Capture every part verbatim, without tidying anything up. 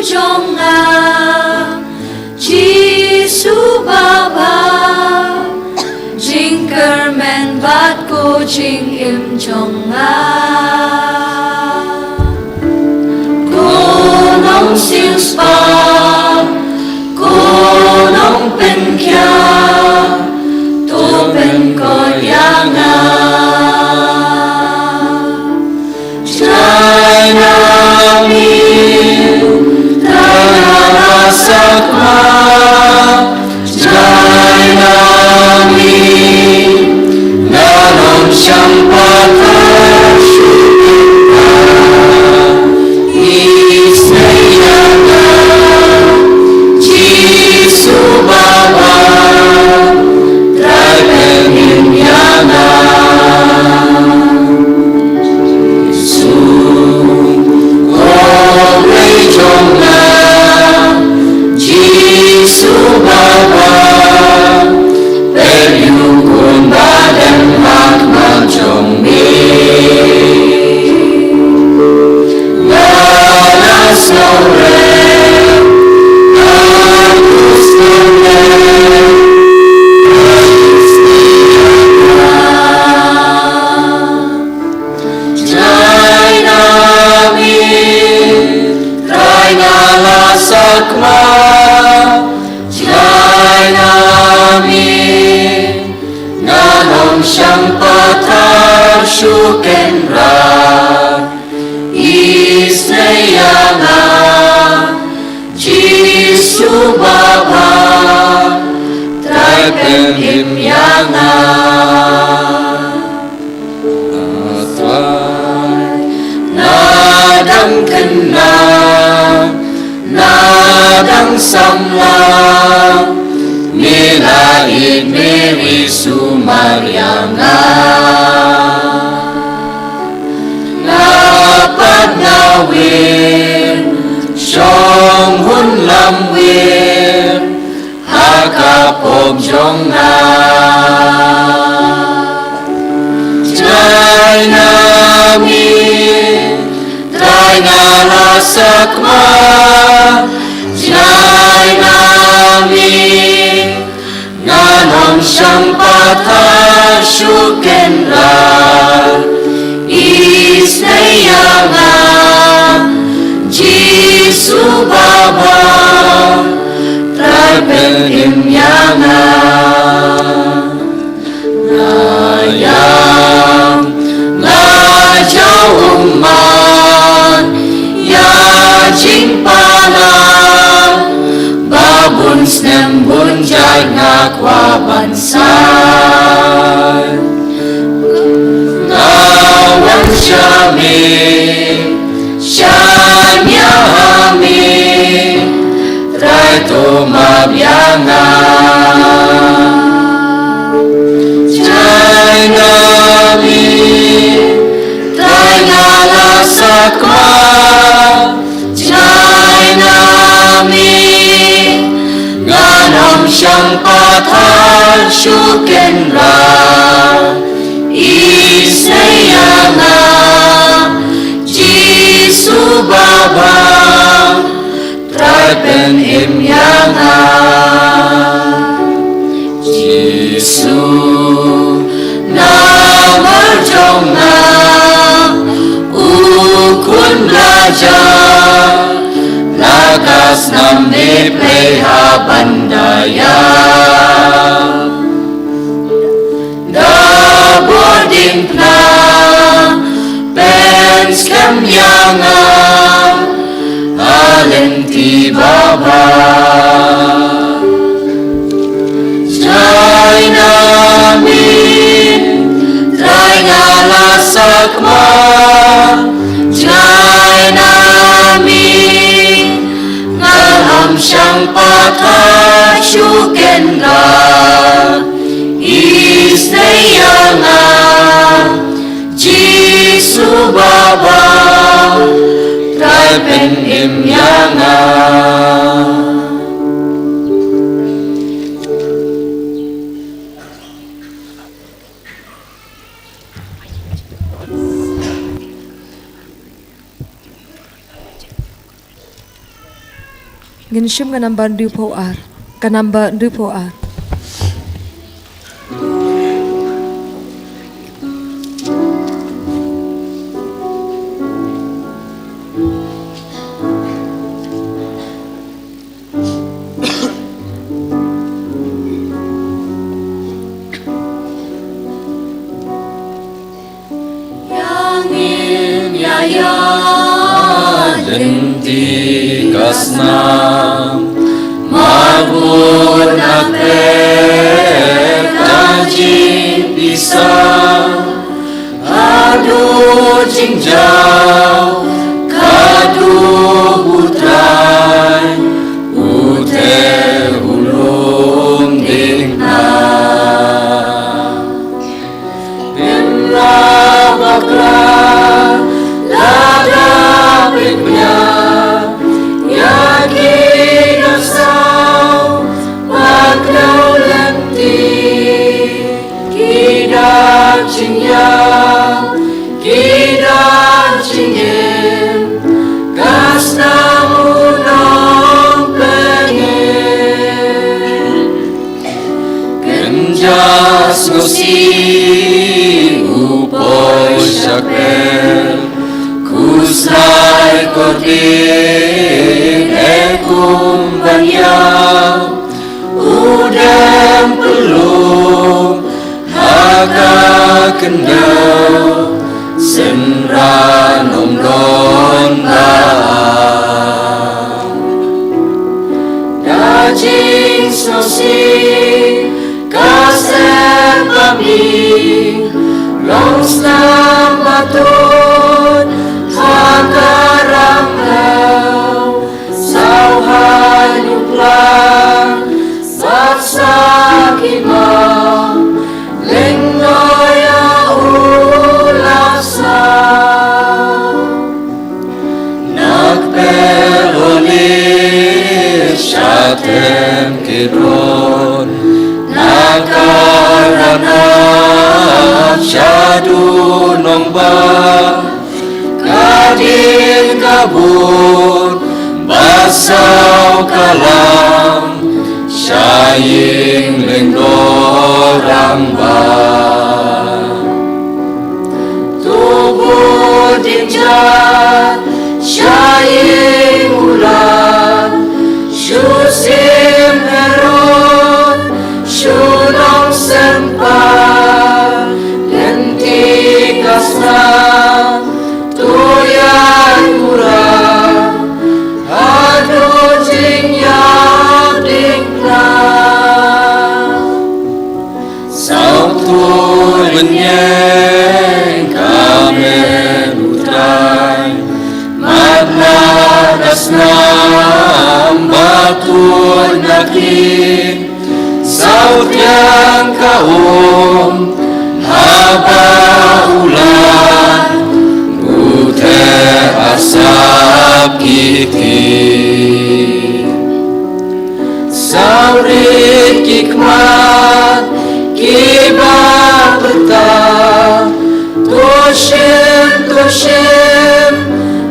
jong nga, Jisu Baba, jingkyrmen bad ko jingim jong nga. Ko nongsiewspah, ko nongpynkhiah, to pynkoit ïa nga. Jai na me, Trai nga la sakma. Jai na me, nga long shang pathar shuh. Isnei ïa nga, Jisu Baba, Trai pynhim ïa nga. Jisu, ko Blei jong nga, Jisu Baba, pynïoh kumba dang ha khmat jong me. Nga la sngewrem, nga la sngewrem, nga la sngewrem. Jai na me, Trai nga la sakma. Jai na me, nga long shang pathar shuh kynrad. Isnei ïa nga, Jisu Baba, Trai pynhim ïa nga. Trai, nga dang khynnah, nga dang samla, me la ïeit, me ri sumar ïa nga. Nga pat nga wir, shong hun lam wir, ha ka pop jong nga. Jai na me, Trai nga la sakma. Jai na me, nga long shang pathar shuh kynrad. Isnei ïa nga, Jisu Baba, Trai pynhim ïa nga. Nga ïam, nga jaw ummat ïa jingpalat, ba bun snem bun jait nga kwah ban saiñ. Nga wan sha me, shaniah ha me, Trai to map ïa nga. Jai na me, Trai nga la sakma. Jai na me, nga long shang pathar shuh kynrad. Isnei ïa nga, Jisu Baba, Trai pynhim ïa nga. Jisu, namar jong nga, u khun blai, la ka snam ne pyrthei ha ban da ïap. Da bor diengphna pynskhem ïa nga ha lynti babha. Jai na me, Trai nga la sakma. Jai na me, nga long shang pathar shuh kynrad. Isnei ïa nga, Jisu Baba, Trai pynhim ïa nga. Ngin shim ka number hynriewphew ar. Ka number hynriewphew ar. Ïa ngin ïa ïaid lynti ka snam, marwei na pyrthei ka jingpisa. Haduh jingjaw ka dup U Trai, u te u lum diengphna. Pynlah bakla lada pynïap ïa ki nongsaw ba kdew lynti. Ki dak jingïap, ki dak jingim, ka snam u nongpynim. Kynja sngewsih u poi sha kper, khuslai kordit eh kum ban ïap. U dem pynlong ha ka khyndew, synran ym don ba. Da jingsngewsih ka sep ba mih, long snam ba tut ha ka ranglew. Saw ha ïing u klang, saw sa ki maw, lyngngoh ïa u la saw. Na kper Oliv sha them Kidron, na ka ranab sha dun nongbah. Ka dien ka bun ba saw ka lam sha ïing lyngdoh rangbah. To bun dien ja sha ïing u Lam, shu shim Herod, shu long sympa, lynti ka snam, to ïaid pura, haduh jingïap diengphna. Sawtu mynnyeng ka met U Trai, mat na ka snam ba tut na ki, saw tiang ka um haba u lait, u theh arsap ki kti. Saw rit ki khmat kiba pyrta, to shim, to shim,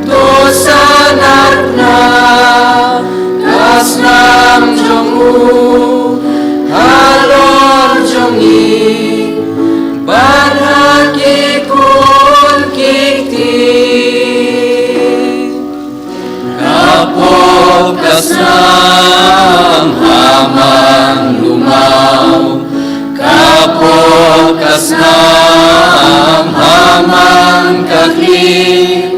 to sahnarphna ka snam jong u halor jong ngi bad ha ki khun ki kti. Ka pop ka snam ha man u maw, ka pop ka snam ha man ka khlieh,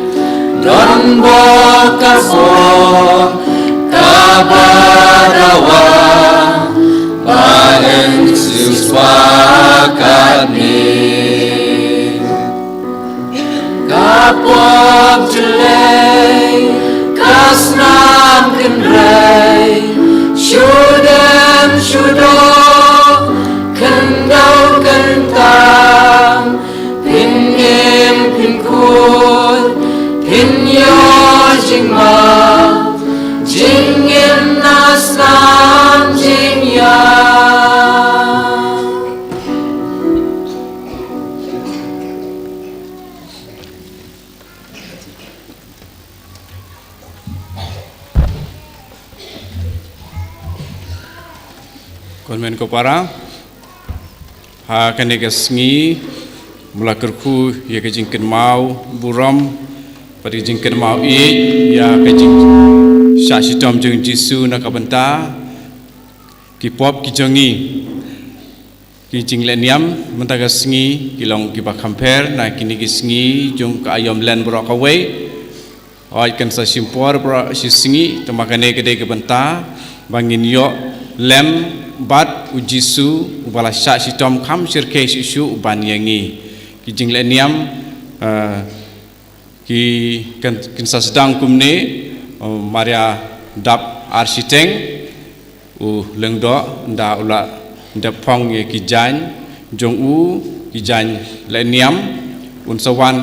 don bok ka pop kaba dawa, ba yn siewspah katne. Ka pop jyllei, ka snam kynrei, shu dem shu doh, khyndew kyntam, phin im phin khuid, phin ïoh jingmap, jingim na snam jingïap. Ko para, ha kane ka sngi, mula kyrkhu ïa ka jingkynmaw burom, pat ka jingkynmaw ïeit, ïa ka jingshah shitom jong Jisu na ka bynta ki pop ki jong ngi. Ki jingleh niam mynta ka sngi ki long kiba kham pher na kine ki sngi jong ka aïom len baroh kawei. Hooid, kan sa shim por baroh shi sngi, tangba kane ka dei ka bynta ba ngin ïoh lem bad u Jisu uba la shah shitom kham shyrkhei shuh shuh ban ïa ngi. Ki jingleh niam, eh, ki kan, kin sa sdang kumne, eh, mar ïa dap ar shiteng, u Lyngdoh, ynda u la dep phong ïa ki jaiñ jong u, ki jaiñ leh niam, un sa wan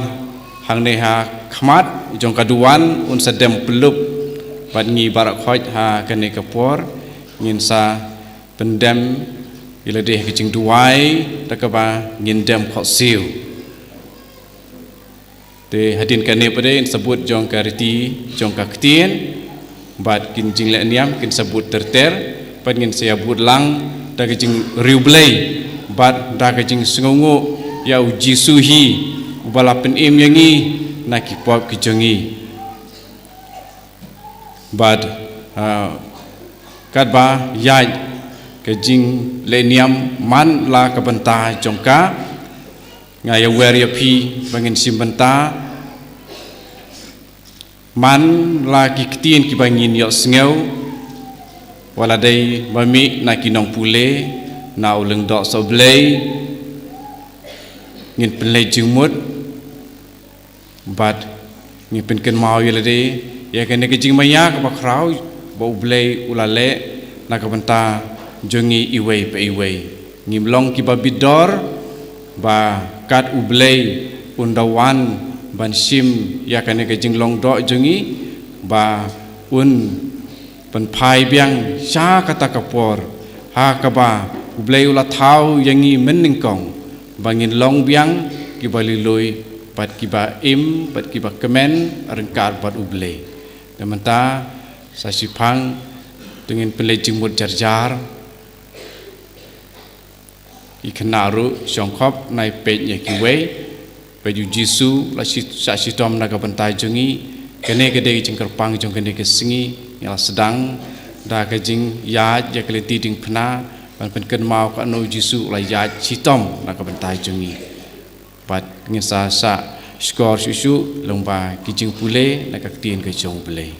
hangne ha khmat jong ka duwan, un sa dem pyllup bad ngi baroh khoit. Ha kane ka por ngin sa pyndem ïa lade ha ka jingduwai da kaba ngin dem khohsiew. Te hadien kane pat de, yn sa bud jong ka riti jong ka ktien bad ki jingleh niam kin sa bud ter ter, bad ngin sa ïa bud lang da ka jingriewblei bad da ka jingsngewnguh ïa u Jisu hi uba la pynim ïa ngi na ki pop ki jong ngi. Bad, ah, katba ïaid ka jingleh niam, man la ka bynta jong ka, nga ïawer ïa phi ba ngin shim bynta, man la ki ktien kiba ngin ïohsngew, wat la dei ba mih na ki nongpule, na u Lyngdoh Sohblei, ngin pynleit jingmut bad ngi pynkynmaw ïa lade ïa kane ka jingmaïa kaba khraw ba U Blei u la leh na ka bynta jong ngi iwei pa iwei. Ngim long kiba bit dor ba kat U Blei un da wan ban shim ïa kane ka jinglong doh jong ngi, ba un pynphai biang sha kata ka por ha kaba U Blei u la thaw ïa ngi mynnyngkong, ba ngin long biang kiba lui-lui bad kiba im bad kiba kmen ryngkat bad U Blei. Te mynta sa shiphang to ngin pynleit jingmut jar jar. Ki khynnah ruh shong khop, nai peit ïa kiwei. Peit, u Jisu la shi-, shah shitom na ka bynta jong ngi. Kane ka dei ka jingkyrpang jong kane ka sngi, ngi la sdang da ka jingïaid ïa ka lynti diengphna ban pynkynmaw katno u Jisu u la ïaid shitom na ka bynta jong ngi. Bad ngin sa shah shkor shuh shuh lyngba ki jingpule na ka ktien ka jong U Blei.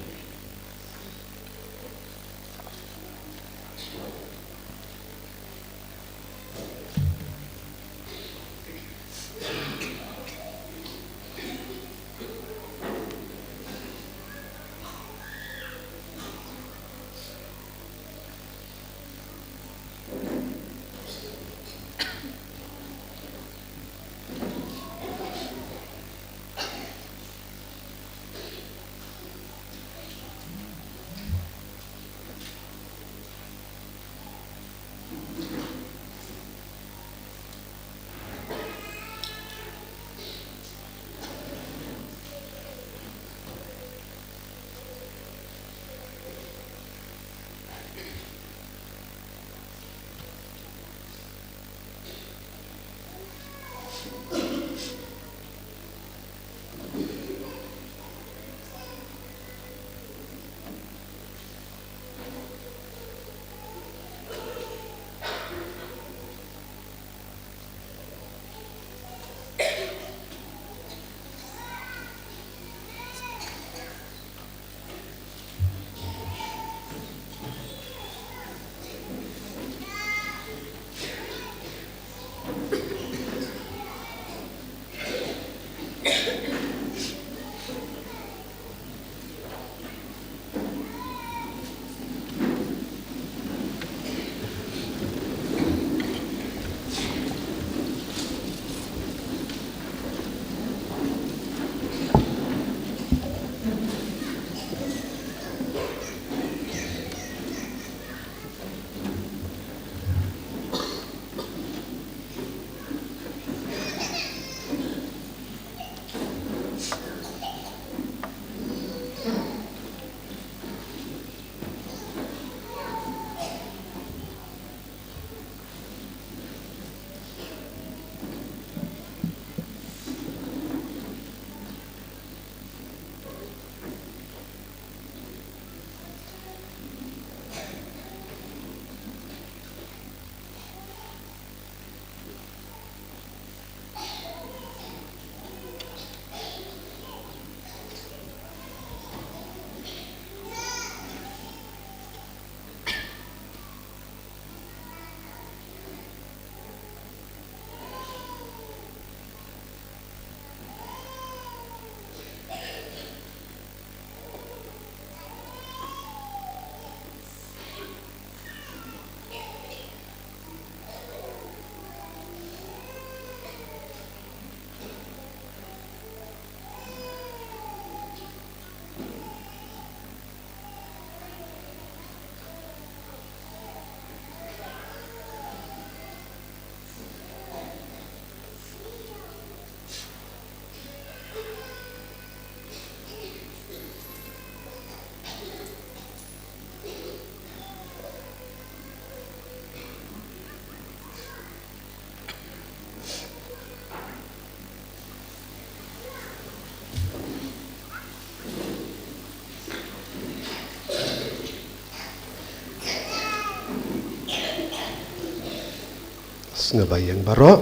Sngewbha ïeng baroh.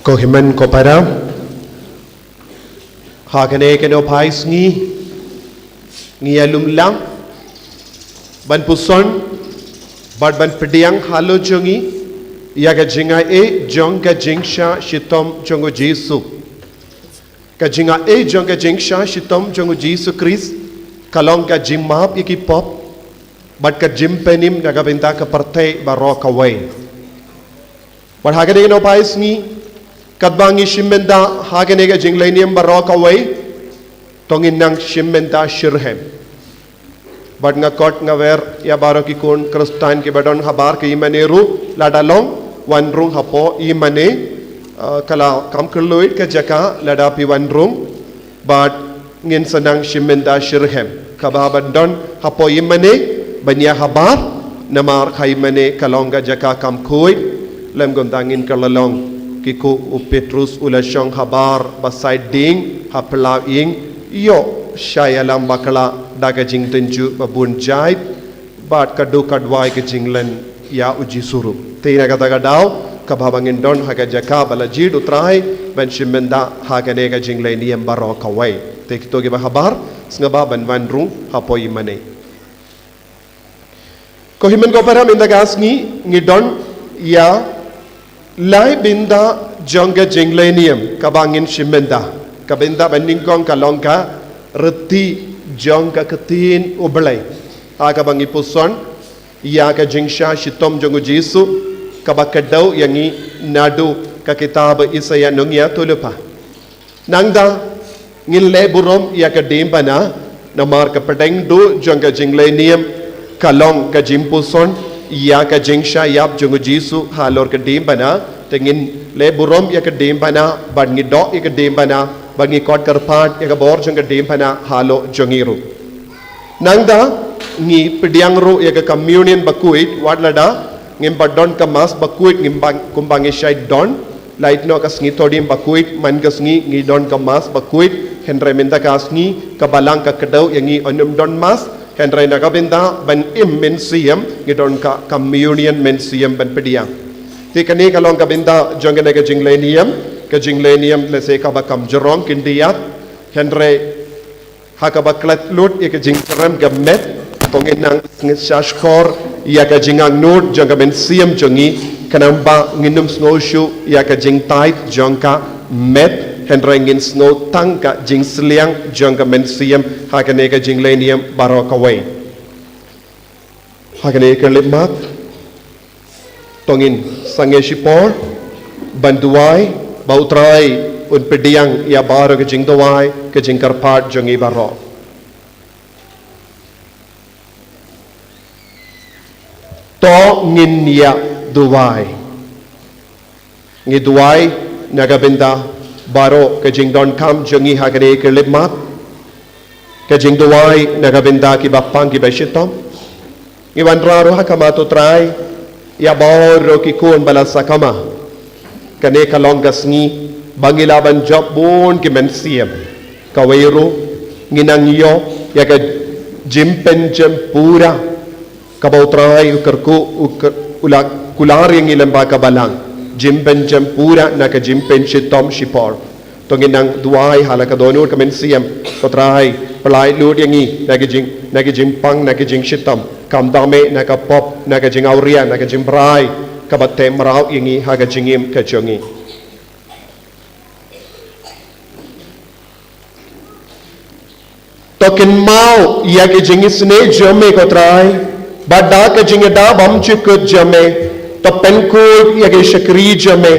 Ko hynmen ko para, ha kane ka nohphai sngi, ngi ïalum lang ban puson bad ban pdiang halor jong ngi ïa ka jingaiei jong ka jingshah shitom jong u Jisu. Ka jingaiei jong ka jingshah shitom jong u Jisu Khrist ka long ka jingmap ïa ki pop bad ka jingpynim na ka bynta ka pyrthei baroh kawei. Bad ha kane ka nohphai sngi, katba ngi shim bynta ha kane ka jingleh niam baroh kawei, to ngin nang shim bynta shitrhem. Bad nga khot nga wer ïa baroh ki khun Khristan kiba don habar ka ïingmane ruh, lada long, wan rung hapoh ïingmane, eh, ka la kham kylluid ka jaka lada phi wan rung. Bad ngin sa nang shim bynta shitrhem. Kaba ban don hapoh ïingmane ban ïa habar, namar ha ïingmane ka long ka jaka kham khuid. Lym kumta ngin kylla long, ki khun u Petrus u la shong habar ba sait dieng ha phyllaw ïing, ïoh shah ïalam bakla da ka jingtynjuh ba bun jait bad ka duk ka duwai ka jinglen ïa u Jisu ruh. Te na kata ka daw, kaba ngin don ha ka jaka ba la jied u Trai ban shim bynta ha kane ka jingleh niam baroh kawei. Te kito kiba habar, sngewbha ban wan rung hapoh ïingmane. Ko hynmen ko para, mynta ka sngi ngi don ïa lai bynta jong ka jingleh niam kaba ngin shim bynta. Ka bynta banyngkong ka long ka riti jong ka ktien U Blei, ha kaba ngi puson ïa ka jingshah shitom jong u Jisu, kaba kdew ïa ngi naduh ka kitab Isaïah nongïathuhlypa. Nangta ngin leh burom ïa ka diengphna, namar ka pdeng duh jong ka jingleh niam ka long ka jingpuson ïa ka jingshah ïap jong u Jisu halor ka diengphna. Te ngin leh burom ïa ka diengphna, bad ngi doh ïa ka diengphna, bad ngi khot kyrpad ïa ka bor jong ka diengphna halor jong ngi ruh. Nangta ngi pdiang ruh ïa ka communion bakhuid, wat lada ngim pat don ka mass bakhuid, ngim pat, kumba ngi shait don. Lait noh ka sngi Thohdieng bakhuid, man ka sngi ngi don ka mass bakhuid. Hynrei mynta ka sngi ka balang ka kdew ïa ngi, ym don mass. Hynrei na ka bynta ban im mynsiem, ngi don ka communion mynsiem ban pdiang. Te kane ka long ka bynta jong kane ka jingleh niam, ka jingleh niam lehse kaba kham jrong khyndiat. Hynrei ha kaba klet lut ïa ka jingtriem ka met, to ngin nang shahshkor ïa ka jingangnud jong ka mynsiem jong ngi, khnang ba ngin ym sngew shuh ïa ka jingtait jong ka met, hynrei ngin sngew tang ka jingsliang jong ka mynsiem ha kane ka jingleh niam baroh kawei. Ha kane ka khyllipmat, to ngin sangeh shipor ban duwai ba u Trai un pdiang ïa baroh ka jingduwai, ka jingkyrpad jong ngi baroh. To ngin ïa duwai. Ngi duwai na ka bynta baroh ka jingdonkam jong ngi ha kane ka khyllipmat. Ka jingduwai na ka bynta kiba pang kiba shitom. Ngi wanrah ruh ha khmat u Trai ïa baroh ki khun ba la sakma. Kane ka long ka sngi ba ngi lah ban jop bun ki mynsiem. Kawei ruh ngi nang ïoh ïa ka jingpynjem pura kaba u Trai u kyrkhu, u kyr-, u la kular ïa ngi lyngba ka balang. Jingpynjem pura na ka jingpynshitom shipor. To ngin nang duwai ha la ka dohnud ka mynsiem. Ko Trai, pyllait lut ïa ngi na ki jing, na ki jingpang, na ki jingshitom. Khamtam eh na ka pop, na ka jingawria, na ka jingbrai kaba teh mraw ïa ngi ha ka jingim ka jong ngi. To kynmaw ïa ki jingisynei jong me, ko Trai, bad da ka jingïada bymjukut jong me, to pynkhuid ïa ki shakri jong me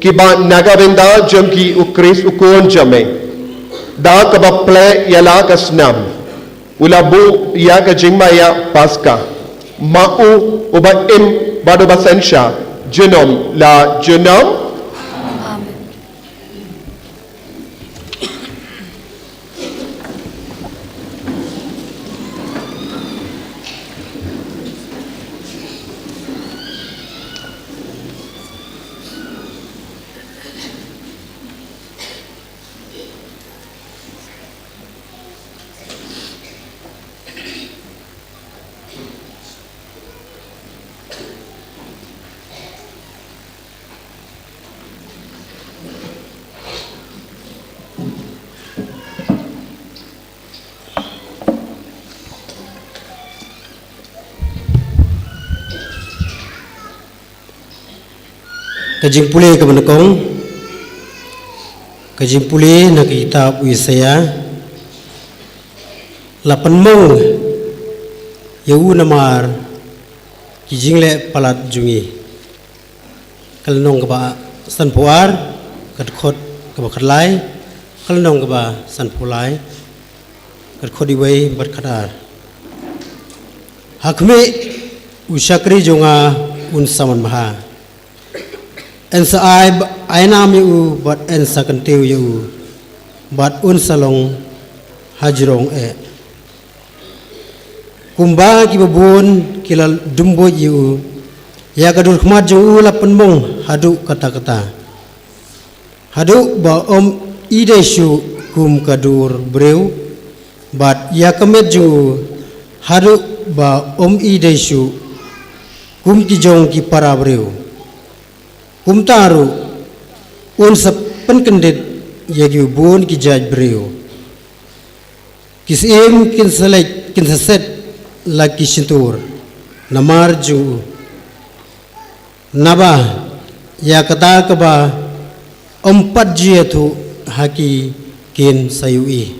kiba na ka bynta jong ki u Khrist u Khun jong me. Da kaba plie ïa la ka snam, u la buh ïa ka jingmaïa Paska. Ma u uba im bad uba synshar junom la junom. Amen. Ka jingpule kaba nyngkong, ka jingpule na ka kitab u Isaïah. La pynmong ïa u namar ki jingleh palat jong ngi. Ka lynnong kaba sanphew ar, ka dkhot kaba khatlai, ka lynnong kaba sanphew lai, ka dkhot iwei bad khatar. Ha khmih, u shakri jong nga un sa manbha. Yn sa ai, ai nam ïa u, bad yn sa kyntiew ïa u, bad un sa long hajrong eh. Kumba kiba bun ki la dum buit ïa u, ïa ka dur khmat jong u la pynmong haduh katta katta. Haduh ba ym i dei shuh kum ka dur briew, bad ïa ka met jong u, haduh ba ym i dei shuh kum ki jong ki para briew. Kumta ruh, un sa pynkyndit ïa kiba bun ki jait briew. Ki syiem kin sa leit, kin sa set la ki shyntur namar jong u. Naba ïa kata kaba ym pat ju ïathuh ha ki kin sa ïohi,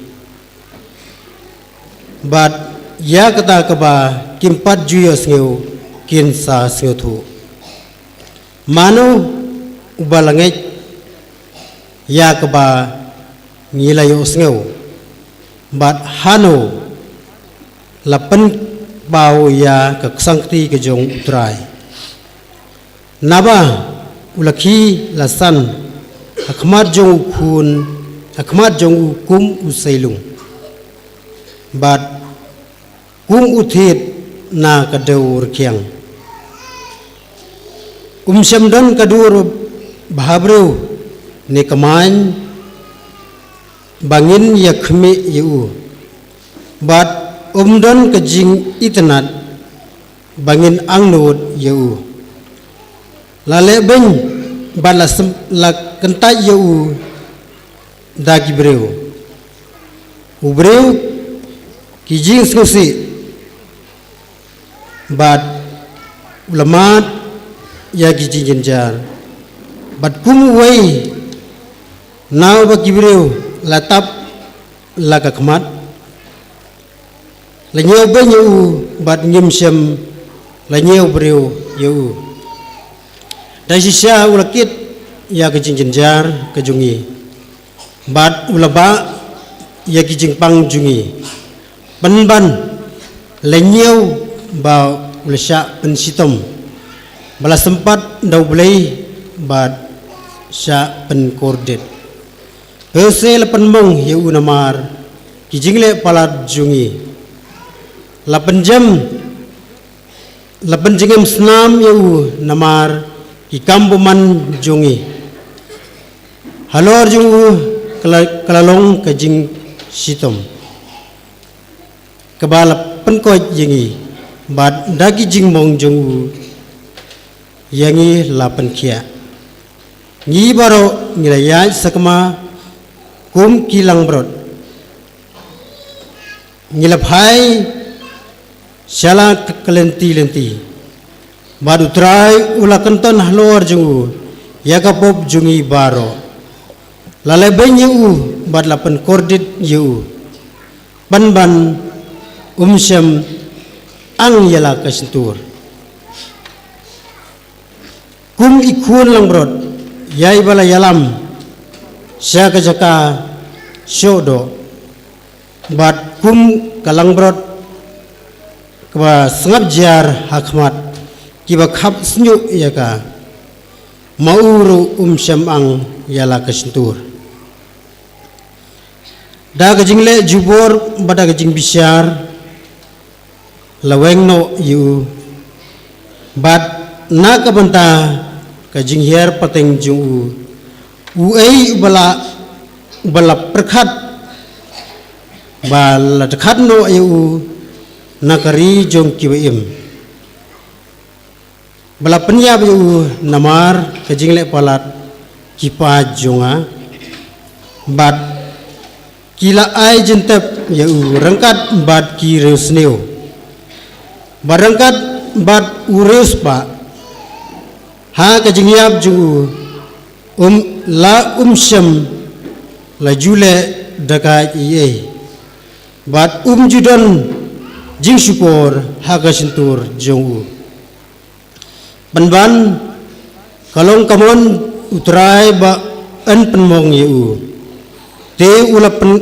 bad ïa kata kaba kim pat ju ïohsngew kin sa sngewthuh. Mano uba la ngeit ïa kaba ngi la ïohsngew, bad hano la pynpaw ïa ka ksangkti ka jong U Trai? Naba u la khie la san ha khmat jong u khun, ha khmat jong u kum u seilung, bad kum u thied na ka dew rkhiang. Um shym don ka dur bhabriew ne ka main ba ngin ïa khmih ïa u, bad um don ka jingitynnad ba ngin angnud ïa u. La leh beiñ bad la sem-, la kyntait ïa u da ki briew. U briew ki jingsngewsih, bad u la mad ïa ki jingjynjar, bad kum uwei na uba ki briew la tap la ka khmat. La ñiew beiñ ïa u, bad ngim shym la ñiew briew ïa u. Da shisha u la kit ïa ka jingjynjar ka jong ngi, bad u la bah ïa ki jingpang jong ngi. Pynban la ñiew ba u la shah pynshitom, ba la sympat da U Blei bad shah pynkordit. Hynrei la pynmong ïa u namar ki jingleh palat jong ngi. La pynjem, la pynjngem snam ïa u namar ki kam bymman jong ngi. Halor jong u ka la, ka la long ka jingshitom kaba la pynkoit ïa ngi, bad da ki jingmong jong u ïa ngi la pynkhiah. Ngi baroh ngi la ïaid sakma kum ki langbrot. Ngi la phai sha la ka lynti lynti, bad U Trai u la kynton halor jong u ïa ka pop jong ngi baroh. La leh beiñ ïa u bad la pynkordit ïa u. Pynban um shym ang ïa la ka shyntur. Kum i khun langbrot ïa iba la ïalam sha ka jaka shoh doh, bad kum ka langbrot kaba sngap jia ha khmat kiba khap shñiuh ïa ka, ma u ruh um shym ang ïa la ka shyntur. Da ka jingleh jubor bad da ka jingbishar la weng noh ïa u, bad na ka bynta ka jinghiar pateng jong u, uei uba la, uba la pyrkhat ba la dkhat noh ïa u na ka ri jong kiba im? Ba la pynïap ïa u namar ka jingleh palat ki paid jong nga, bad ki la ai jingtep ïa u ryngkat bad ki riewsniew, bad ryngkat bad u riewspah. Ha ka jingïap jong u, um la um shym la ju leh da ka ei ei, bad um ju don jingshukor ha ka shyntur jong u. Pynban ka long ka mon U Trai ba yn pynmong ïa u. Te u la pyn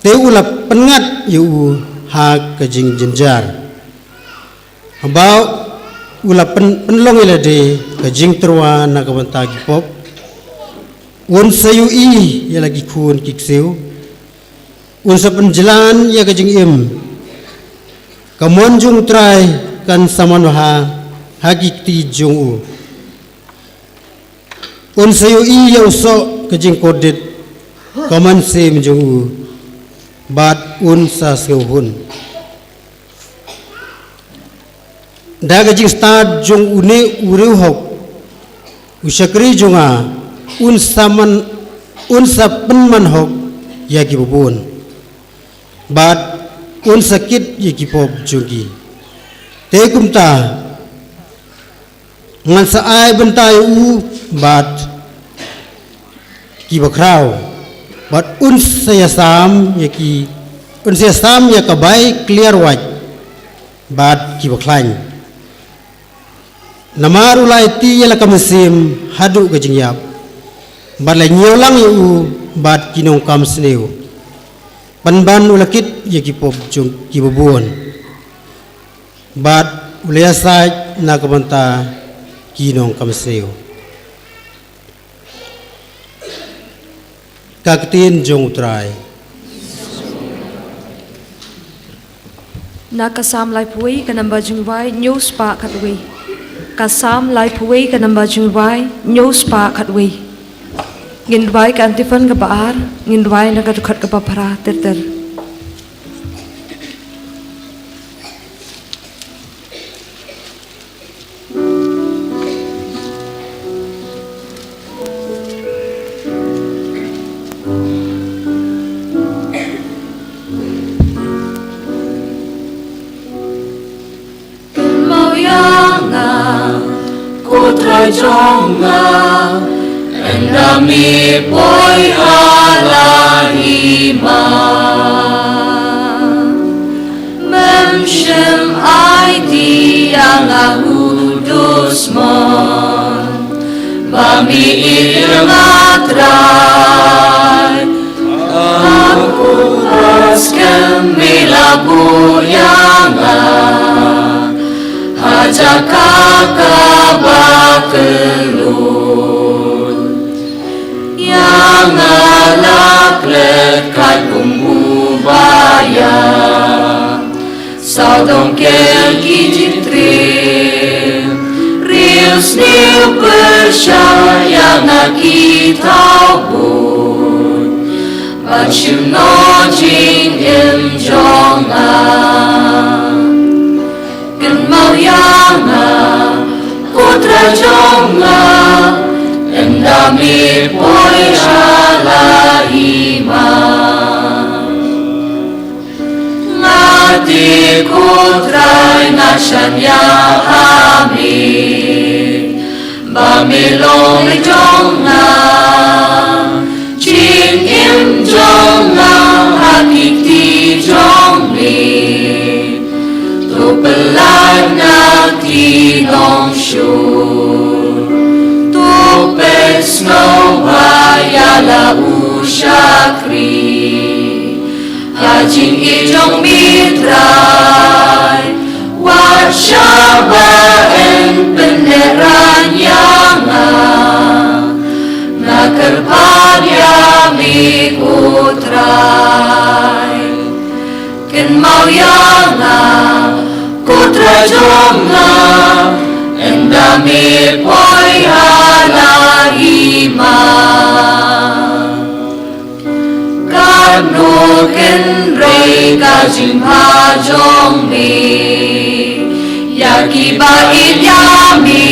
te u la pynngat ïa u ha ka jingjynjar. Haba u la pyn pynlong ïa lade ka jingtyrwa na ka bynta ki pop, un sa ïohi ïa la ki khun ki ksiew, un sa pynjlan ïa ka jingim. Ka mon jong U Trai kan sa man bha ha ki kti jong u. Un sa ïohi ïa u soh ka jingkordit ka mynsiem jong u, bad un sa sngewhun. Da ka jingstad jong une u riewhok, u shakri jong nga, un sa man, un sa pynman hok ïa ki babun, bad un sa kit ïa ki pop jong ki. Te kumta ngan sa ai bynta ïa u bad ki bakhraw, bad un sa ïasam ïa ki, un sa ïasam ïa ka bai kliar wait bad ki bakhlaiñ. Namar u la aiti ïa la ka mynsiem haduh ka jingïap, bad la ñiew lang ïa u bad ki nongkam sniew. Pynban u la kit ïa ki pop jong ki babun, bad u la ïasaid na ka bynta ki nongkam sniew. Ka ktien jong U Trai. Na ka Salm laiphew wei ka namba jingwai hynñiew spah khatwei. Ka Salm laiphew wei ka namba jingwai hynñiew spah khatwei. Ngin rwai ka antiphon kaba ar, ngin rwai na ka dkhot kaba phra ter ter. Kynmaw ïa nga, ko Trai jong nga, ynda me poi ha la hima. Mem shym aiti ïa nga u dusmon, ba me ïeit ïa nga Trai. Ha u kyrteng me la buh ïa nga ha jaka kaba kyllut. Ïa nga la klet kat kum u ba ïa sawdong ker ki jingtriem. Riewsniew pyrshah ïa nga ki thaw bun, ban shim noh jingim jong nga. Kynmaw ïa nga, ko Trai jong nga, ynda me poi ha la hima. Nga te ko Trai nga shaniah ha me, ba me long jong nga. Jingim jong nga ha ki kti jong me. To pyllait na ki nongshun, to pynsngewbha ïa la u shakri. Ha jingïeit jong me Trai, wat shah ba yn pyneh rang ïa nga. Nga kyrpad ïa me ko Trai. Kynmaw ïa nga, ko Trai jong nga, ynda me poi ha la hima. Katno kynrei ka jingbha jong me ïa kiba ïeit ïa me.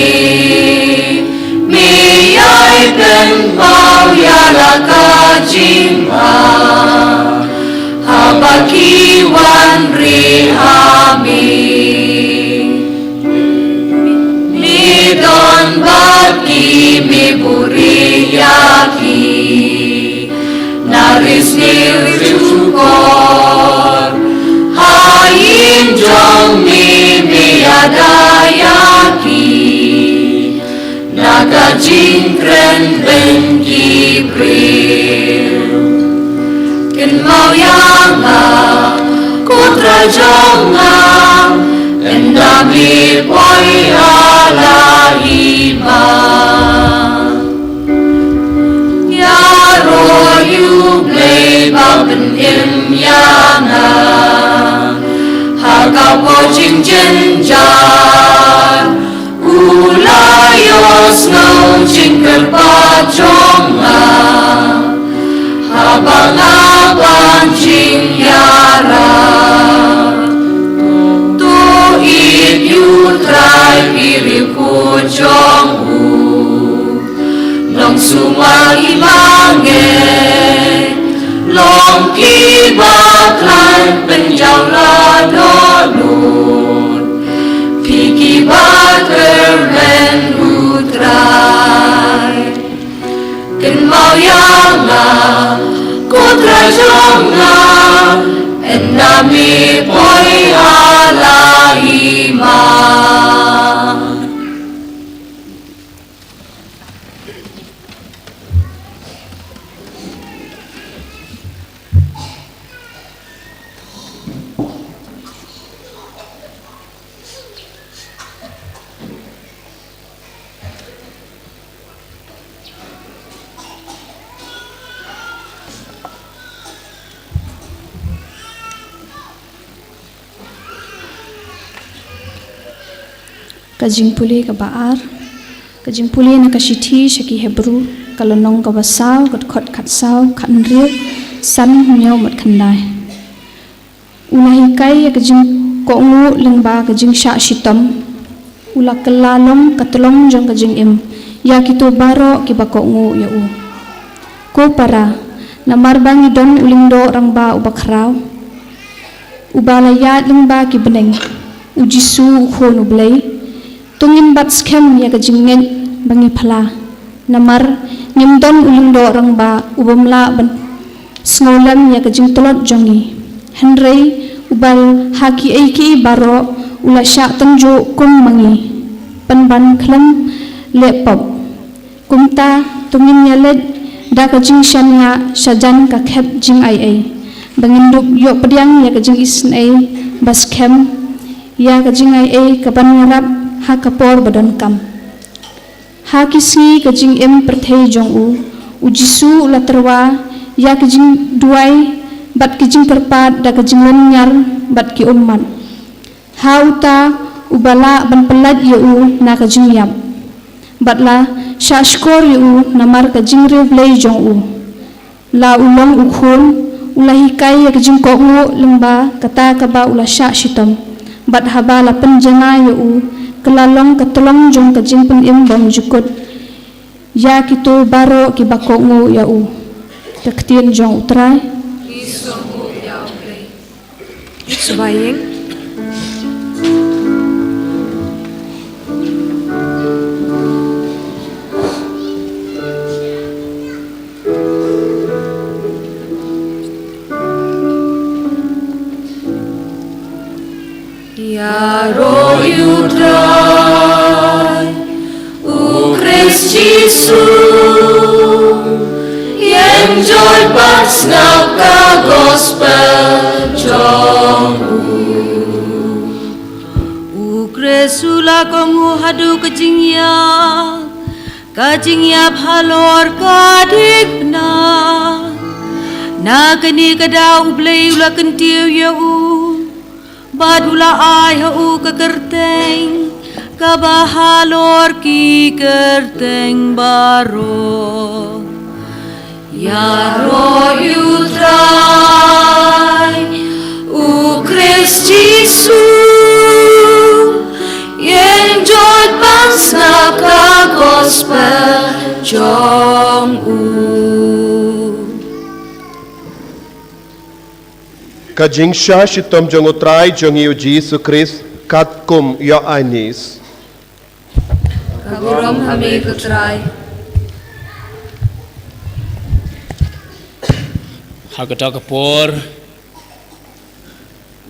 Me ïai pynpaw ïa la ka jingbha haba ki wan rieh ha me. Me don Bad ki me buhrieh ïa ki na ri sniew ri shukor, ha ïing jong me me ïada ïa ki na ka jingkren beiñ ki briew. Kynmaw ïa nga, ko Trai jong nga, ynda me poi ha la hima. Ïaroh ïa U Blei ba pynim ïa nga ha ka por jingjynjar. U la ïohsngew jingkyrpad jong nga haba nga pan jingïarap. To ïeit ïa U Trai, phi riewkhuid jong u. Long sumar ïa ma ngi, long kiba khlaiñ, pynjaw la dohnud, phi kiba kyrmen U Trai. Kynmaw ïa nga, ko Trai jong nga, ynda me poi ha la hima. Ka jingpule kaba ar, ka jingpule na ka shithi sha ki Hebru, ka lynnong kaba saw, ka dkhot khatsaw, khathynriew, san, hynñiew bad khyndai. U la hikai ïa ka jingkohnguh lyngba ka jingshah shitom. U la kylla long ka tyllong jong ka jingim ïa kito baroh kiba kohnguh ïa u. Ko para, namar ba ngi don u lyngdoh rangbah uba khraw, uba la ïaid lyngba ki bneng, U Jisu, U Khun U Blei, to ngin bat skhem ïa ka jingngeit ba ngi phla. Namar ngim don u lyngdoh rangbah u bym lah ban sngewlem ïa ka jingtlot jong ngi. Hynrei u ba ha kiei kiei baroh u la shah tynjuh kum ma ngi, pynban khlem leh pop. Kumta to ngin ïaleit da ka jingshaniah shajan ka khep jingaiei, ba ngin dup ïoh pdiang ïa ka jingisynei ba skhem, ïa ka jingaiei kaban ïarap ha ka por ba donkam. Ha ki sngi ka jingim pyrthei jong u, U Jisu u la tyrwa ïa ka jingduwai bad ka jingkyrpad da ka jinglynñiar bad ki ummat. Ha uta uba lah ban pyllait ïa u na ka jingïap, bad la shah shkor ïa u namar ka jingriewblei jong u. La u long u khun, u la hikai ïa ka jingkohnguh lyngba kata kaba u la shah shitom. Bad haba la pynjanai ïa u, ka la long ka tyllong jong ka jingpynim bymjukut ïa kito baroh kiba kohnguh ïa u. Ka ktien jong U Trai. Sngewbha ïing. Ïaroh ïa U Trai, U Khrist Jisu, ïeng joit bad sngap ka gospel jong u. U Khrist u la kohnguh haduh ka jingïap, ka jingïap halor ka diengphna. Na kane ka daw U Blei u la kyntiew ïa u, bad u la ai ha u ka kyrteng kaba halor ki kyrteng baroh. Ïaroh ïa U Trai, U Khrist Jisu, ïeng joit bad sngap ka gospel jong u. Ka jingshah shitom jong U Trai jong ngi U Jisu Khrist, katkum ïa u Anieus. Ka Burom ha me ko Trai. Ha kata ka por,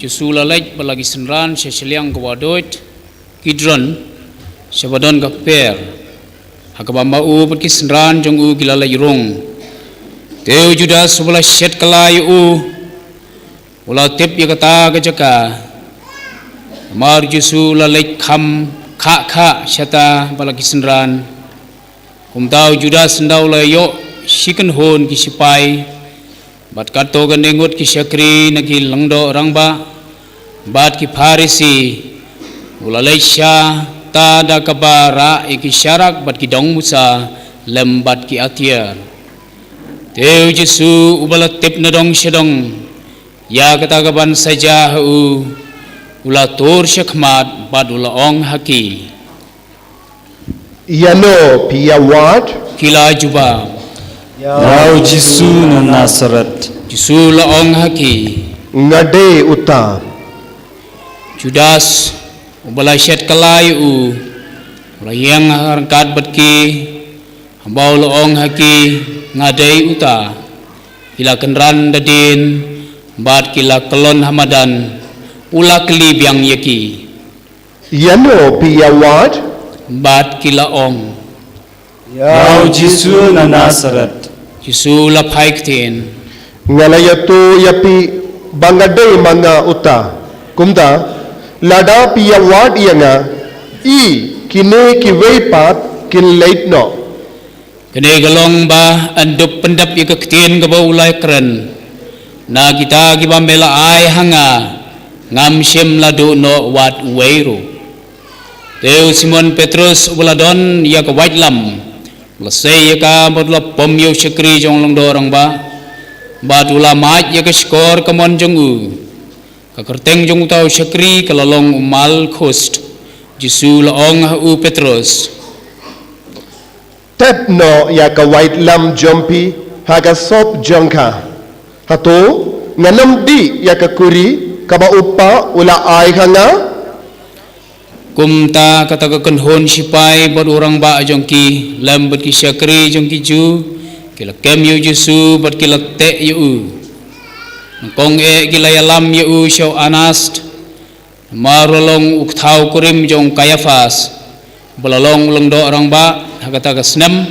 Jisu u la leit bad la ki synran sha shiliang ka wahduid Kidron, sha ba don ka kper, ha kaba ma u bad ki synran jong u ki la leit rung. Te u Judas uba la shet kylla ïa u, u la tip ïa kata ka jaka. Namar u Jisu u la leit kham khah khah shata bad la ki synran. Kumta u Judas ynda u la ïoh shi kynhun ki shipai bad katto katne ngut ki shakri na ki lyngdoh rangbah bad ki Pharisi, u la leit shata da kaba rah ïa ki sharak bad ki dong musa lem bad ki atiar. Te u Jisu uba la tip na dong sha dong ïa kata ka ban sa jia ha u, u la tur sha khmat bad u la ong ha ki, ïano phi ïa wad? Ki la jubab, ïa u Jisu na Nasaret. Jisu u la ong ha ki, nga dei uta. Judas uba la shet kylla ïa u, u la ïeng ryngkat bad ki, haba u la ong ha ki, nga dei uta. Ki la kynran da dien bad ki la kyllon ha madan. U la kylli biang ïa ki, ïano phi ïa wad? Bad ki la ong, ïa u Jisu na Nasaret. Jisu u la phai ktien, nga la ïathuh ïa phi ba nga dei ma nga uta. Kumta lada phi ïa wad ïa nga, i kine kiwei pat kin leit noh. Kane ka long ba yn dup pyndep ïa ka ktien kaba u la kren, na kita kiba me la ai ha nga, ngam shym la duh noh wat uwei ruh. Te u Simon Petrus uba la don ïa ka waitlam, u la sei ïa ka bad u la pom ïa u shakri jong u lyngdoh rangbah bad u la mad ïa ka shkor kamon jong u. Ka kyrteng jong uta u shakri ka la long u Malkhus. Jisu u la ong ha u Petrus, tep noh ïa ka waitlam jong phi ha ka sop jong ka. Hato ngam dih ïa ka kuri kaba u kpa u la ai ha nga? Kumta kata ka kynhun shipai bad u rangbah jong ki lem bad ki shakri jong ki Jiw ki la kem ïa u Jisu bad ki la teh ïa u. Nyngkong eh ki la ïalam ïa u sha u Anas, namar u la long u kthaw kurim jong u Kaiaphas, uba la long u lyngdoh rangbah ha kata ka snem.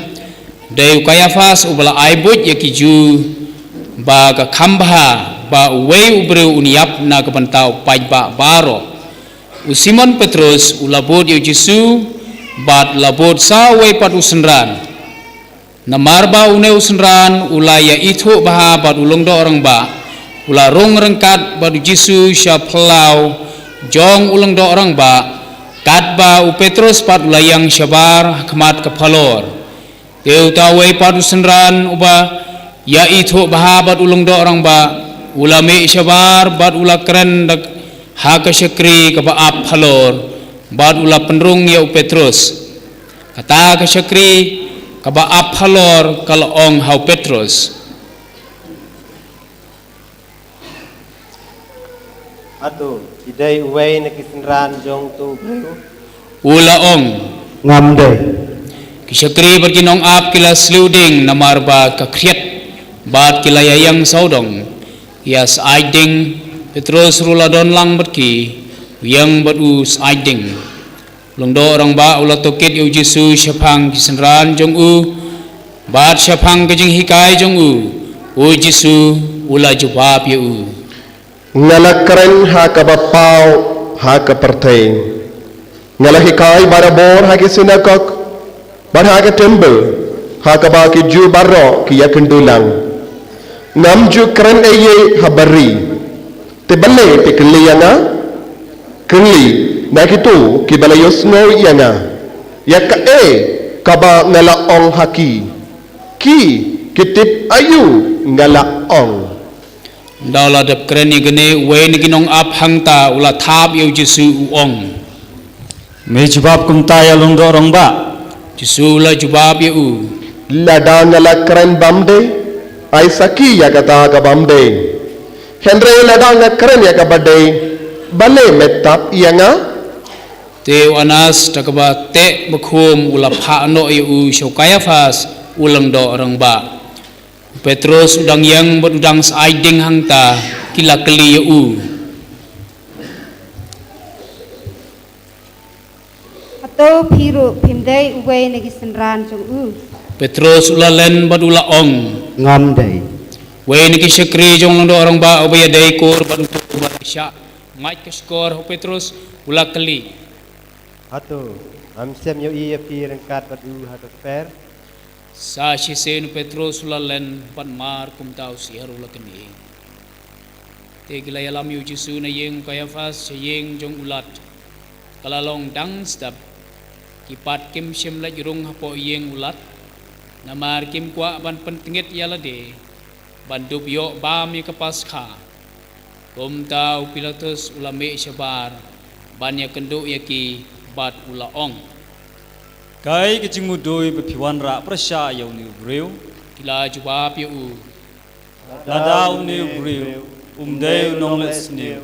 Dei u Kaiaphas uba la ai buit ïa ki Jiw ba ka kham bha ba uwei u briew un ïap na ka bynta u paidbah baroh. U Simon Petrus u la bud ïa u Jisu bad la bud sa uwei pat u synran. Namar ba une u synran u la ïa ithuh bha bad u lyngdoh rangbah, u la rung ryngkat bad u Jisu sha phyllaw jong u lyngdoh rangbah, katba u Petrus pat u la ïeng shabar ha khmat ka phalor. Te uta uwei pat u synran uba ïa ithuh bha bad u lyngdoh rangbah, u la mih shabar bad u la kren da ha ka shakri kaba ap phalor, bad u la pynrung ïa u Petrus. Kata ka shakri kaba ap phalor ka la ong ha u Petrus, ato phi dei uwei na ki synran jong uto u briew? U la ong, ngam dei. Ki shakri bad ki nongap ki la sliew ding namar ba ka khriat bad ki la ïa ïeng sawdong. Ïa syaid ding, Petrus ruh la don lang bad ki, u ïeng bad u syaid ding. U lyngdoh rangbah u la tohkit ïa u Jisu shaphang ki synran jong u bad shaphang ka jinghikai jong u. U Jisu u la jubab ïa u, nga la kren ha kaba paw ha ka pyrthei. Nga la hikai barabor ha ki synagog bad ha ka templ ha kaba ki Jiw baroh ki ïakynduh lang. Ngam ju kren ei ei ha bari. Te balei phi kylli ïa nga? Kylli na kito kiba la ïohsngew ïa nga ïa kaei kaba nga la ong ha ki. Ki ki tip aïu nga la ong. Ynda u la dep kren ïa kane, uwei na ki nongap hangta u la thap ïa u Jisu, u ong, me jubab kumta ïa u lyngdoh rangbah? Jisu u la jubab ïa u, lada nga la kren bym dei, ai sakhi ïa kata ka bym dei. Hynrei lada nga kren ïa kaba dei, balei me thap ïa nga? Te u Anas, da kaba teh bakhum, u la phah noh ïa u sha u Kaiaphas, u lyngdoh rangbah. U Petros u dang ïeng bad u dang syaid ding hangta, ki la kylli ïa u. Hato phi ruh phim dei uwei na ki synran jong u? Petros u la len bad u la ong: Ngam dei. Uwei na ki shakri jong u lyngdoh rangbah uba ïadei kur bad uto uba shah mait ka shkor ha u Petros u la kylli: Hato ngam shym ïohi ïa phi ryngkat bad u ha ka kper? Sa shisien u Petros u la len bad mar kumta u shiher u la kynnoh. Te ki la ïalam ïa u Jisu na ïing u Kaiaphas sha ïing jong u Lat. Ka la long dang step, ki pat kim shym leit rung hapoh ïing u Lat, namar kim kwah ban pyntngit ïa lade ban dup ïoh bam ïa ka Paskha. Kumta u Pilatus u la mih shabar ban ïakynduh ïa ki bad u la ong: Kaei ka jingmudui ba phi wanrah pyrshah ïa une u briew? Ki la jubab ïa u: Lada une u briew um dei u nongleh sniew,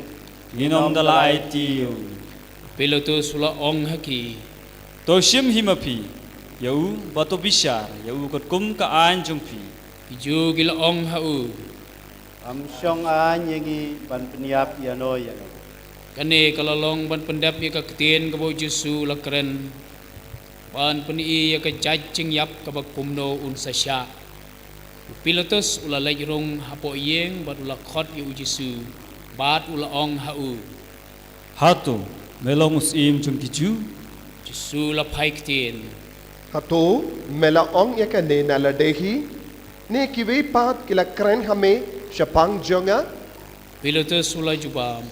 ngin ym da la aiti ïa u. Pilatus u la ong ha ki: To shim hi ma phi ïa u bad to bishar ïa u katkum ka aiñ jong phi. Ki Jiw ki la ong ha u: Ym shong aiñ ïa ngi ban pynïap ïano ïano. Kane ka la long ban pyndep ïa ka ktien kaba u Jisu u la kren, ban pyni ïa ka jait jingïap kaba kumno un sa shah. U Pilatus u la leit rung hapoh ïing bad u la khot ïa u Jisu bad u la ong ha u: Hato me long u Syiem jong ki Jiw? U Jisu u la phai ktien: Hato me la ong ïa kane na lade hi, ne kiwei pat ki la kren ha me shaphang jong nga? Pilatus u la jubab: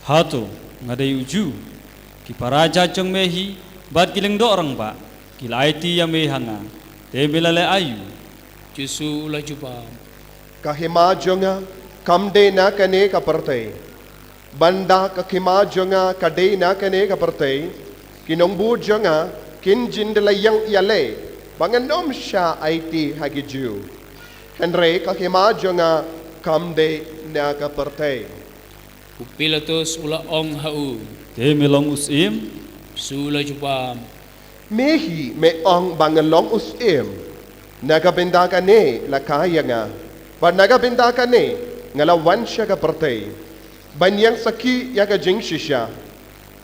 Hato nga dei u Jiw? Ki para jait jong me hi bad ki lyngdoh rangbah ki la aiti ïa me ha nga, te me la leh aïu? U Jisu u la jubab: Ka hima jong nga kam dei na kane ka pyrthei. Ban da ka hima jong nga ka dei na kane ka pyrthei, ki nongbud jong nga kin jin da la ïeng ïaleh ba ngan ym shah aiti ha ki Jiw. Hynrei ka hima jong nga kam dei na ka pyrthei. U Pilatus u la ong ha u: Te me long u Syiem? U Jisu u la jubab: Me hi me ong ba nga long u Syiem. Na ka bynta kane la kai ïa nga, bad na ka bynta kane nga la wan sha ka pyrthei, ban ïeng sakhi ïa ka jingshisha.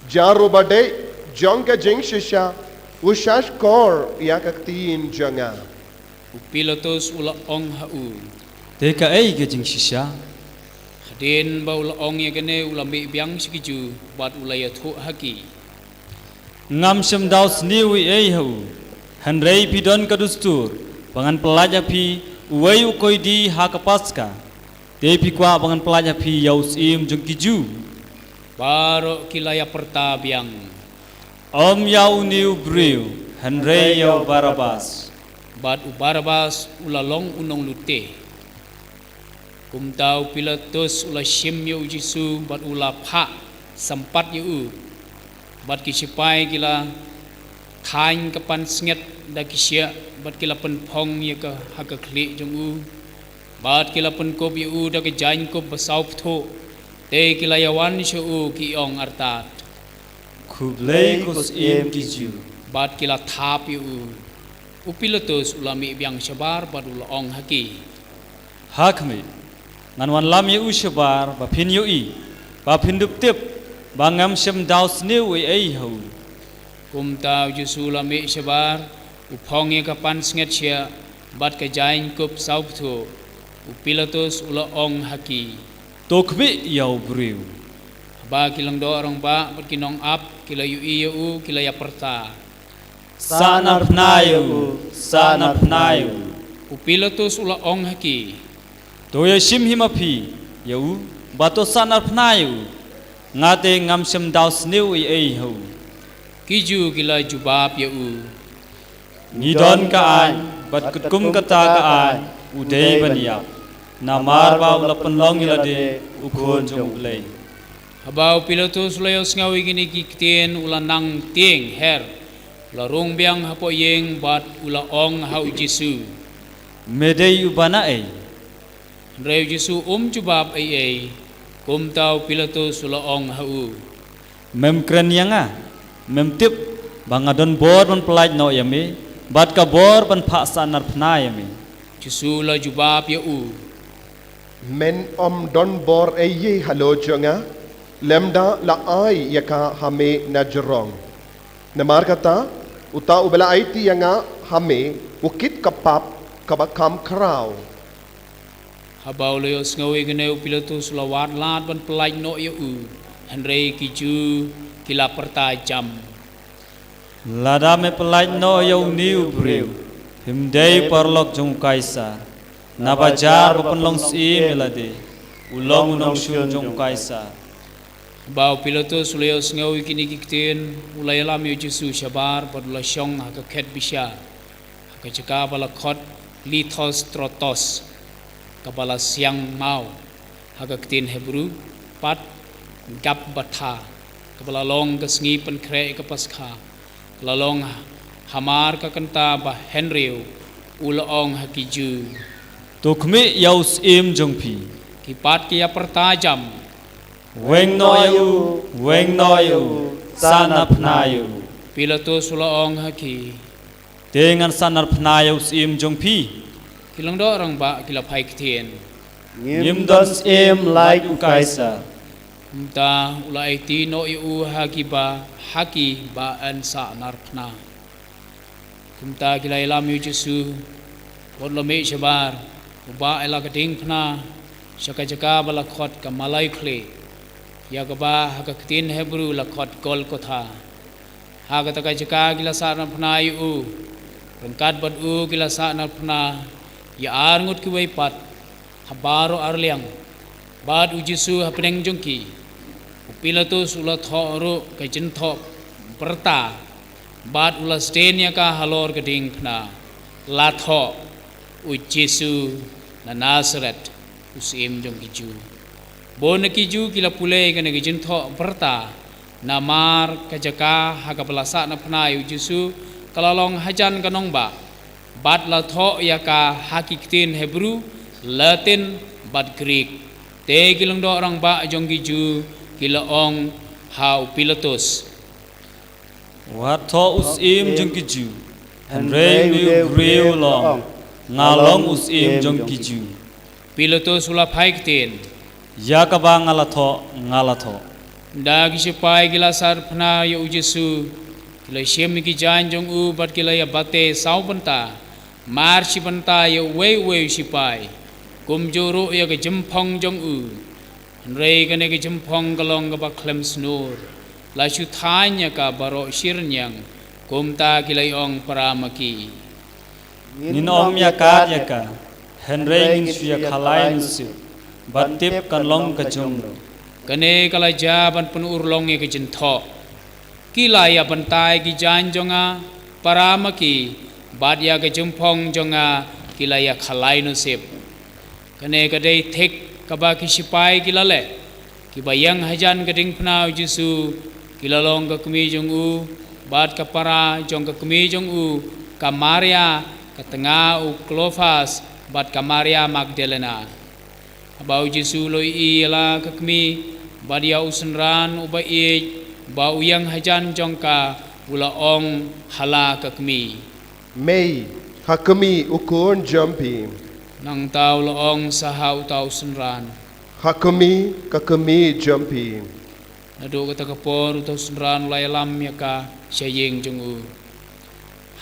Jar uba dei jong ka jingshisha u shahshkor ïa ka ktien jong nga. U Pilatus u la ong ha u: Te kaei ka jingshisha? Hadien ba u la ong ïa kane u la mih biang sha ki Jiw bad u la ïathuh ha ki: Ngam shym daw sniew ei ei ha u. Hynrei phi don ka dustur ba ngan pyllait ha phi uwei u koidi ha ka Paskha. Te phi kwah ba ngan pyllait ha phi ïa u Syiem jong ki Jiw? Baroh ki la ïapyrta biang: Ym ïa une u briew, hynrei ïa u Barabbas. Bad u Barabbas u la long u nonglute. Kumta u Pilatus u la shim ïa u Jisu bad u la phah sympat ïa u. Bad ki shipai ki la thaiñ ka pansngiat da ki shiah, bad ki la pynphong ïa ka ha ka khlieh jong u. Bad ki la pynkup ïa u da ka jaiñkup ba saw phthuh, te ki la ïawan sha u ki ong artat: Khublei ko Syiem ki Jiw. Bad ki la thap ïa u. U Pilatus u la mih biang shabar bad u la ong ha ki: Ha khmih, ngan wanlam ïa u shabar ba phin ïohi, ba phin dup tip ba ngam shym daw sniew ei ei ha u. Kumta u Jisu u la mih shabar, u phong ïa ka pansngiat shiah bad ka jaiñkup saw phthuh. U Pilatus u la ong ha ki: To khmih ïa u briew. Haba ki lyngdoh rangbah bad ki nongap ki la ïohi ïa u, ki la ïapyrta: Sahnarphna ïa u, sahnarphna ïa u. U Pilatus u la ong ha ki: To ïashim hi ma phi ïa u bad to sahnarphna ïa u. Nga te ngam shym daw sniew ei ei ha u. Ki Jiw ki la jubab ïa u: Ngi don ka aiñ, bad katkum kata ka aiñ u dei ban ïap, namar ba u la pynlong ïa lade u Khun jong U Blei. Haba u Pilatus u la ïohsngew ïa kine ki ktien, u la nang tieng her, u la rung biang hapoh ïing bad u la ong ha u Jisu: Me dei uba naei? Hynrei u Jisu um jubab ei ei. Kumta u Pilatus u la ong ha u: Mem kren ïa nga? Mem tip ba nga don bor ban pyllait noh ïa me, bad ka bor ban phah sahnarphna ïa me. Jisu la jubab ïa u, men ym don bor ei ei halor jong nga, lymda la ai ïa ka ha me na jrong. Namar kata, uta uba la aiti ïa nga ha me, u kit ka pap kaba kham khraw. Haba u la ïohsngew ïa kane, u Pilatus u la wad lad ban pyllait noh ïa u, hynrei ki Jiw ki la pyrta jam, lada me pyllait noh ïa une u briew, phim dei paralok jong u Kaisar, naba jar ba pynlong syiem ïa lade, u long u nongshun jong u Kaisar. Haba u Pilatus u la ïohsngew ïa kine ki ktien, u la ïalam ïa u Jisu shabar bad u la shong ha ka khet bishar, ha ka jaka ba la khot Lithostrotos, kaba la siang maw ha ka ktien Hebru, bad Gabbatha, kaba la long ka sngi pynkhreh ïa ka Paskha. Ka la long hamar ka kynta ba hynriew. U la ong ha ki Jiw, to khmih ïa u syiem jong phi. Ki pat ki ïa pyrta jam, weng noh ïa u, weng noh ïa u, sahnarphna ïa u. Pilatus u la ong ha ki, te ngan sahnarphna ïa u syiem jong phi. Ki lyngdoh rangbah ki la phai ktien, ngim don syiem lait u Kaisar. Kumta u la aiti noh ïa u ha kiba, ha ki ba yn sahnarphna. Kumta ki la ïalam ïa u Jisu, bad u la mih shabar, u bah ïa la ka diengphna, sha ka jaka ba la khot ka Malai Khlieh, ïa kaba ha ka ktien Hebru la khot Golgotha. Ha kata ka jaka ki la sahnarphna ïa u, ryngkat bad u ki la sahnarphna ïa ar ngut kiwei pat, ha baroh ar liang, bad u Jisu hapdeng jong ki. U Pilatus u la thoh ruh ka jingthoh pyrta, bad u la sdien ïa ka halor ka diengphna, la thoh, U Jisu na Nasaret, u syiem jong ki Jiw. Bun na ki Jiw ki la pule ïa kane ka jingthoh pyrta, namar ka jaka ha kaba la sahnarphna ïa u Jisu ka la long hajan ka nongbah, bad la thoh ïa ka ha ki ktien Hebru, Latin, bad Grik. Te ki lyngdoh rangbah jong ki Jiw ki la ong ha u Pilatus, wat thoh u syiem jong ki Jiw, hynrei une u briew u la ong, nga long u syiem jong ki Jiw. Pilatus u la phai ktien, ïa kaba nga la thoh, nga la thoh. Da ki shipai ki la sahnarphna ïa u Jisu, ki la shim ïa ki jaiñ jong u bad ki la ïa bate saw bynta, mar shi bynta ïa uwei uwei u shipai, kumjuh ruh ïa ka jingphong jong u. Hynrei kane ka jingphong ka long kaba khlem snur, la shu thaiñ ïa ka baroh shi rynïeng, kumta ki la ïa ong para ma ki, ngin ym ïa kad ïa ka, hynrei ngin shu ïa khalai nusip, bad tip kan long ka jong no. Kane ka la jia ban pynurlong ïa ka jingthoh, ki la ïa bynta ïa ki jaiñ jong nga para ma ki, bad ïa ka jingphong jong nga ki la ïa khalai nusip. Kane ka dei thik kaba ki shipai ki la leh, kiba ïeng hajan ka diengphna u Jisu, ki la long ka kmie jong u, bad ka para jong ka kmie jong u, ka Maria ka tnga u Klofas, bad ka Maria Magdalena. Haba u Jisu u la ïohi ïa la ka kmie, bad ïa u synran uba ïeit, ba u ïeng hajan jong ka, u la ong ha la ka kmie, mei, ha khmih u khun jong phi. Nangta u la ong sa ha uta u synran, ha khmih ka kmie jong phi. Naduh kata ka por uta u synran u la ïalam ïa ka sha ïing jong u.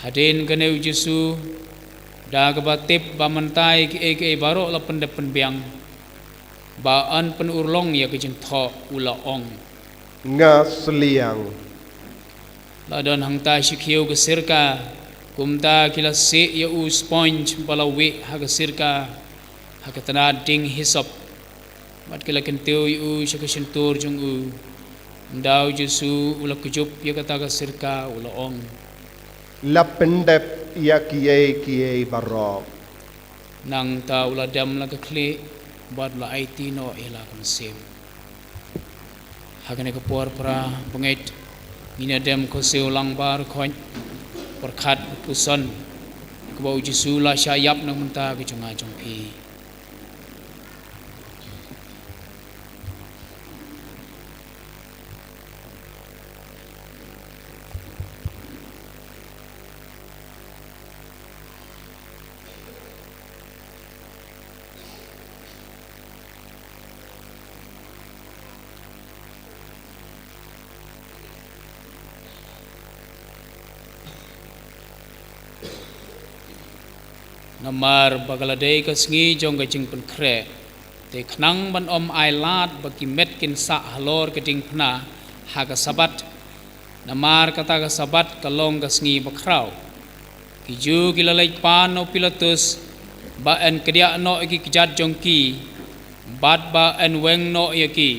Hadien kane u Jisu, da kaba tip ba mynta ïa kiei kiei baroh la pyndep pynbiang, ba yn pynurlong ïa ka jingthoh, u la ong, nga sliang. La don hangta shi khiew ka sirka, kumta ki la sih ïa u sponge ba la wieh ha ka sirka, ha ka tnat dieng hisop, bad ki la kyntiew ïa u sha ka shyntur jong u. Ynda u Jisu u la kjut ïa kata ka sirka, u la ong, la pyndep ïa kiei kiei baroh. Nangta u la dem la ka khlieh, bad u la aiti noh ïa la ka mynsiem. Ha kane ka por para bangeit, ngin ïa dem ka siew lang baroh khoit, pyrkhat u puson, kaba u Jisu u la shah ïap na ka bynta ka jong nga jong phi. Namar ba ka la dei ka sngi jong ka jingpynkhreh, te khnang ban ym ailad ba ki met kin sah halor ka diengphna ha ka Sabbath, namar kata ka Sabbath ka long ka sngi bakhraw. Ki Jiw ki la leit pan na u Pilatus ba yn kdiah noh ïa ki kjat jong ki bad ba yn weng noh ïa ki.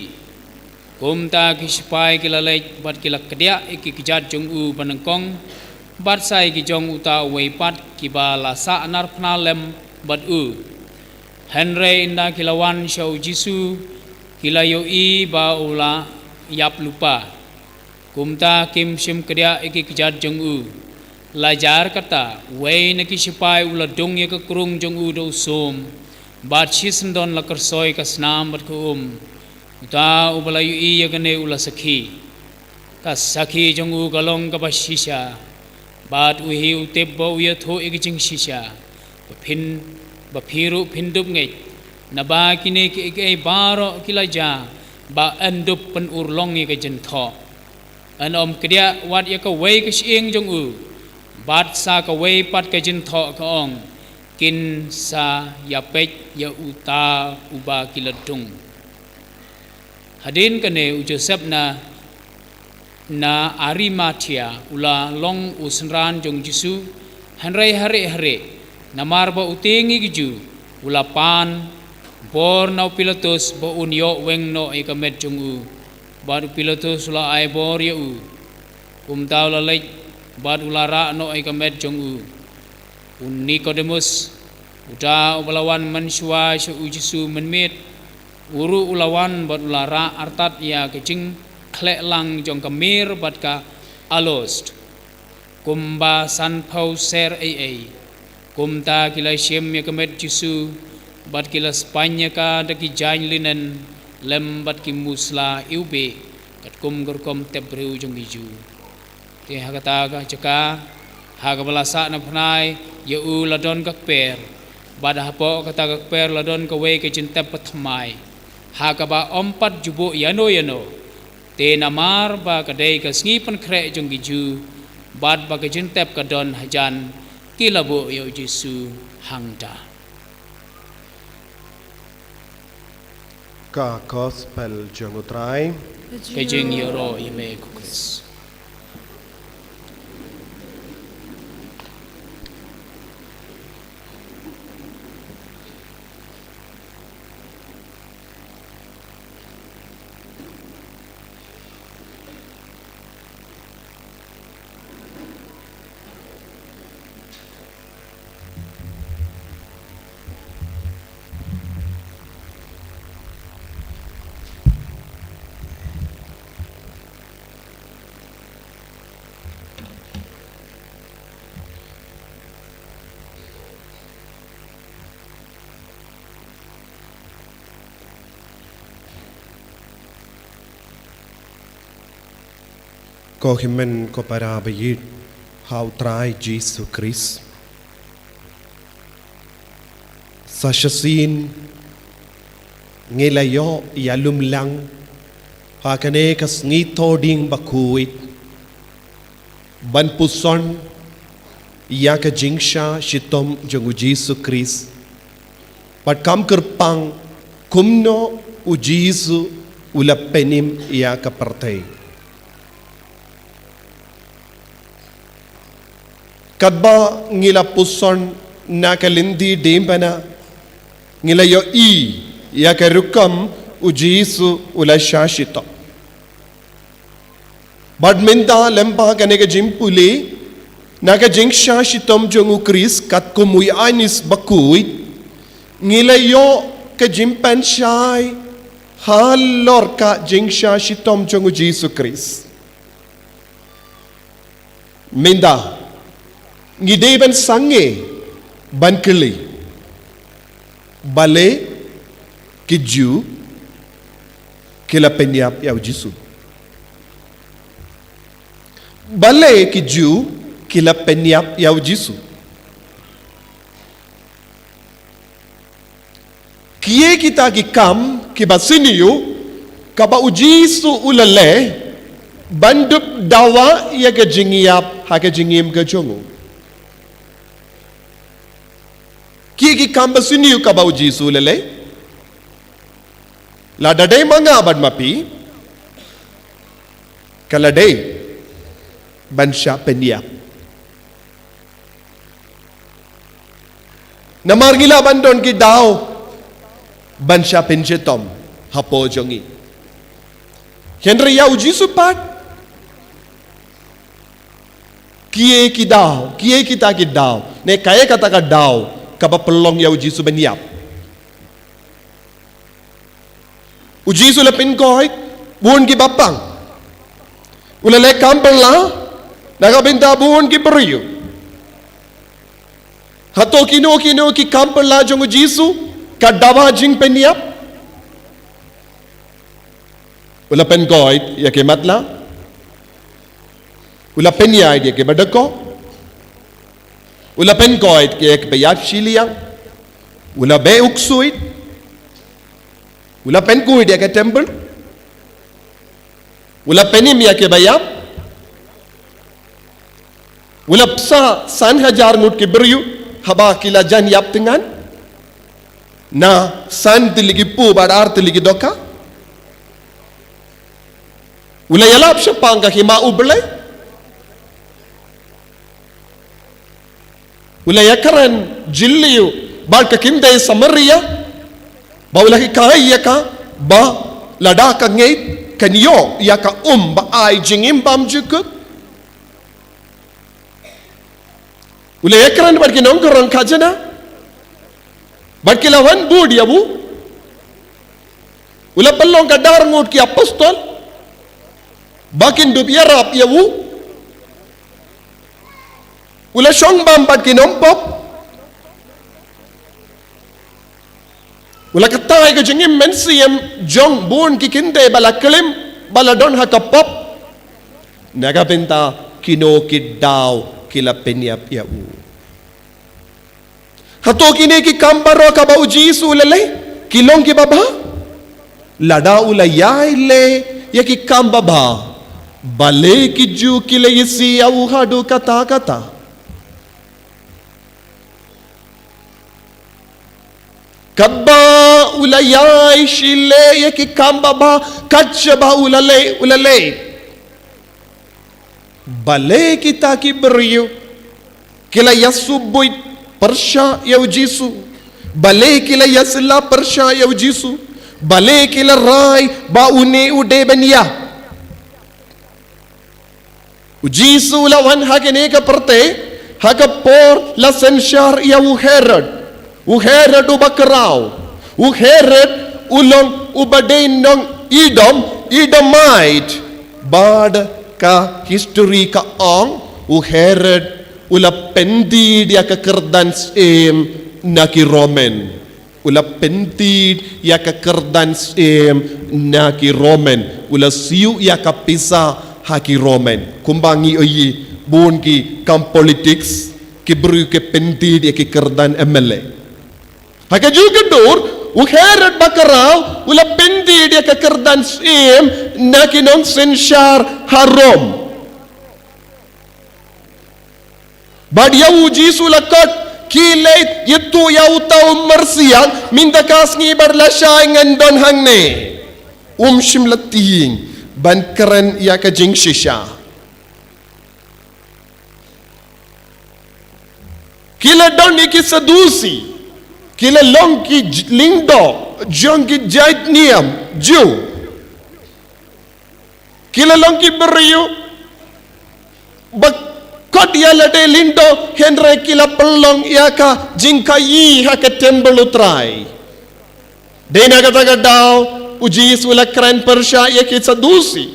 Kumta ki shipai ki la leit bad ki la kdiah ïa ki kjat jong u banyngkong bad sa ïa ki jong uta uwei pat kiba la sah narphna lem bad u. Hynrei ynda ki la wan sha u Jisu, ki la ïohi ba u la ïap lypa. Kumta kim shym kdiah ïa ki kjat jong u. La jar kata, uwei na ki shipai u la dung ïa ka krung jong u da u sum bad shisyndon la kyrsoi ka snam bad ka um. Uta uba la ïohi ïa kane u la sakhi. Ka sakhi jong u ka long kaba shisha, bad u hi u tip ba u ïathuh ïa ka jingshisha. Ba phin, ba phi ruh phin dup ngeit, naba kine kiei kiei baroh ki la jia ba yn dup pynurlong ïa ka jingthoh. Yn ym kdiah wat ïa kawei ka shyieng jong u, bad sa kawei pat ka jingthoh ka ong, kin sa ïapeit ïa uta uba ki la dung. Hadien kane u Joseph na, na Arimathea u la long u synran jong u Jisu, hynrei hare hare, namar ba u tieng ïa ki Jiw, u la pan bor na u Pilatus ba un ïoh weng noh ïa ka met jong u. Bad u Pilatus u la ai bor ïa u. Kumta u la leit bad u la rah noh ïa ka met jong u. U Nikodemus, uta uba la wan mynshuwa sha u Jisu mynmiet, u ruh u la wan bad u la rah artat ïa ka jingkhleh lang jong ka mir bad ka alost, kumba sanphew ser ei ei. Kumta ki la shim ïa ka met Jisu bad ki la spaiñ ïa ka da ki jaiñ linen lem bad ki musla iwbih, katkum ka rukom tep briew jong ki Jiw. Te ha kata ka jaka, ha kaba la sah na pnai ïa u la don ka kper, bad hapoh kata ka kper la don kawei ka jingtep bathymmai, ha kaba ym pat ju buh ïano ïano. Te namar ba ka dei ka sngi pynkhreh jong ki Jiw, bad ba ka jingtep ka don hajan, ki la buh ïa u Jisu hangta. Ka Gospel jong u Trai. Ka jingïaroh ïa me ko Khrist. Ko hynmen ko para ba ïeit ha u Trai Jisu Khrist. Sa shisien ngi la ïoh ïalum lang ha kane ka sngi Thohdieng bakhuid, ban puson ïa ka jingshah shitom jong u Jisu Khrist, bad kam kyrpang kumno u Jisu u la pynim ïa ka pyrthei. Katba ngi la puson na ka lynti diengphna, ngi la ïohi ïa ka rukom u Jisu u la shah shitom. Bad mynta lyngba kane ka jingpule na ka jingshah shitom jong u Khrist katkum u Ïoannis bakhuid, ngi la ïoh ka jingpynshai halor ka jingshah shitom jong u Jisu Khrist. Mynta ngi dei ban sangeh ban kylli, balei ki Jiw ki la pynïap ïa u Jisu? Balei ki Jiw ki la pynïap ïa u Jisu? Kiei kita ki kam kiba sniew kaba u Jisu u la leh ban dup dawa ïa ka jingïap ha ka jingim ka jong u? Ki ki kam ba sniew kaba u Jisu u la leh. Lada dei ma nga bad ma phi, ka la dei ban shah pynïap. Namar ngi lah ban don ki daw ban shah pynshitom hapoh jong ngi. Hynrei ïa u Jisu pat, kiei ki daw, kiei kita ki daw, ne kaei kata ka daw kaba pynlong ïa u Jisu ban ïap? U Jisu u la pynkoit bun kiba pang. U la leh kam phylla na ka bynta bun ki briew. Hato kino kino ki kam phylla jong u Jisu ka dawa jingpynïap? U la pynkoit ïa ki matlah. U la pynïaid ïa kiba dkoh. U la pynkoit ïa kiba ïap shiliang. U la beh u ksuid. U la pynkoit ïa ka temple. U la pynim ïa kiba ïap. U la bsa san hajar ngut ki briew haba ki la jan ïap tyngan. Na san tylli ki pud bad ar tylli ki dohkha. U la ïalap shaphang ka hima U Blei. U la ïakren jylliew bad ka kynthei Samaria, ba u la hikai ïa ka ba lada ka ngeit kan ïoh ïa ka um ba ai jingim bymjukut. U la ïakren bad ki nongkren khajna bad ki la wan bud ïa u. U la pynlong ka dar ngut ki apostol ba kin dup ïarap ïa u. U la shong bam bad ki nongpop. U la kata ïa ka jingim mynsiem jong bun ki kynthei ba la klim, ba la don ha ka pop. Na ka bynta kino ki daw ki la pynïap ïa u. Hato kine ki kam baroh kaba u Jisu u la leh ki long kiba bha? Lada u la ïai leh ïa ki kam babha, balei ki Jiw ki la ïasi ïa u haduh katta katta? Kaba u la ïai shi leh ïa ki kam babha kat shaba u la leh, u la leh. Balei kita ki briew ki la ïasubuit pyrshah ïa u Jisu? Balei ki la ïasylla pyrshah ïa u Jisu? Balei ki la rai ba une u dei ban ïap? U Jisu u la wan ha kane ka pyrthei ha ka por la synshar ïa u Herod. U Herod uba khraw. U Herod u long uba dei nong Edom, Edomite. Bad ka history ka ong u Herod u la pynthied ïa ka kyrdan syiem na ki Roman. U la pynthied ïa ka kyrdan syiem na ki Roman. U la siew ïa ka pisa ha ki Roman. Kumba ngi ïohi bun ki kam politics, ki briew ki pynthied ïa ki kyrdan M L A. Ha kajuh ka dur, u Herod ba khraw u la pynthied ïa ka kyrdan syiem na ki nongsynshar ha Rom. Bad ïa u Jisu la khot, khie leit ïathuh ïa uta u myrsiang, mynta ka sngi bad lashai ngan don hangne. Um shym la tieng ban kren ïa ka jingshisha. Ki la don ïa ki Sadusi, ki la long ki j-, lyngdoh jong ki jait niam Jiw. Ki la long ki briew ba kot ïa lade lyngdoh, hynrei ki la pynlong ïa ka jingkhaïi ha ka templ U Trai. Dei na kata ka daw u Jisu u la kren pyrshah ïa ki Sadusi.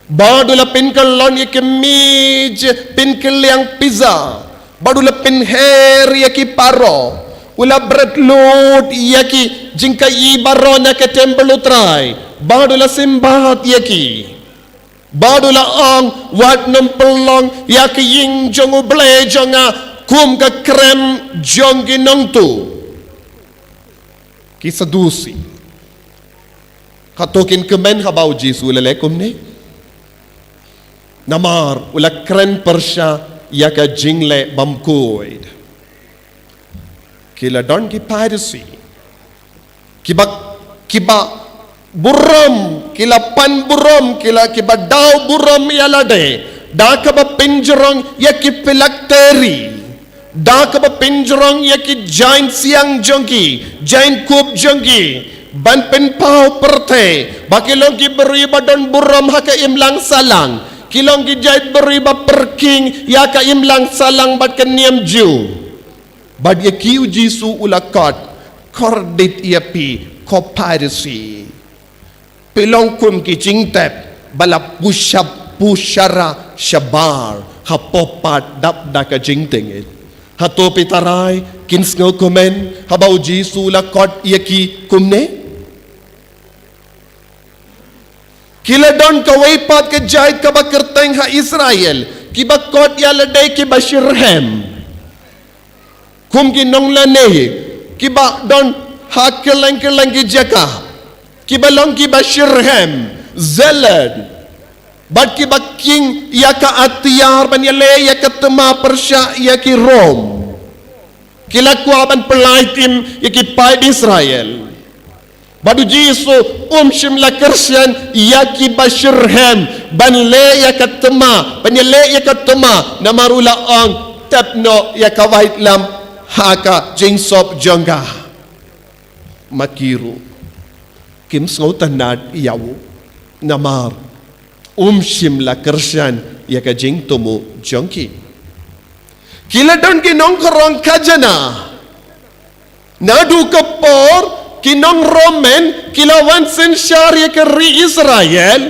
Bad u la pynkyllon ïa ki miej pynkylliang pisa. Bad u la pynher ïa ki baroh. U la bret lut ïa ki jingkhaïi baroh na ka templ U Trai. Bad u la symbat ïa ki. Bad u la ong, wat nym pynlong ïa ka ïing jong U Blei jong nga kum ka krem jong ki nongtuh. Ki Sadusi. Hato kin kmen haba u Jisu u la leh kumne? Namar u la kren pyrshah ïa ka jingleh bymkhuid. Ki la don ki Pharisi kiba, kiba burom, ki la pan burom, ki la, kiba daw burom ïa lade da kaba pynjrong ïa ki phylactery, da kaba pynjrong ïa ki jaiñ siang jong ki, jaiñ kup jong ki, ban pynpaw pyrthei ba ki long ki briew ba don burom ha ka imlang sahlang, ki long ki jaitbynriew ba pyrkhing ïa ka imlang sahlang bad ka niam Jiw. Bad ïa ki u Jisu u la kot, kordit ïa phi ko Pharisi, phi long kum ki jingtep ba la pushap pushara shabar hapoh pat dap da ka jingtengit. Hato phi tharai kin sngew kumne haba u Jisu u la kot ïa ki kumne? Ki la don kawei pat ka jait kaba kyrteng ha Israel, kiba kot ïa lade kiba shitrhem, kum ki nonglane, kiba don ha kylleng kylleng ki jaka, kiba long kiba shitrhem, zealot, bad kiba khing ïa ka atiar ban ïaleh ïa ka thma pyrshah ïa ki Rom. Ki la kwah ban pyllait im ïa ki paid Israel. Bad u Jisu um shym la kyrshan ïa kiba shitrhem ban leh ïa ka thma, ban ïaleh ïa ka thma, namar u la ong, tep noh ïa ka waitlam ha ka jingsop jong nga. Ma ki ruh kim sngewtynnad ïa u, namar um shym la kyrshan ïa ka jingthmu jong ki. Ki la don ki nongkhrong khajana. Naduh ka por ki nong Roman ki la wan synshar ïa ka ri Israel,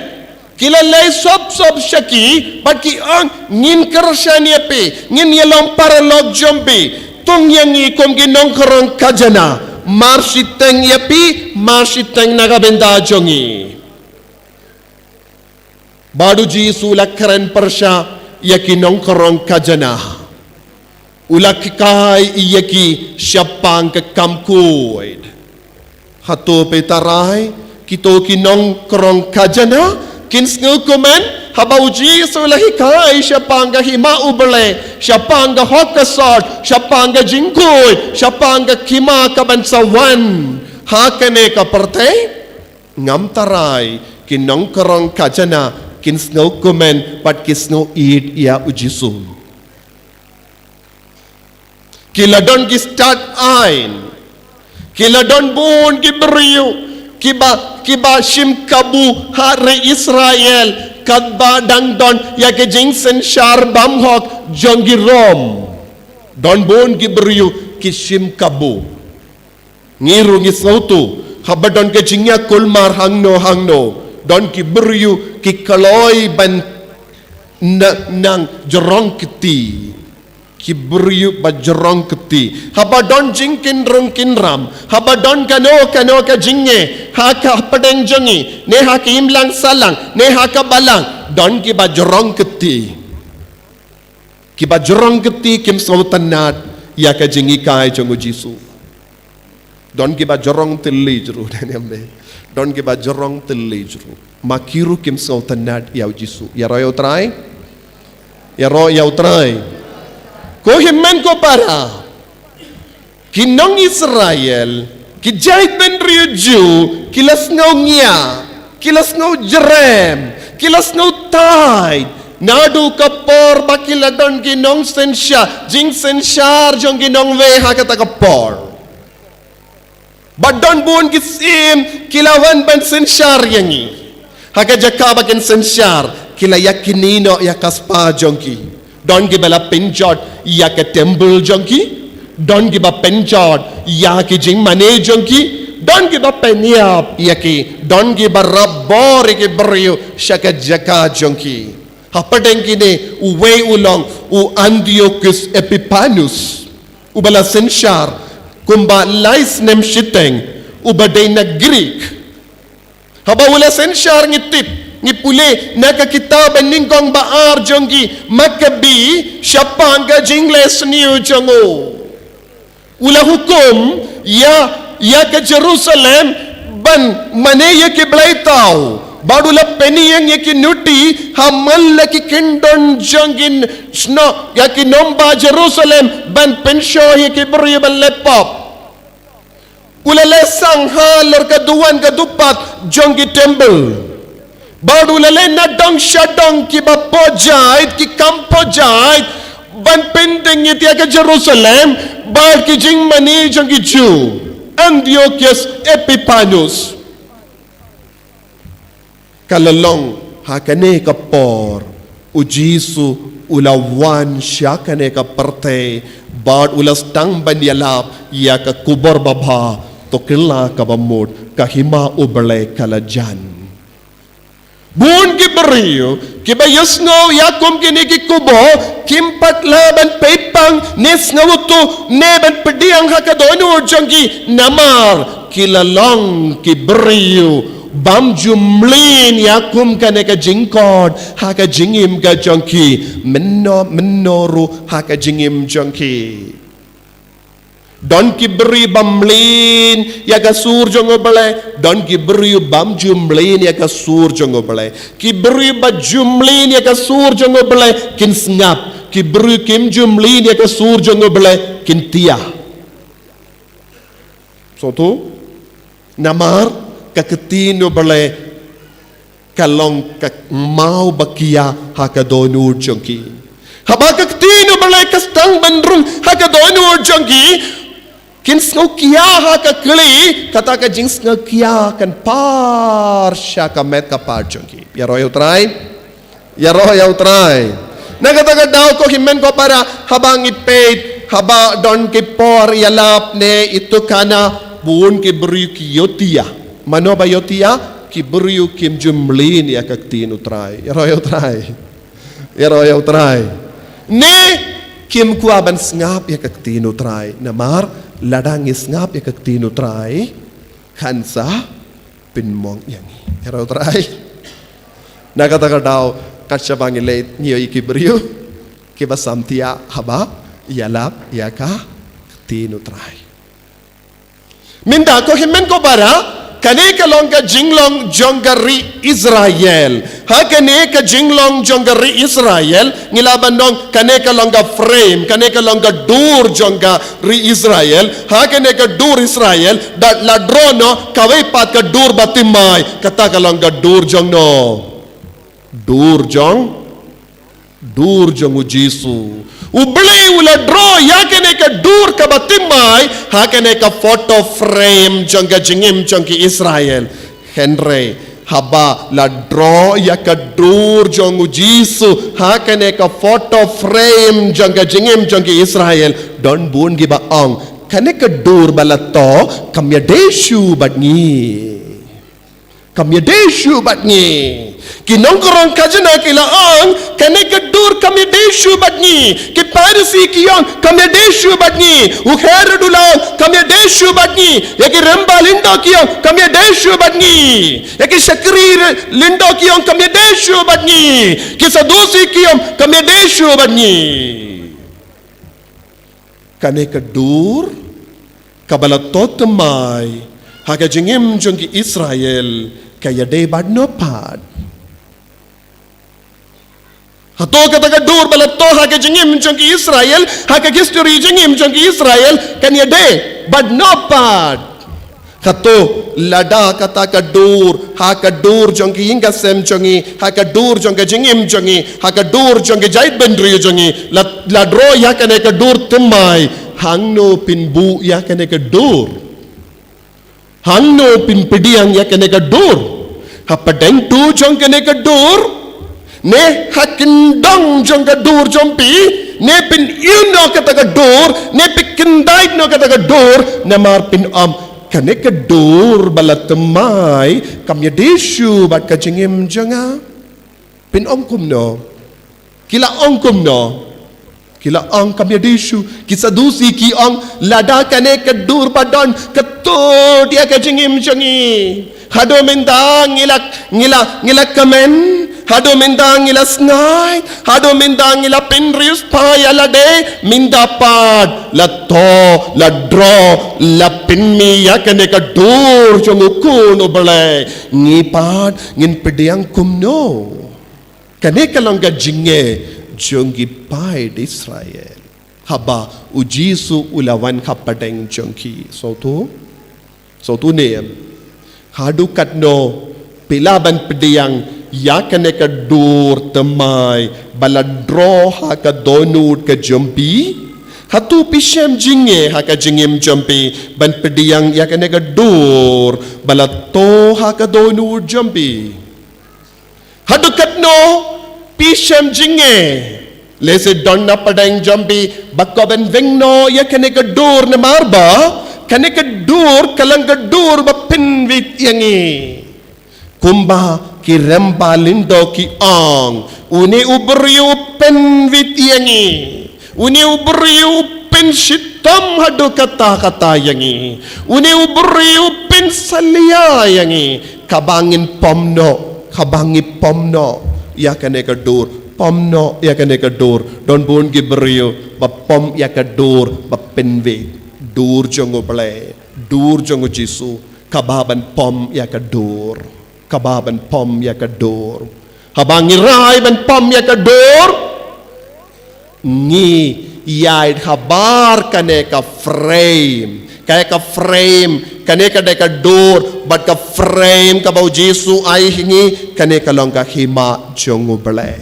ki la leit sop sop sha ki bad ki ong, ngin kyrshan ïa phi, ngin ïalong paralok jong phi. Tang ïa ngi kum ki nongkhrong khajana, mar shiteng ïa phi, mar shiteng na ka bynta jong ngi. Bad u Jisu u la kren pyrshah ïa ki nongkhrong khajana. U la hikai ïa ki shaphang ka kam khuid. Hato phi tharai kito ki nongkhrong khajana kin sngew kumne haba u Jisu u la hikai shaphang ka hima U Blei, shaphang ka hok ka sot, shaphang ka jingkhuid, shaphang ka hima kaban sa wan ha kane ka pyrthei? Ngam tharai ki nongkhrong khajana kin sngew kumne bad ki sngew ïeit ïa u Jisu. Ki la don ki stad aiñ. Ki la don bun ki briew kiba, kiba shim kabu ha ri Israel katba dang don ïa ki jingsynshar bymhok jong ki Rom. Don bun ki briew ki shim kabu. Ngi ruh ngi sngewthuh, haba don ka jingïakulmar hangno hangno, don ki briew ki kloi ban na-, nang jrong kti. Ki briew ba jrong kti. Haba don jingkynrung kynram, haba don kano kano ka jingeh ha ka hapdeng jong ngi, ne ha ka imlang sahlang, ne ha ka balang, don kiba jrong kti. Kiba jrong kti kim sngewtynnad ïa ka jinghikai jong u Jisu. Don kiba jrong tylli jrong, don kiba jrong tylli jrong. Ma ki ruh kim sngewtynnad ïa u Jisu. Ïaroh ïa u Trai. Ïaroh ïa u Trai. Ko hynmen ko para. Ki nong Israel, ki jaitbynriew Jiw, ki la sngew ngiah, ki la sngew jrem, ki la sngew tied. Naduh ka por ba ki la don ki nongsynshar, jingsynshar jong ki nongwei ha kata ka por. Ba don bun ki syiem ki la wan ban synshar ïa ngi. Ha ka jaka ba kin synshar, ki la ïa knieh noh ïa ka spah jong ki. Don kiba la pynjot ïa ka temple jong ki. Don kiba pynjot ïa ki jingmane jong ki. Don kiba pynïap ïa ki. Don kiba rap bor ïa ki briew sha ka jaka jong ki. Hapdeng kine uwei u long u Antiochus Epiphanes. Uba la synshar kumba lai snem shiteng, uba dei na Greek. Haba u la synshar ngi tip, ngi pule na ka kitab ba nyngkong ba ar jong ki Makabi, shaphang ka jingleh sniew jong u. U la hukum ïa, ïa ka Jerusalem ban mane ïa ki blei thaw. Bad u la pynïeng ïa ki nuti ha man la ki kyndon jong ki shnong, ïa ki nongbah Jerusalem ban pynshoh ïa ki briew ban leh pop. U la leh sang halor ka duwan ka dupat jong ki temple. Bad u la leh na dong sha dong kiba pojait, ki kam pojait, ban pyndeng ïa ka Jerusalem, bad ki jingmane jong ki Jew. Antiochus Epiphanes. Ka la long ha kane ka por, u Jisu u la wan sha kane ka pyrthei, bad u la sdang ban ïalap ïa ka khubor babha, to kylla kaba mut, ka hima U Blei ka la jan. Bun ki briew kiba ïohsngew ïa kum kine ki khubor, kim pat lah ban peit pang, ne sngewthuh, ne ban pdiang ha ka dohnud jong ki, namar ki la long ki briew bym ju mlien ïa kum kane ka jingkhot ha ka jingim ka jong ki, mynno mynno ruh ha ka jingim jong ki. Don ki briew ba mlien ïa ka sur jong U Blei, don ki briew bym ju mlien ïa ka sur jong U Blei. Ki briew ba ju mlien ïa ka sur jong U Blei kin sngap, ki briew kim ju mlien ïa ka sur jong U Blei kin thiah. Sngewthuh? Namar ka ktien U Blei ka long ka maw ba khia ha ka dohnud jong ki. Haba ka ktien U Blei ka sdang ban rung ha ka dohnud jong ki, kin sngew khia ha ka khlieh, kata ka jingsngew khia kan par sha ka met ka phad jong ki. Ïaroh ïa U Trai. Ïaroh ïa U Trai. Na kata ka daw ko hynmen ko para, haba ngi peit, haba don ki por ïalap ne i tukana, bun ki briew ki ïohthiah. Mano ba ïohthiah? Ki briew kim ju mlien ïa ka ktien U Trai. Ïaroh ïa U Trai. Ïaroh ïa U Trai. Ne kim kwah ban sngap ïa ka ktien U Trai. Namar lada ngi sngap ïa ka ktien U Trai, kan sa pynmong ïa ngi. Ïaroh ïa U Trai. Na kata ka daw, kat shaba ngi leit, ngi ïohi ki briew kiba samthiah haba ïalap ïa ka ktien U Trai. Mynta ko hynmen ko para, kane ka long ka jinglong jong ka ri Israel. Ha kane ka jinglong jong ka ri Israel, ngi lah ban ong kane ka long ka frame, kane ka long ka dur jong ka ri Israel. Ha kane ka dur Israel, da la draw noh kawei pat ka dur ba thymmai, kata ka long ka dur jong no. Dur jong, dur jong U Jisu. U Blei u la draw ïa kane ka dur kaba thymmai ha kane ka photo frame jong ka jingim jong ki Israel. Hynrei haba la draw ïa ka dur jong U Jisu ha kane ka photo frame jong ka jingim jong ki Israel, don bun kiba ong, kane ka dur ba la thoh kam ïadei shuh bad ngi. Kam ïadei shuh bad ngi. Ki nongkhrong khajna ki la ong, kane ka dur kam ïadei shuh bad ngi. Ki Pharisi ki ong, kam ïadei shuh bad ngi. U Herod u la ong, kam ïadei shuh bad ngi. Ïa ki rangbah lyngdoh ki ong, kam ïadei shuh bad ngi. Ïa ki shakri lyngdoh ki ong, kam ïadei shuh bad ngi. Ki Sadusi ki ong, kam ïadei shuh bad ngi. Kane ka dur kaba la thoh thymmai ha ka jingim jong ki Israel, ka ïadei bad no pat? Hato kata ka dur ba la thoh ha ka jingim jong ki Israel, ha ka history jingim jong ki Israel, kan ïadei bad no pat? Hato lada kata ka dur ha ka dur jong ki ïing ka sem jong ngi, ha ka dur jong ka jingim jong ngi, ha ka dur jong ka jaitbynriew jong ngi, la, la draw ïa kane ka dur thymmai, hangno phin buh ïa kane ka dur? Hangno phin pdiang ïa kane ka dur? Ha pdeng tu jong kane ka dur? Ne ha kyndong jong ka dur jong phi? Ne phin ïeh noh kata ka dur? Ne phin kyndait noh kata ka dur? Namar phin ong, kane ka dur ba la thymmai kam ïadei shuh bad ka jingim jong nga. Phin ong kumno? Ki la ong kumno? Ki la ong kam ïadei shuh. Ki Sadusi ki ong, lada kane ka dur ba don ka thoh ïa ka jingim jong ngi, haduh mynta ngi la, ngi la, ngi la kmen, haduh mynta ngi la sngaid, haduh mynta ngi la pynriewspah ïa lade, mynta pat la thoh, la draw, la pynmih ïa kane ka dur jong U Khun U Blei. Ngi pat ngin pdiang kumno? Kane ka long ka jingeh jong ki paid Israel haba U Jisu u la wan ha pdeng jong ki. Sngewthuh? Sawtu ne, haduh katno phi lah ban pdiang ïa kane ka dur thymmai ba la draw ha ka dohnud ka jong phi? Hato phi shem jingeh ha ka jingim jong phi ban pdiang ïa kane ka dur ba la thoh ha ka dohnud jong phi? Haduh katno phi shem jingeh? Lehse don na pdeng jong phi ba kwah ban weng noh ïa kane ka dur, namar ba kane ka dur ka long ka dur ba pynwit ïa ngi. Kumba ki rem ba lyngdoh ki ong, une u briew u pynwit ïa ngi. Une u briew u pynshitom haduh katta katta ïa ngi. Une u briew u pynsalia ïa ngi. Kaba ngin pom noh, kaba ngi pom noh ïa kane ka dur, pom noh ïa kane ka dur. Don bun ki briew ba pom ïa ka dur ba pynwit. Dur jong U Blei, dur jong U Jisu, kaba ban pom ïa ka dur. Kaba ban pom ïa ka dur. Haba ngi rai ban pom ïa ka dur, ngi ïaid habar kane ka frame. Kane ka frame, kane ka dei ka dur, bad ka frame kaba U Jisu ai ha ngi, kane ka long ka hima jong U Blei.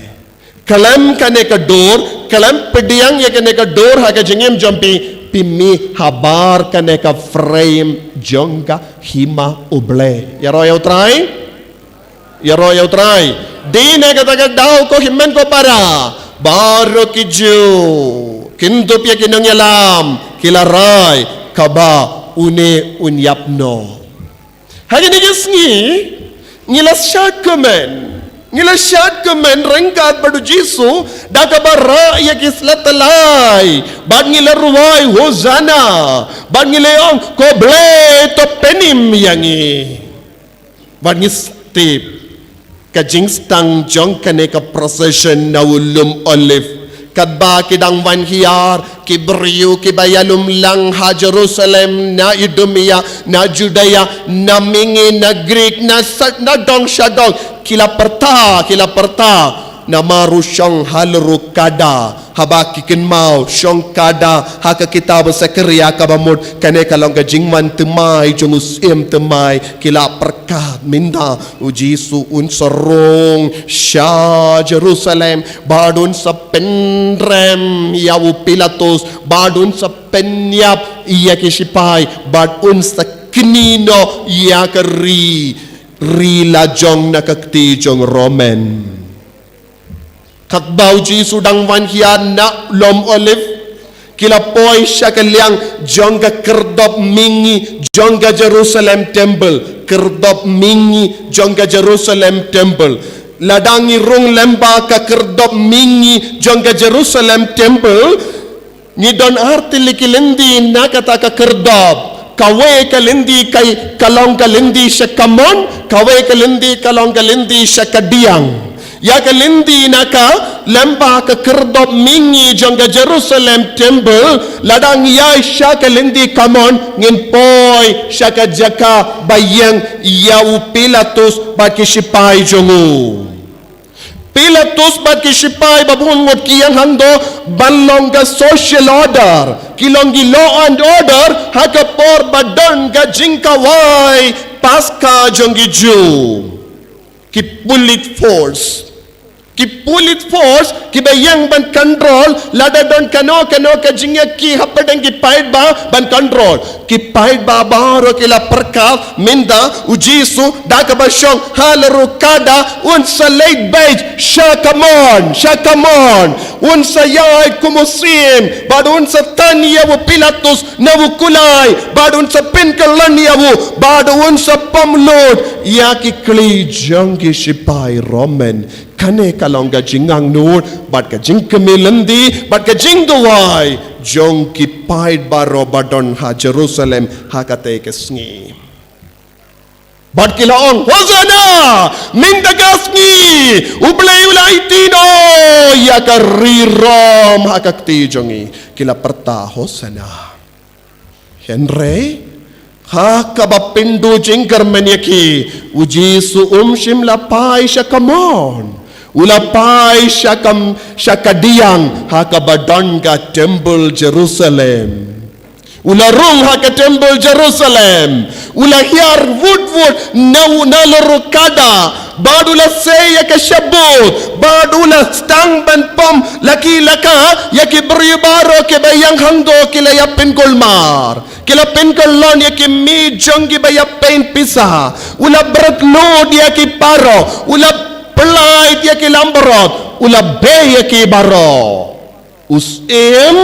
Khlem kane ka dur, khlem pdiang ïa kane ka dur ha ka jingim jong phi, phi mih habar kane ka frame jong ka hima U Blei. Ïaroh ïa U Trai? Ïaroh ïa U Trai. Dei na kata ka daw, ko hynmen ko para, baroh ki Jiw, kyndup ïa ki nongïalam, ki la rai, kaba une un ïap noh. Ha kine ki sngi ngi la shad kumne, ngi la shad kumne ryngkat bad U Jisu da kaba rah ïa ki sla tylli, bad ngi la rwai Hosanna, bad ngi la ong, ko Blei, to pynim ïa ngi. Bad ngi step ka jingsdang jong kane ka procession na u lum Olive. Katba ki dang wan hiar, ki briew kiba ïalum lang ha Jerusalem, na Idumea, na Judea, na mihngi, na Grik, na sha-, na dong sha dong, ki la pyrta, ki la pyrta. Namar u shong halor u kada, haba ki kynmaw shong kada ha ka kitab u Sakaria kaba mut, kane ka long ka jingwan thymmai jong u Syiem thymmai, ki la pyrkhat mynta U Jisu un sa rung sha Jerusalem, bad un sa pynrem ïa u Pilatus, bad un sa pynïap ïa ki shipai, bad un sa knieh noh ïa ka ri, ri lajong na ka kti jong Roman. Katba U Jisu dang wan hiar na lum Olive, ki la poi sha ka liang jong ka kyrdop mihngi jong ka Jerusalem Temple, kyrdop mihngi jong ka Jerusalem Temple. Lada ngi rung lem bad ka kyrdop mihngi jong ka Jerusalem Temple, ngi don ar tylli ki lynti na kata ka kyrdop. Kawei ka lynti ka, ka long ka lynti sha kamon, kawei ka lynti ka long ka lynti sha kadiang. Ïa ka lynti na ka lem bad ka kyrdop mihngi jong ka Jerusalem Temple, lada ngi ïaid sha ka lynti kamon, ngin poi sha ka jaka ba ïeng ïa u Pilatus bad ki shipai jong u. Pilatus bad ki shipai ba bun ngut ki ïeng hangto ban long ka social order, ki long ki law and order ha ka por ba don ka jingkhawai Paska jong ki Jiw. Ki police force, ki police force kiba ïeng ban control, lada don kano kano ka jingïakhih hapdeng ki paidbah ban control. Ki paidbah baroh ki la pyrkhat mynta U Jisu da kaba shong halor u kada un sa leit beit sha kamon, sha kamon. Un sa ïaid kum u Syiem, bad un sa tan ïa u Pilatus na u kulai, bad un sa pynkyllon ïa u, bad un sa pynlut ïa ki kli jong ki shipai Roman. Kane ka long ka jingangnud, bad ka jingkmie lynti, bad ka jingduwai jong ki paid baroh ba don ha Jerusalem ha katei ka sngi. Bad ki la ong, Hosanna! Mynta ka sngi U Blei u la aiti noh ïa ka ri Rom ha ka kti jong ngi. Ki la pyrta, Hosanna. Hynrei ha kaba pynduh jingkyrmen ïa ki, U Jisu um shym la phai sha kamon. U la phai sha kam, sha kadiang ha kaba don ka temple Jerusalem. U la rung ha ka templ Jerusalem. U la hiar wut wut na u na la rukada. Bad u la sei ïa ka shabut. Bad u la sdang ban pom la ki la ka ïa ki briew baroh kiba ïeng hangto ki la ïa pynkulmar. Ki la pynkyllon ïa ki miej jong kiba ïa pynpisa. U la bret lut ïa ki baroh. U la pyllait ïa ki langbrot. U la beh ïa ki baroh. U syiem,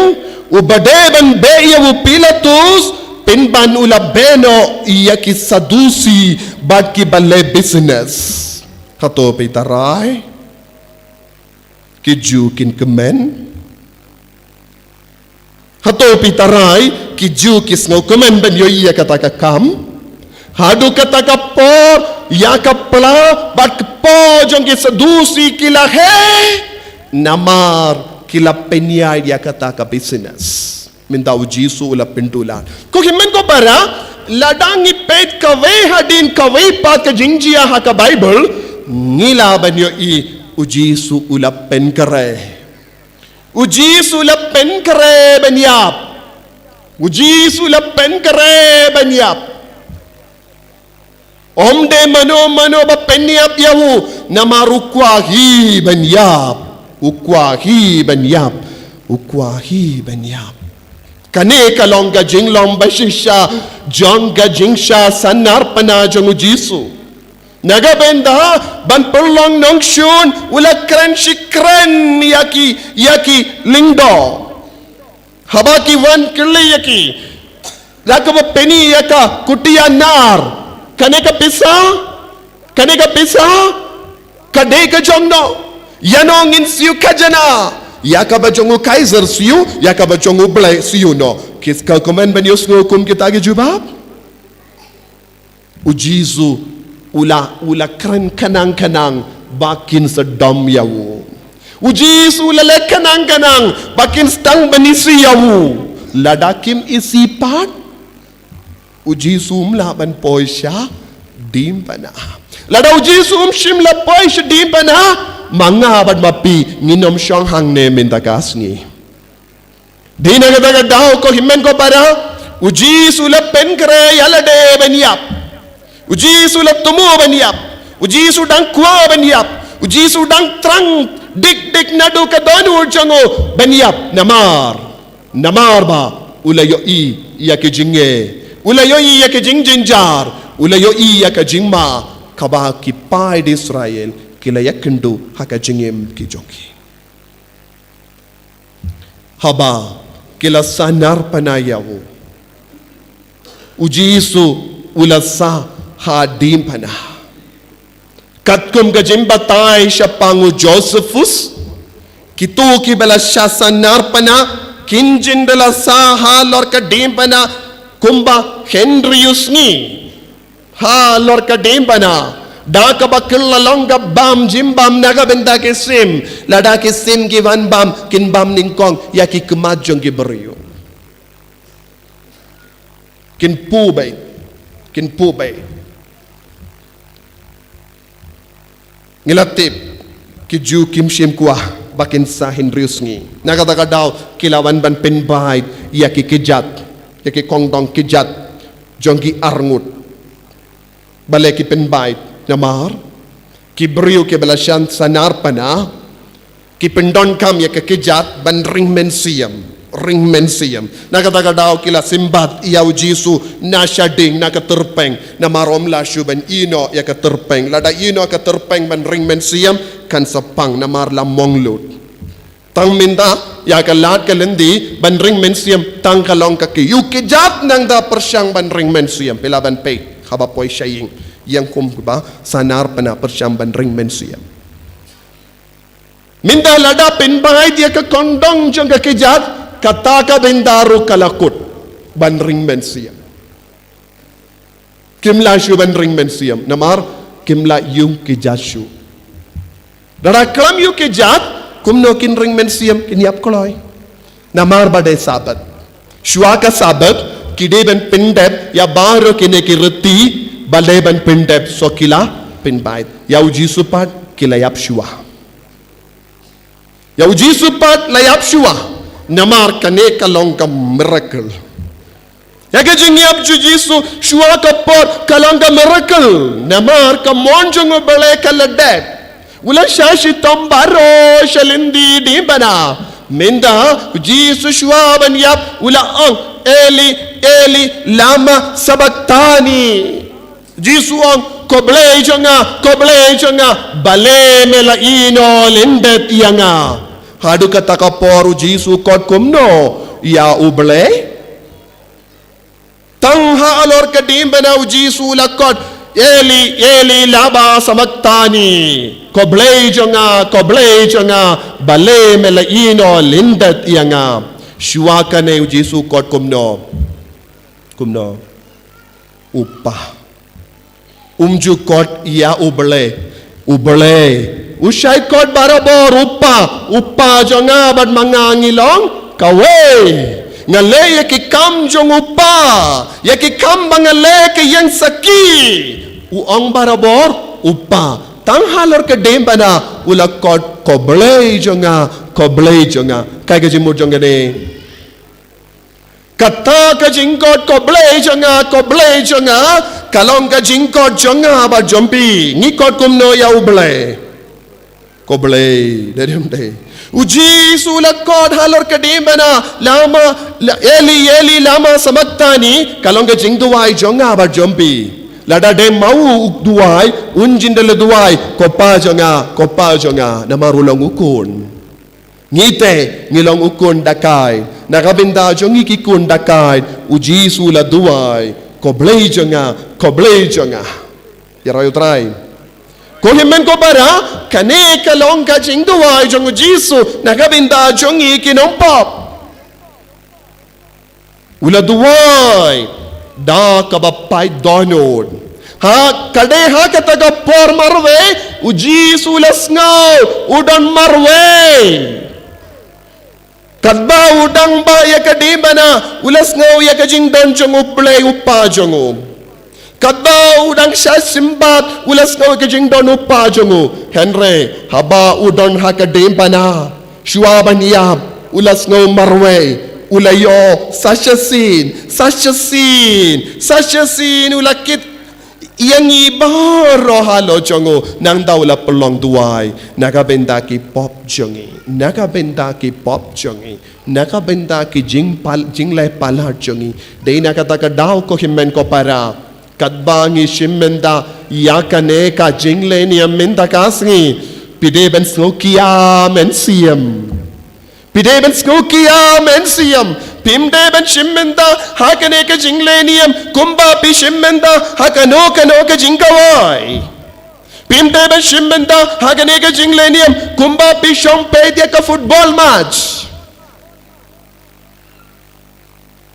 u ba dei ban beh ïa u Pilatus, pynban u la beh noh ïa ki Sadusi bad ki ba leh business. Hato phi tharai ki Jiw kin kmen? Hato phi tharai ki Jiw ki sngewkmen ban ïohi ïa kata ka kam? Haduh kata ka por, ïa ka pla bad ka por jong ki Sadusi ki la heh. Namar ki la pynïaid ïa kata ka business. Mynta u Jisu u la pyndulan. Ko hynmen ko para, lada ngi peit kawei hadien kawei pat ka jingjia ha ka Baibl, ngi lah ban ïohi u Jisu u la pynkhreh. U Jisu u la pynkhreh ban ïap. U Jisu u la pynkhreh ban ïap. Ym dei mano mano ba pynïap ïa u, namar u kwah hi ban ïap. U kwah hi ban ïap. U kwah hi ban ïap. Kane ka long ka jinglong ba shisha jong ka jingshah sahnarphna jong u Jisu. Na ka bynta ban pynlong nongshun, u la kren shi kren ïa ki, ïa ki lyngdoh. Haba ki wan kylli ïa ki, la kaba pyni ïa ka kutia nar. Kane ka pisa, kane ka pisa, ka dei ka jong no. Ïa no ngin siew khajna? Ïa kaba jong u Kaiser siew, ïa kaba jong u Blei siew no. Ki sngewkmen ban ïohsngew kum kita ki jubab? U Jisu u la, u la kren khnang khnang ba kin sa dom ïa u. U Jisu u la leh khnang khnang ba kin sdang ban isih ïa u. Lada kim isih pat, u Jisu um lah ban poi sha diengphna. Lada u Jisu um shym la poi sha diengphna, ma nga bad ma phi ngin ym shong hangne mynta ka sngi. Dei na kata ka daw ko hynmen ko para, u Jisu u la pynkhreh ïa lade ban ïap. U Jisu u la thmu ban ïap. U Jisu u dang kwah ban ïap. U Jisu u dang thrang dik dik naduh ka dohnud jong u ban ïap. Namar, namar ba u la ïohi ïa ki jingeh. U la ïohi ïa ki jingjynjar. U la ïohi ïa ka jingma kaba ki paid Israel ki la ïakynduh ha ka jingim ki jong ki. Haba ki la sahnarphna ïa u, u Jisu u la sah ha diengphna. Katkum ka jingbatai shaphang u Josephus, kito kiba la shah sahnarphna kin jin da la sah halor ka diengphna kumba hynriew sngi. Halor ka diengphna, da kaba kylla long ka bam jingbam na ka bynta ki sim, lada ki sim ki wan bam, kin bam nyngkong ïa ki khmat jong ki briew. Kin pubei, kin pubei. Ngi la tip, ki Jiw kim shym kwah ba kin sah hynriew sngi. Na kata ka daw ki la wan ban pynbeit ïa ki kjat, ïa ki kongdong kjat jong ki arngut. Balei ki pynbeit? Namar ki briew kiba la shah sahnarphna ki pyndonkam ïa ka kjat ban ring mynsiem, ring mynsiem. Na kata ka daw ki la symbat ïa u Jisu na shading, na ka tyrpeng. Namar ym lah shuh ban ïehnoh ïa ka tyrpeng. Lada ïehnoh ka tyrpeng ban ring mynsiem, kan sa pang namar la mong lut. Tang mynta ïa ka lad ka lynti ban ring mynsiem tang ka long ka kyiuh kjat nangta pyrshang ban ring mynsiem. Phi lah ban peit haba poi sha ïing, ïing kum kiba sahnarphna pyrshang ban ring mynsiem. Mynta lada pynbeit ïa ka kongdong jong ka kjat, kata ka bynta ruh ka la kut ban ring mynsiem. Kim lah shuh ban ring mynsiem namar kim lah ïuh kjat shuh. Lada khlem ïuh kjat, kumno kin ring mynsiem? Kin ïap kloi. Namar ba dei Sabbath. Shuwa ka Sabbath ki dei ban pyndep ïa baroh kine ki riti ba dei ban pyndep, so ki la pynbeit. Ïa u Jisu pat ki la ïap shuwa. Ïa u Jisu pat la ïap shuwa. Namar kane ka long ka miracle. Ïa ka jingïap jong u Jisu shuwa ka por ka long ka miracle, namar ka mon jong U Blei ka la dep. U la shah shitom baroh sha lynti diengphna. Mynta u Jisu shuwa ban ïap u la ong, "Eli, Eli, lama sabachthani?" U Jisu ong, "Ko Blei jong nga, ko Blei jong nga, balei me la ïehnoh lyndet ïa nga?" Haduh kata ka por u Jisu u kot kumno ïa U Blei? Tang halor ka diengphna u Jisu u la kot, "Eli, Eli, lama sabachthani?" "Ko Blei jong nga, ko Blei jong nga, balei me la ïehnoh lyndet ïa nga?" Shuwa kane u Jisu u kot kumno? Kumno? U Pa. Um ju kot ïa U Blei, "U Blei." U shah kot barabor, "U Pa, U Pa jong nga bad ma nga ngi long kawei. Nga leh ïa ki kam jong U Pa, ïa ki kam ba nga leh ka ïeng sakhi." U ong barabor, "U Pa." Tang halor ka diengphna u la kot, "Ko Blei jong nga, ko Blei jong nga." Kaei ka jingmut jong kane? Kata ka jingkot, "Ko Blei jong nga, ko Blei jong nga," ka long ka jingkot jong nga bad jong phi. Ngi kot kumno ïa U Blei? "Ko Blei," da dei ym dei? U Jisu u la kot halor ka diengphna, "Lama, la, Eli, Eli, lama sabachthani?" Ka long ka jingduwai jong nga bad jong phi. Lada dei ma u u duwai, un jin da la duwai, "Ko Pa jong nga, ko Pa jong nga," namar u long u khun. Ngi te, ngi long u khun dakai. Na ka bynta jong ngi ki khun dakai, u Jisu u la duwai, "Ko Blei jong nga, ko Blei jong nga." Ïa roi U Trai. Ko hynmen ko para, kane ka long ka jingduwai jong u Jisu na ka bynta jong ngi ki nongpop. U la duwai da kaba pait dohnud. Ha, ka dei ha kata ka por marwei, u Jisu u la sngew u don marwei. Katba u dang bah ïa ka diengphna, u la sngew ïa ka jingdon jong U Blei U Pa jong u. Katba u dang shah shimbad, u la sngew ïa ka jingdon U Pa jong u. Hynrei haba u don ha ka diengphna, shuwa ban ïap, u la sngew marwei, u la ïoh sa shisien, sa shisien, sa shisien, u la kit ïa ngi baroh halor jong u, nangta u la pynlong duwai na ka bynta ki pop jong ngi, na ka bynta ki pop jong ngi, na ka bynta ki jingpal-, jingleh palat jong ngi. Dei na kata ka daw ko hynmen ko para, katba ngi shim mynta ïa kane ka jingleh niam mynta ka sngi, phi dei ban sngew khia mynsiem. Phi dei ban sngew khia mynsiem. Phim dei ban shim mynta ha kane ka jingleh niam kumba phi shim mynta ha kano kano ka jingkhawai. Phim dei ban shim mynta ha kane ka jingleh niam kumba phi shong peit ïa ka football match.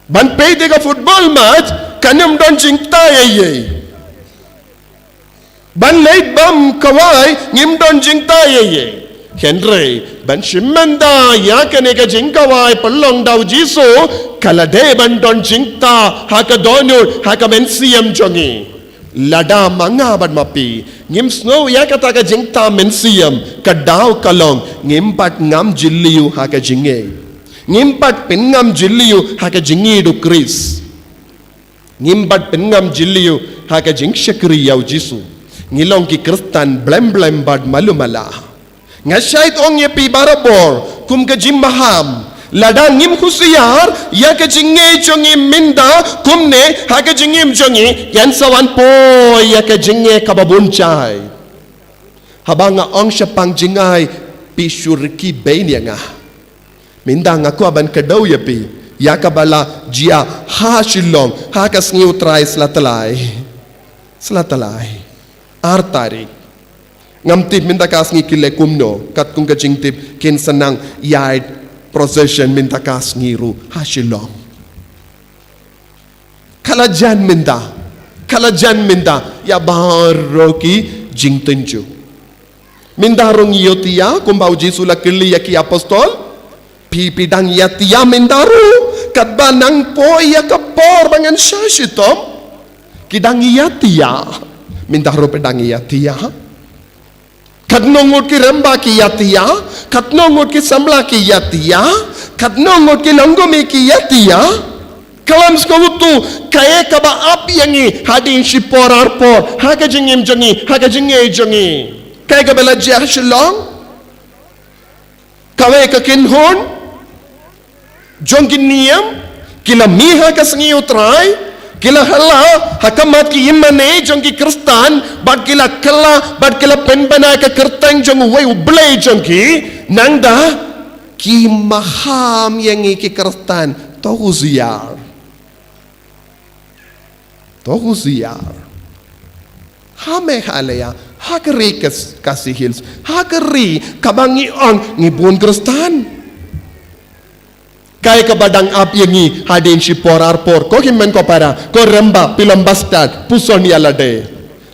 Ban peit ïa ka football match, kan ym don jingktah ei ei. Ban leit bam khawai, ngim don jingktah ei ei. Hynrei ban shim mynta ïa kane ka jingkhawai pynlong da u Jisu, ka la dei ban don jingktah ha ka dohnud, ha ka mynsiem jong ngi. Lada ma nga bad ma phi ngim sngew ïa kata ka jingktah mynsiem, ka daw ka long ngim pat ngam jylliew ha ka jingngeit. Ngim pat pynngam jylliew ha ka jingïeit u Khrist. Ngim pat pynngam jylliew ha ka jingshakri ïa u Jisu. Ngi long ki Khristan blem blem bad malu mala. Nga shait ong ïa phi barabor kum ka jingmaham, lada ngim husiar ïa ka jingngeit jong ngi mynta kumne ha ka jingim jong ngi, kan sa wan poi ïa ka jingngeit kaba bun jait. Haba nga ong shaphang jingai, phi shu rkhie bein ïa nga. Mynta nga kwah ban kdew ïa phi ïa kaba la jia ha Shillong ha ka sngi U Trai Slatlai. Slatlai, ar tarik. Ngam tip mynta ka sngi ki leh kumno, katkum ka jingtip kin sa nang ïaid procession mynta ka sngi ruh ha Shillong. Ka la jan mynta, ka la jan mynta ïa baroh ki jingtynjuh. Mynta ruh ngi ïohthiah kumba u Jisu u la kylli ïa ki apostol. Phi, phi dang ïathiah mynta ruh, katba nang poi ïa ka por ba ngan shah shitom? Ki dang ïathiah. Mynta ruh phi dang ïathiah. Katno ngut ki rangbah ki ïathiah, katno ngut ki samla ki ïathiah, katno ngut ki longkmie ki ïathiah. Khlem sngewthuh, kaei kaba ap ïa ngi hadien shipor arpor ha ka jingim jong ngi, ha ka jingngeit jong ngi? Kaei kaba la jia ha Shillong? Kawei ka kynhun jong ki niam, ki la mih ha ka sngi U Trai, ki la kylla ha khmat ki ïingmane jong ki Khristan, bad ki la kylla, bad ki la pynbna ka kyrteng jong uwei u blei jong ki, nangta ki maham ïa ngi ki Khristan. To husiar. To husiar. Ha Meghalaya, ha ka ri Khasi Hills, ha ka ri kaba ngi ong ngi bun Khristan. Kaei kaba dang ap ïa ngi hadien shipor arpor? Ko hynmen ko para, ko Rymba, phi long bastard, puson ïa lade.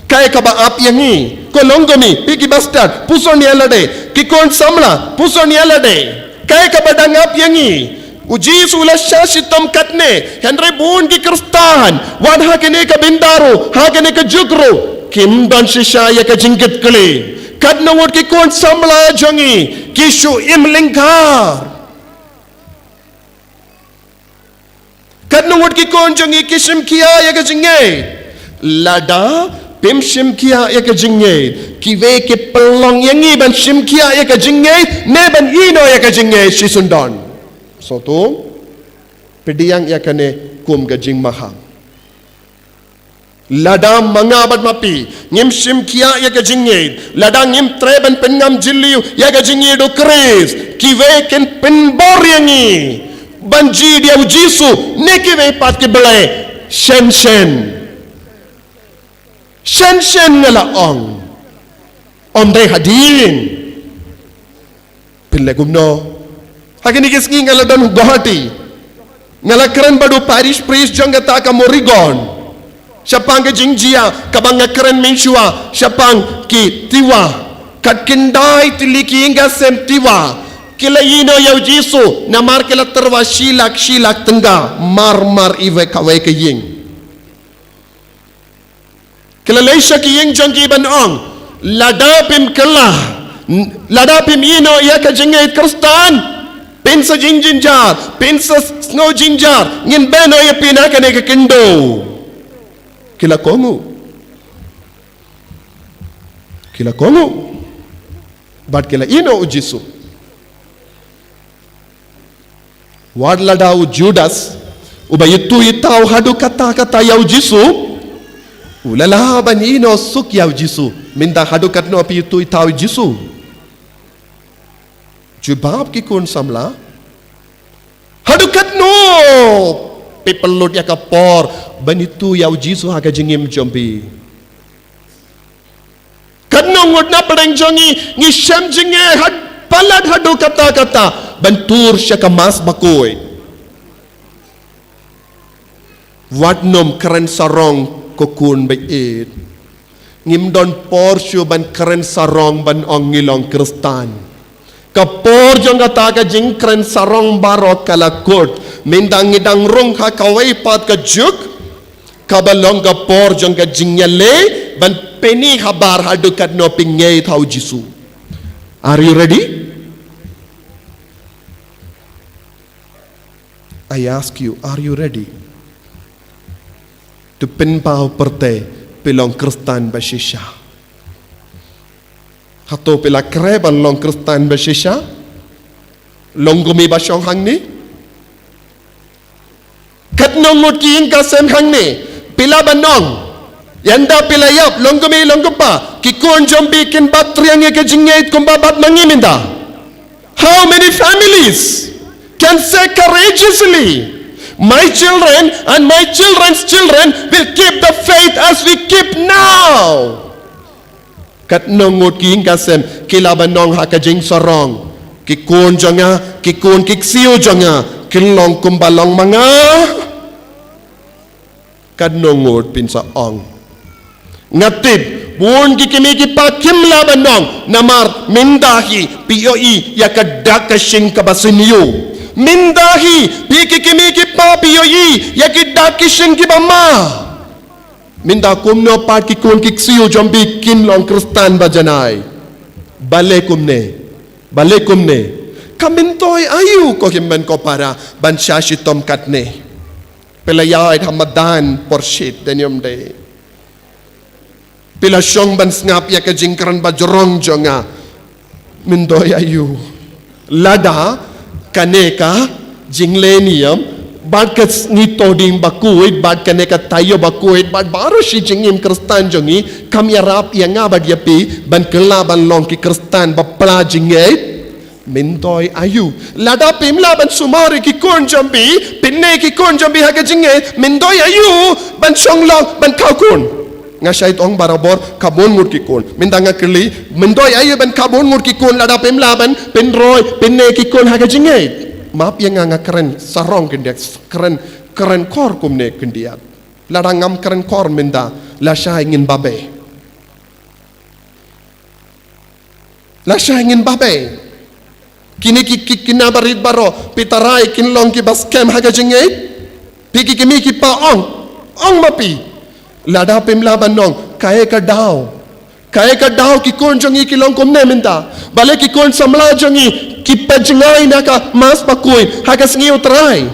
Kaei kaba ap ïa ngi? Ko Longkmie, phi ki bastard, puson ïa lade. Ki khun samla, puson ïa lade. Kaei kaba dang ap ïa ngi? U Jisu u la shah shitom katne, hynrei bun ki Khristan, wat ha kane ka bynta ruh, ha kane ka juk ruh, kim don shisha ïa ka jingkitkhlieh. Katno ngut ki khun samla jong ngi ki shu im lyngkar? Katno ngut ki khun jong ngi ki shim khia ïa ka jingngeit? Lada phim shim khia ïa ka jingngeit, kiwei ki pynlong ïa ngi ban shim khia ïa ka jingngeit ne ban ïehnoh ïa ka jingngeit shisyndon. Sngewthuh, pdiang ïa kane kum ka jingmaham. Lada ma nga bad ma phi ngim shim khia ïa ka jingngeit, lada ngim treh ban pynngam jylliew ïa ka jingngeit u Khrist, kiwei kin pynbor ïa ngi ban jied ïa u Jisu ne kiwei pat ki blei. Shen shen. Shen shen, nga la ong. Ym dei hadien. Pynlong kumno? Ha kine ki sngi nga la don Guwahati. Nga la kren bad u parish priest jong kata ka Morigaon shaphang ka jingjia kaba nga kren mynshuwa shaphang ki Tiwa. Katto katne tylli ki ïing ki sem Tiwa ki la ïehnoh ïa u Jisu namar ki la tyrwa shi lak shi lak tyngka mar mar iwei pa iwei ka ïing. Ki la leit sha ki ïing jong ki ban ong, lada phim kylla, lada phim ïehnoh ïa ka jingngeit Khristan, phin sa jynjar, phin sa sngew jynjar, ngin beh noh ïa phi na kane ka khyndew. Ki la kohnguh. Ki la kohnguh. Bad ki la ïehnoh ïa u Jisu. Wat lada u Judas, uba ïathuh ïathaw haduh katta katta ïa u Jisu, u la lah ban ïehnoh suk ïa u Jisu. Mynta haduh katno phi ïathuh ïathaw ïa u Jisu? Jubab ki khun samla. Haduh katno phi pynlut ïa ka por ban ïathuh ïa u Jisu ha ka jingim jong phi? Katno ngut na pdeng jong ngi ngi shem jingngeit had palat haduh katta katta ban tur sha ka Mass bakhuid? Wat nym kren sarong ko khun baieit. Ngim don por shuh ban kren sarong ban ong ngi long Khristan. Ka por jong kata ka jingkren sarong baroh ka la kut. Mynta ngi dang rung ha kawei pat ka juk kaba long ka por jong ka jingïaleh ban pyni habar haduh katno phi ngeit ha u Jisu. Are you ready? I ask you, are you ready to pynpaw pyrthei phi long Khristan ba shisha? Hato phi la kren ban long Khristan ba shisha? Long kumne ba shong hangne? Katno ngut ki ïing ka sem hangne phi lah ban ong, ynda phi la ïap, long kumne long kumpa, ki khun jong phi kin bat triang ïa ka jingngeit kumba bat ma ngi mynta? How many families can say courageously, my children and my children's children will keep the faith as we keep now? Katno ngut ki ïing ka sem ki lah ban ong ha ka jingsarong, ki khun jong nga, ki khun ki ksiew jong nga kin long kumba long ma nga? Katno ngut phin sa ong? Nga tip bun ki kmie ki kpa kim lah ban ong, namar mynta hi phi ïohi ïa ka dak ka shing kaba sniew. Mynta hi phi ki kmie ki kpa phi ïohi ïa ki dak ki shing kiba ma. Mynta kumno pat ki khun ki ksiew jong phi kin long Khristan ba janai? Balei kumne? Balei kumne? Ka myntoi aïu ko hynmen ko para ban shah shitom katne? Phi la ïaid ha madan por shit, dang ym dei. Phi la shong ban sngap ïa ka jingkren bajrong jong nga. Myntoi aïu? Lada kane ka jingleh niam bad ka sngi Thohdieng bakhuid bad kane ka taïew bakhuid bad baroh shi jingim Khristan jong ngi kam ïarap ïa nga bad ïa phi ban kylla ban long ki Khristan ba pla jingngeit. Myntoi aïu? Lada phim lah ban sumar ïa ki khun jong phi, phin neh ki khun jong phi ha ka jingngeit, myntoi aïu ban shong long ban khaw khun? Nga shait ong barabor khatbun ngut ki khun. Mynta nga kylli, myntoi aïu ban khatbun ngut ki khun lada phim lah ban pynroi, phin neh ki khun ha ka jingngeit? Map ïa nga, nga kren sarong khyndiat, kren, kren khor kumne khyndiat. Lada ngam kren khor mynta, lashai ngin babe. Lashai ngin babe. Kine ki, ki, kine barit baroh, phi tharai kin long kiba skhem ha ka jingngeit? Phi ki kmie ki kpa, ong, ong ma phi. Lada phim lah ban ong, kaei ka daw? Kaei ka daw ki khun jong ngi ki long kumne mynta? Balei ki khun samla jong ngi ki pynjngai na ka Mass bakhuid ha ka sngi U Trai?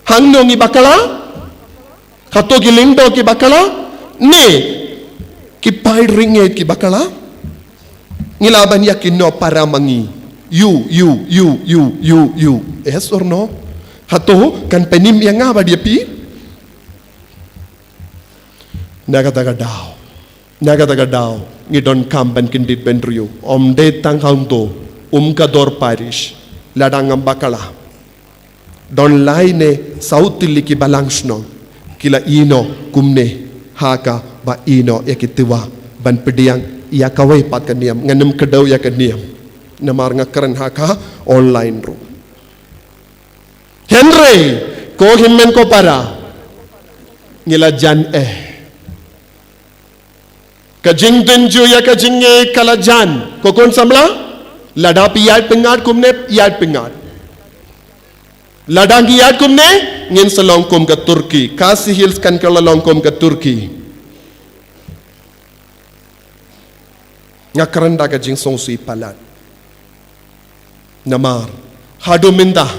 Hangno ngi bakla? Hato ki lyngdoh ki bakla? Ne ki paid riewngeit ki bakla? Ngi lah ban ïakynnoh para ma ngi. Ïu, ïu, ïu, ïu, ïu, ïu. Yes or no? Hato kan pynim ïa nga bad ïa phi? Na kata ka daw, na kata ka daw ngi donkam ban kyndit bynriew. Ym dei tang hangto, um ka dor parish, lada ngam bakla, don lai ne saw tylli ki balang shnong ki la ïehnoh kumne ha kaba ïehnoh ïa ki twa ban pdiang ïa kawei pat ka niam. Ngan ym kdew ïa ka niam namar nga kren ha ka online ruh. Hynrei ko hynmen ko para, ngi la jan eh. Ka jingdynjur ïa ka jingngeit ka la jan. Ko khun samla, lada phi ïaid pyngngad kumne, ïaid pyngngad. Lada ngi ïaid kumne, ngin sa long kum ka Turkey. Khasi Hills kan kylla long kum ka Turkey. Nga kren da ka jingsngewsih palat. Namar haduh mynta,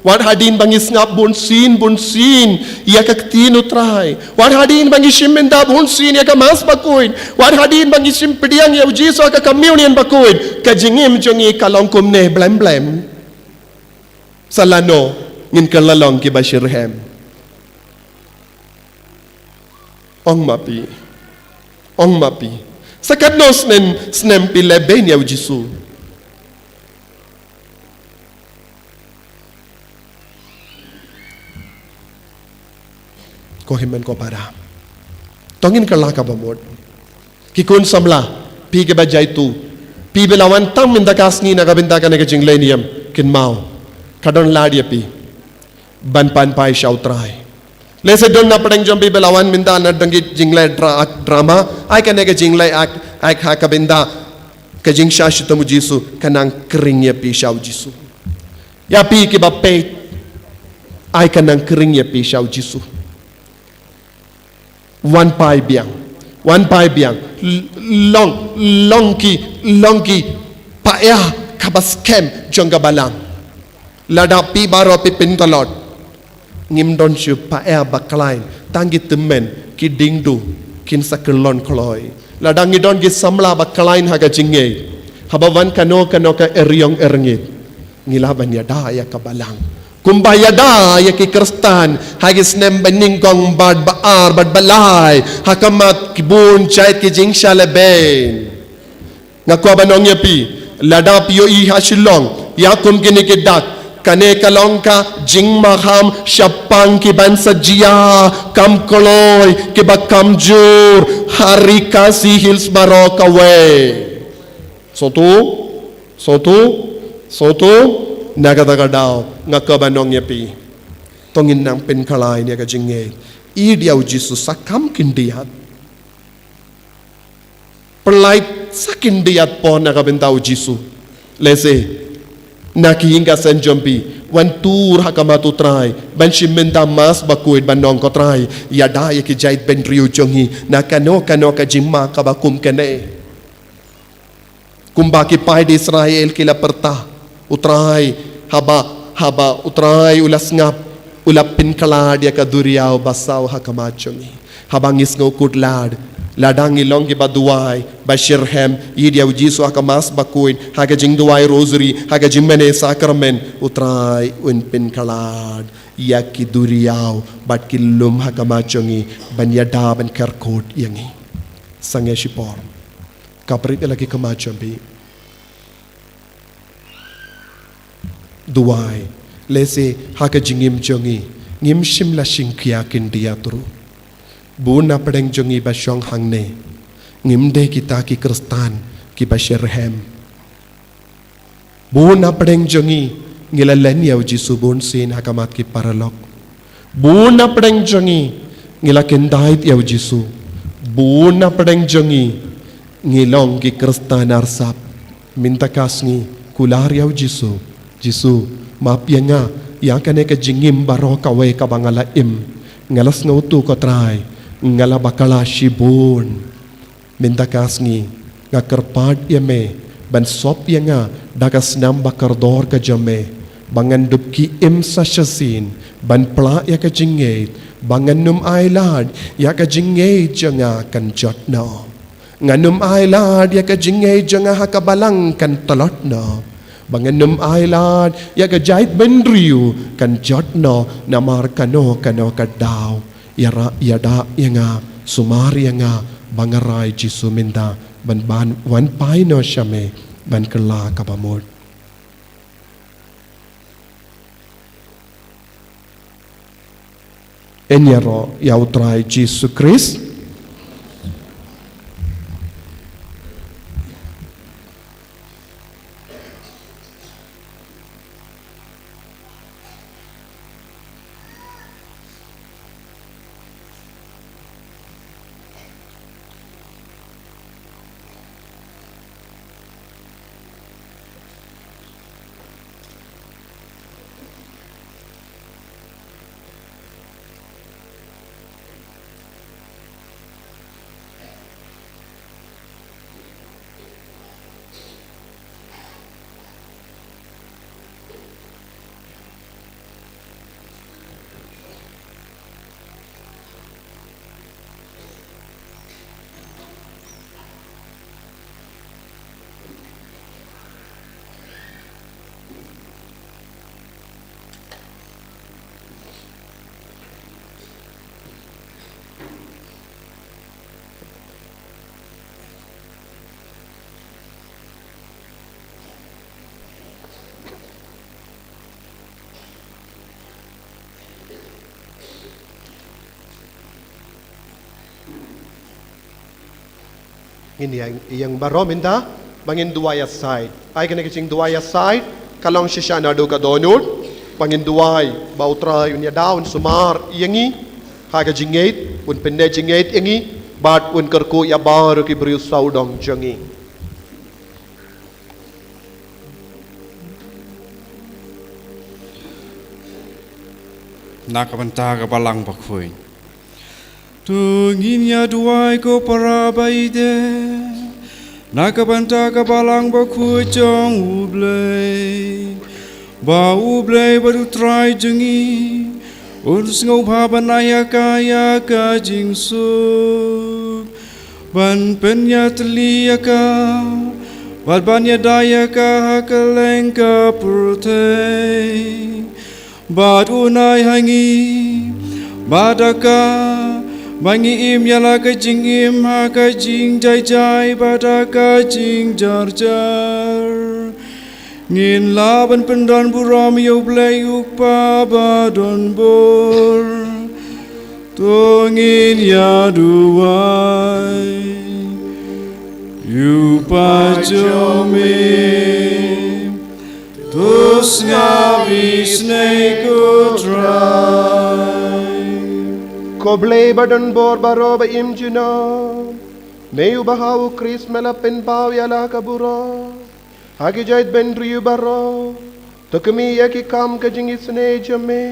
wat hadien ba ngi sngap bunsien bunsien ïa ka ktien U Trai, wat hadien ba ngi shim mynta bunsien ïa ka Mass bakhuid, wat hadien ba ngi shim pdiang ïa U Jisu ha ka Communion bakhuid, ka jingim jong ngi ka long kumne, blem blem. Sa lano ngin kylla long kiba shitrhem? Ong ma phi. Ong ma phi. Sa katno snem, snem phi leh beiñ ïa U Jisu? Ko hynmen ko para, to ngin kylla kaba mut. Ki khun samla, phi kiba jaituh, phi ba la wan tang mynta ka sngi na ka bynta kane ka jingleh niam, kynmaw, ka don lad ïa phi ban pan phai sha U Trai. Lehse don na pdeng jong phi ba la wan mynta na dang ki jingleh dra-, drama, ai kane ka jingleh act, act ha ka bynta ka jingshah shitom U Jisu, ka nang khring ïa phi sha U Jisu. Ïa phi kiba peit, ai ka nang khring ïa phi sha U Jisu. Wan phai biang, wan phai biang. L-, long, long ki, long ki paia kaba skhem jong ka balang. Lada phi baroh phi pyntlot, ngim don shuh paia ba khlaiñ, tang ki tymmen, ki diengduh kin sa kyllon kloi. Lada ngi don ki samla ba khlaiñ ha ka jingngeit, haba wan kano kano ka eriong erngit, ngi lah ban ïada ïa ka balang. Kumba ïada ïa ki Khristan ha ki snem ba nyngkong bad ba ar bad ba lai ha khmat ki bun jait ki jingshah lehbeiñ. Nga kwah ban ong ïa phi, lada phi ïohi ha Shillong ïa kum kine ki dak, kane ka long ka jingmaham shaphang ki ban sa jia kam kloi, kiba kam jur ha ri Khasi Hills baroh kawei. Sotu, sotu, sotu, na kata ka daw nga kwah ban ong ïa phi, to ngin nang pynkhlaiñ ïa ka jingngeit. Ïeit ïa U Jisu sa kham khyndiat. Pynlait sa khyndiat por na ka bynta U Jisu. Lehse na ki ïing ki sem jong phi, wan tur ha khmat U Trai ban shim bynta Mass bakhuid ban ong, ko Trai, ïada ïa ki jaitbynriew jong ngi na kano kano ka jingma kaba kum kane. Kumba ki paid Israel ki la pyrta, U Trai, haba, haba U Trai u la sngap, u la pynkhlad ïa ka duriaw ba saw ha khmat jong ngi. Haba ngi sngewkhuslad, lada ngi long kiba duwai, ba shitrhem, ïeit ïa u Jisu ha ka Mass bakhuid, ha ka jingduwai Rosary, ha ka jingmane Sakramen, u Trai un pynkhlad ïa ki duriaw bad ki lum ha khmat jong ngi, ban ïada ban kyrkhu ïa ngi. Sangeh shipor, ka pyrshah la ki khmat jong phi. Duwai, lehse ha ka jingim jong ngi, ngim shym la shim khia khyndiat ruh. Bun na pdeng jong ngi ba shong hangne, ngim dei kita ki Khristan kiba shitrhem. Bun na pdeng jong ngi, ngi la len ïa u Jisu bun sien ha khmat ki paralok. Bun na pdeng jong ngi, ngi la kyndait ïa u Jisu. Bun na pdeng jong ngi, ngi long ki Khristan arsap. Mynta ka sngi, kular ïa u Jisu. Jisu, map ïa nga, ïa kane ka jingim baroh kawei kaba nga la im. Nga la sngewthuh ko Trai, nga la bakla shibun. Mynta ka sngi, nga kyrpad ïa me, ban sop ïa nga da ka snam ba kordor ka jong me, ba ngan dup ki im sa shisien, ban pla ïa ka jingngeit, ba ngan ym ailad ïa ka jingngeit jong nga kan jot noh. Ngan ym ailad ïa ka jingngeit jong nga ha ka balang kan tlot noh. Ba ngan ym ailad ïa ka jaitbynriew kan jot noh, namar kano kano ka daw. Ïa ra, ïada ïa nga, sumar ïa nga, ba nga rai Jisu mynta, ban ban wan phai noh sha me, ban kylla kaba mut. Yn ïaroh ïa u Trai Jisu Khrist. Ngin ïeng, ïeng baroh mynta, ba ngin duwai ïa sait. Ai kane ka jingduwai ïa sait, ka long shisha naduh ka dohnud, ba ngin duwai, ba u Trai un ïada un sumar ïa ngi, ha ka jingngeit, un pynneh jingngeit ïa ngi, bad un kyrkhu ïa baroh ki briew sawdong jong ngi. Na ka bynta ka Balang Bakhuid. To ngin ïa duwai ko para ba ïeit. Na ka bynta ka Balang Bakhuid jong U Blei. Ba U Blei bad U Trai jong ngi un sngewbha ban ai ïa ka, ïa ka jingsuk, ban pynïatylli ïa ka, bad ban ïada ïa ka ha kylleng ka pyrthei. Bad un ai ha ngi, bad da ka, ba ngin im ïa la ka jingim ha ka jingjai jai, bad da ka jingjar jar. Ngin lah ban pyndon burom ïa U Blei U Kpa ba don bor. To ngin ïa duwai. U Kpa jong me, to sngap isynei ko Trai. Ko Blei ba don bor baroh ba im junom. Me uba ha U Khrist me la pynpaw ïa la ka burom. Ha ki jaitbynriew baroh, to khmih ïa ki kam ka jingisynei jong me,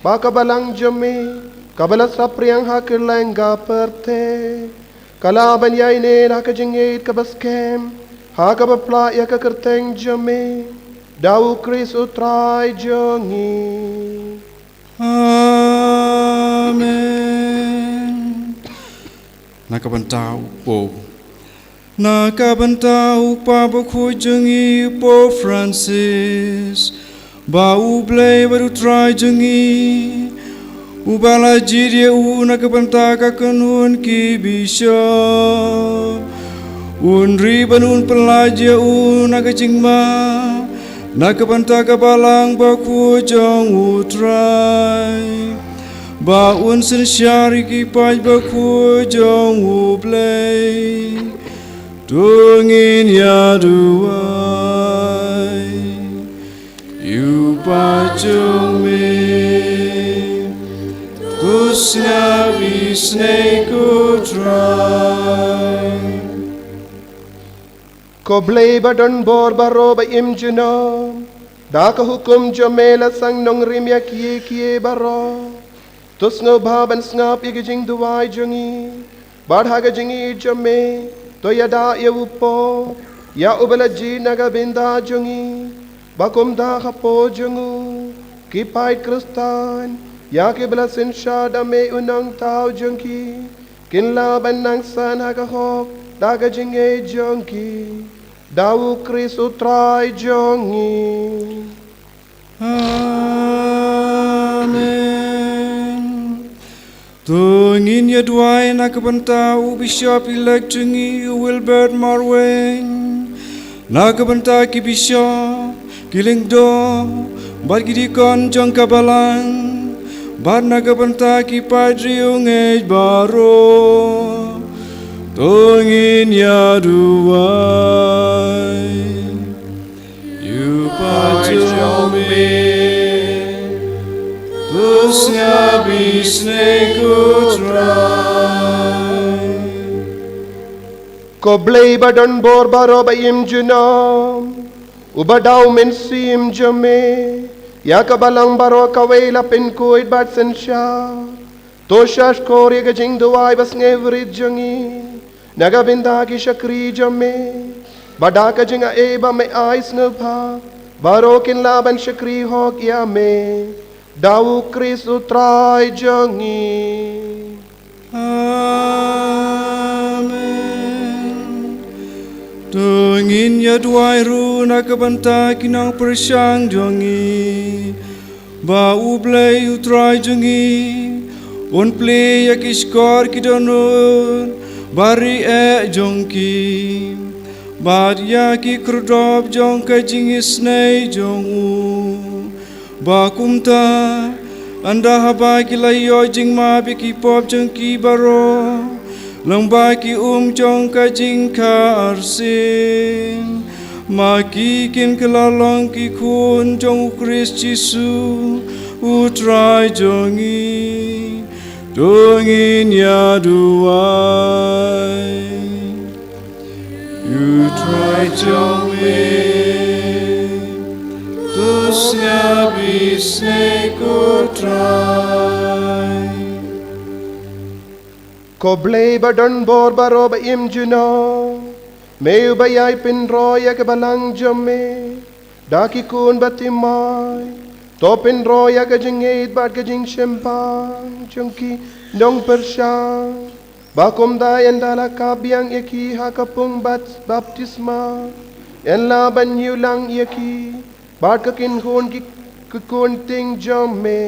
ba ka Balang jong me, kaba la saphriang ha kylleng ka pyrthei, ka lah ban ïaineh ha ka jingïeit kaba skhem, ha kaba plah ïa ka kyrteng jong me, da U Khrist U Trai jong ngi. Amen. Na ka bynta u Pope. Na ka bynta u Papa bakhuid jong ngi u Pope Francis, ba U Blei bad U Trai jong ngi uba la jied ïa u na ka bynta ka kynhun ki bishop, un ri ban un pyllait ïa u na ka jingma na ka bynta ka balang bakhuid jong U Trai, ba un synshar ïa ki paid bakhuid jong U Blei. To ngin ïa duwai. Ïa u paid jong me, to sngap isynei ko Trai. Ko Blei ba don bor baroh ba im junom, da ka hukum jong me la seng nongrim ïa kiei kiei baroh. To sngewbha ban sngap ïa ka jingduwai jong ngi, bad ha ka jingïeit jong me, to ïada ïa u Pope, ïa uba la jied na ka bynta jong ngi, ba kumta hapoh jong u, ki paid Khristan, ïa kiba la synshar da me u nongthaw jong ki, kin lah ban nang san ha ka hok da ka jingïeit jong ki, da U Khrist U Trai jong ngi. Amen. To ngin ïa duwai na ka bynta u Bishop Elect jong ngi u Wilbert Marwein, na ka bynta ki bishop, ki lyngdoh bad ki deacon jong ka balang, bad na ka bynta ki paid riewngeit baroh. To ngin ïa duwai. Ïa u paid jong me, to sngap isynei ko Trai. Ko Blei ba don bor baroh ba im junom, uba da u Mynsiem jong me ïa ka balang baroh kawei la pynkhuid bad synshar, to shahshkor ïa ka jingduwai ba sngewrit jong ngi na ka bynta ki shakri jong me, ba da ka jingai ba me ai sngewbha, baroh kin lah ban shakri hok ïa me, da U Khrist U Trai jong ngi. Amen. To ngin ïa duwai ruh na ka bynta ki nongpyrshang jong ngi, ba U Blei U Trai jong ngi un plie ïa ki shkor ki dohnud bad ri eh jong ki, bad ïa ki khyrdop jong ka jingisynei jong u. Ba kumta, ynda haba ki la ïoh jingmap ïa ki pop jong ki baroh, lyngba ki um jong ka jingkha arsien, ma ki kin kylla long ki khun jong U Khrist Jisu, U Trai jong ngi. To ngin ïa duwai. Ïa u Trai jong me, to sngap isynei ko Trai. Ko Blei ba don bor baroh ba im junom, me uba ïai pynroi ïa ka balang jong me da ki khun bathymmai, to pynroi ïa ka jingïeit bad ka jingshemphang jong ki nongpyrshang, ba kumta ynda la kap biang ïa ki ha ka pung bad baptisma, yn lah ban ñiew lang ïa ki bad ka kynhun ki, ki khun ktien jong me,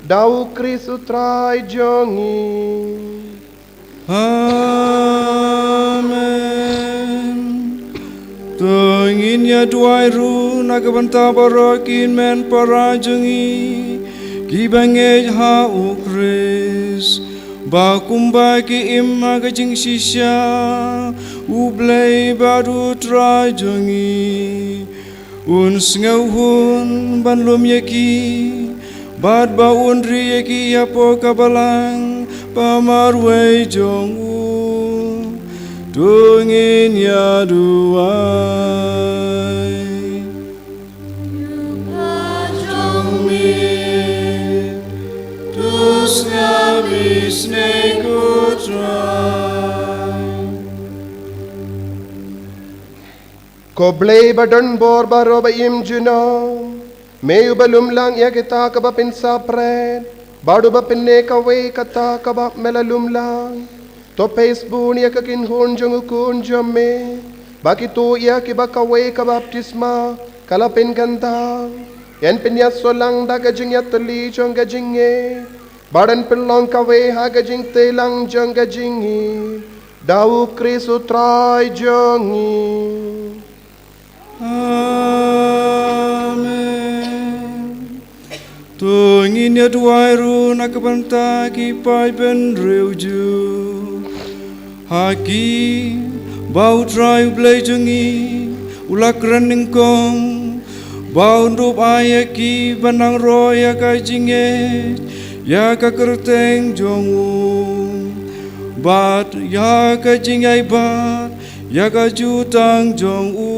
da U Khrist U Trai jong ngi. Amen. To ngin ïa duwai ruh na ka bynta baroh ki hynmen para jong ngi kiba ngeit ha U Khrist, ba kumba ki im ha ka jingshisha, U Blei bad U Trai jong ngi un sngewhun ban lum ïa ki, bad ba un ri ïa ki hapoh ka balang ba marwei jong u. To ngin ïa duwai. Jong me, to sngap isynei ko Trai. Ko Blei ba don bor baroh ba im junom, Me uba lumlang ïa kita kiba pynsaphriang, bad uba pynneh kawei kata kaba me la lumlang. To pynbun ïa ka kynhun jong u Khun jong me, ba kito ïa kiba kawei ka baptisma ka la pynkyntang, yn pynïasoh lang da ka jingïatylli jong ka jingngeit, bad yn pynlong kawei ha ka jingtei lang jong ka jingim, da u Khrist u Trai jong ngi. Amen. To ngin ïa duwai ruh na ka bynta ki paid bynriew jong u. Ha ki ba u Trai u Blei jong ngi u la kren nyngkong, ba un dup ai ïa ki ban nang roi ïa ka jingngeit ïa ka kyrteng jong u, bad ïa ka jingïaibad ïa ka jutang jong u.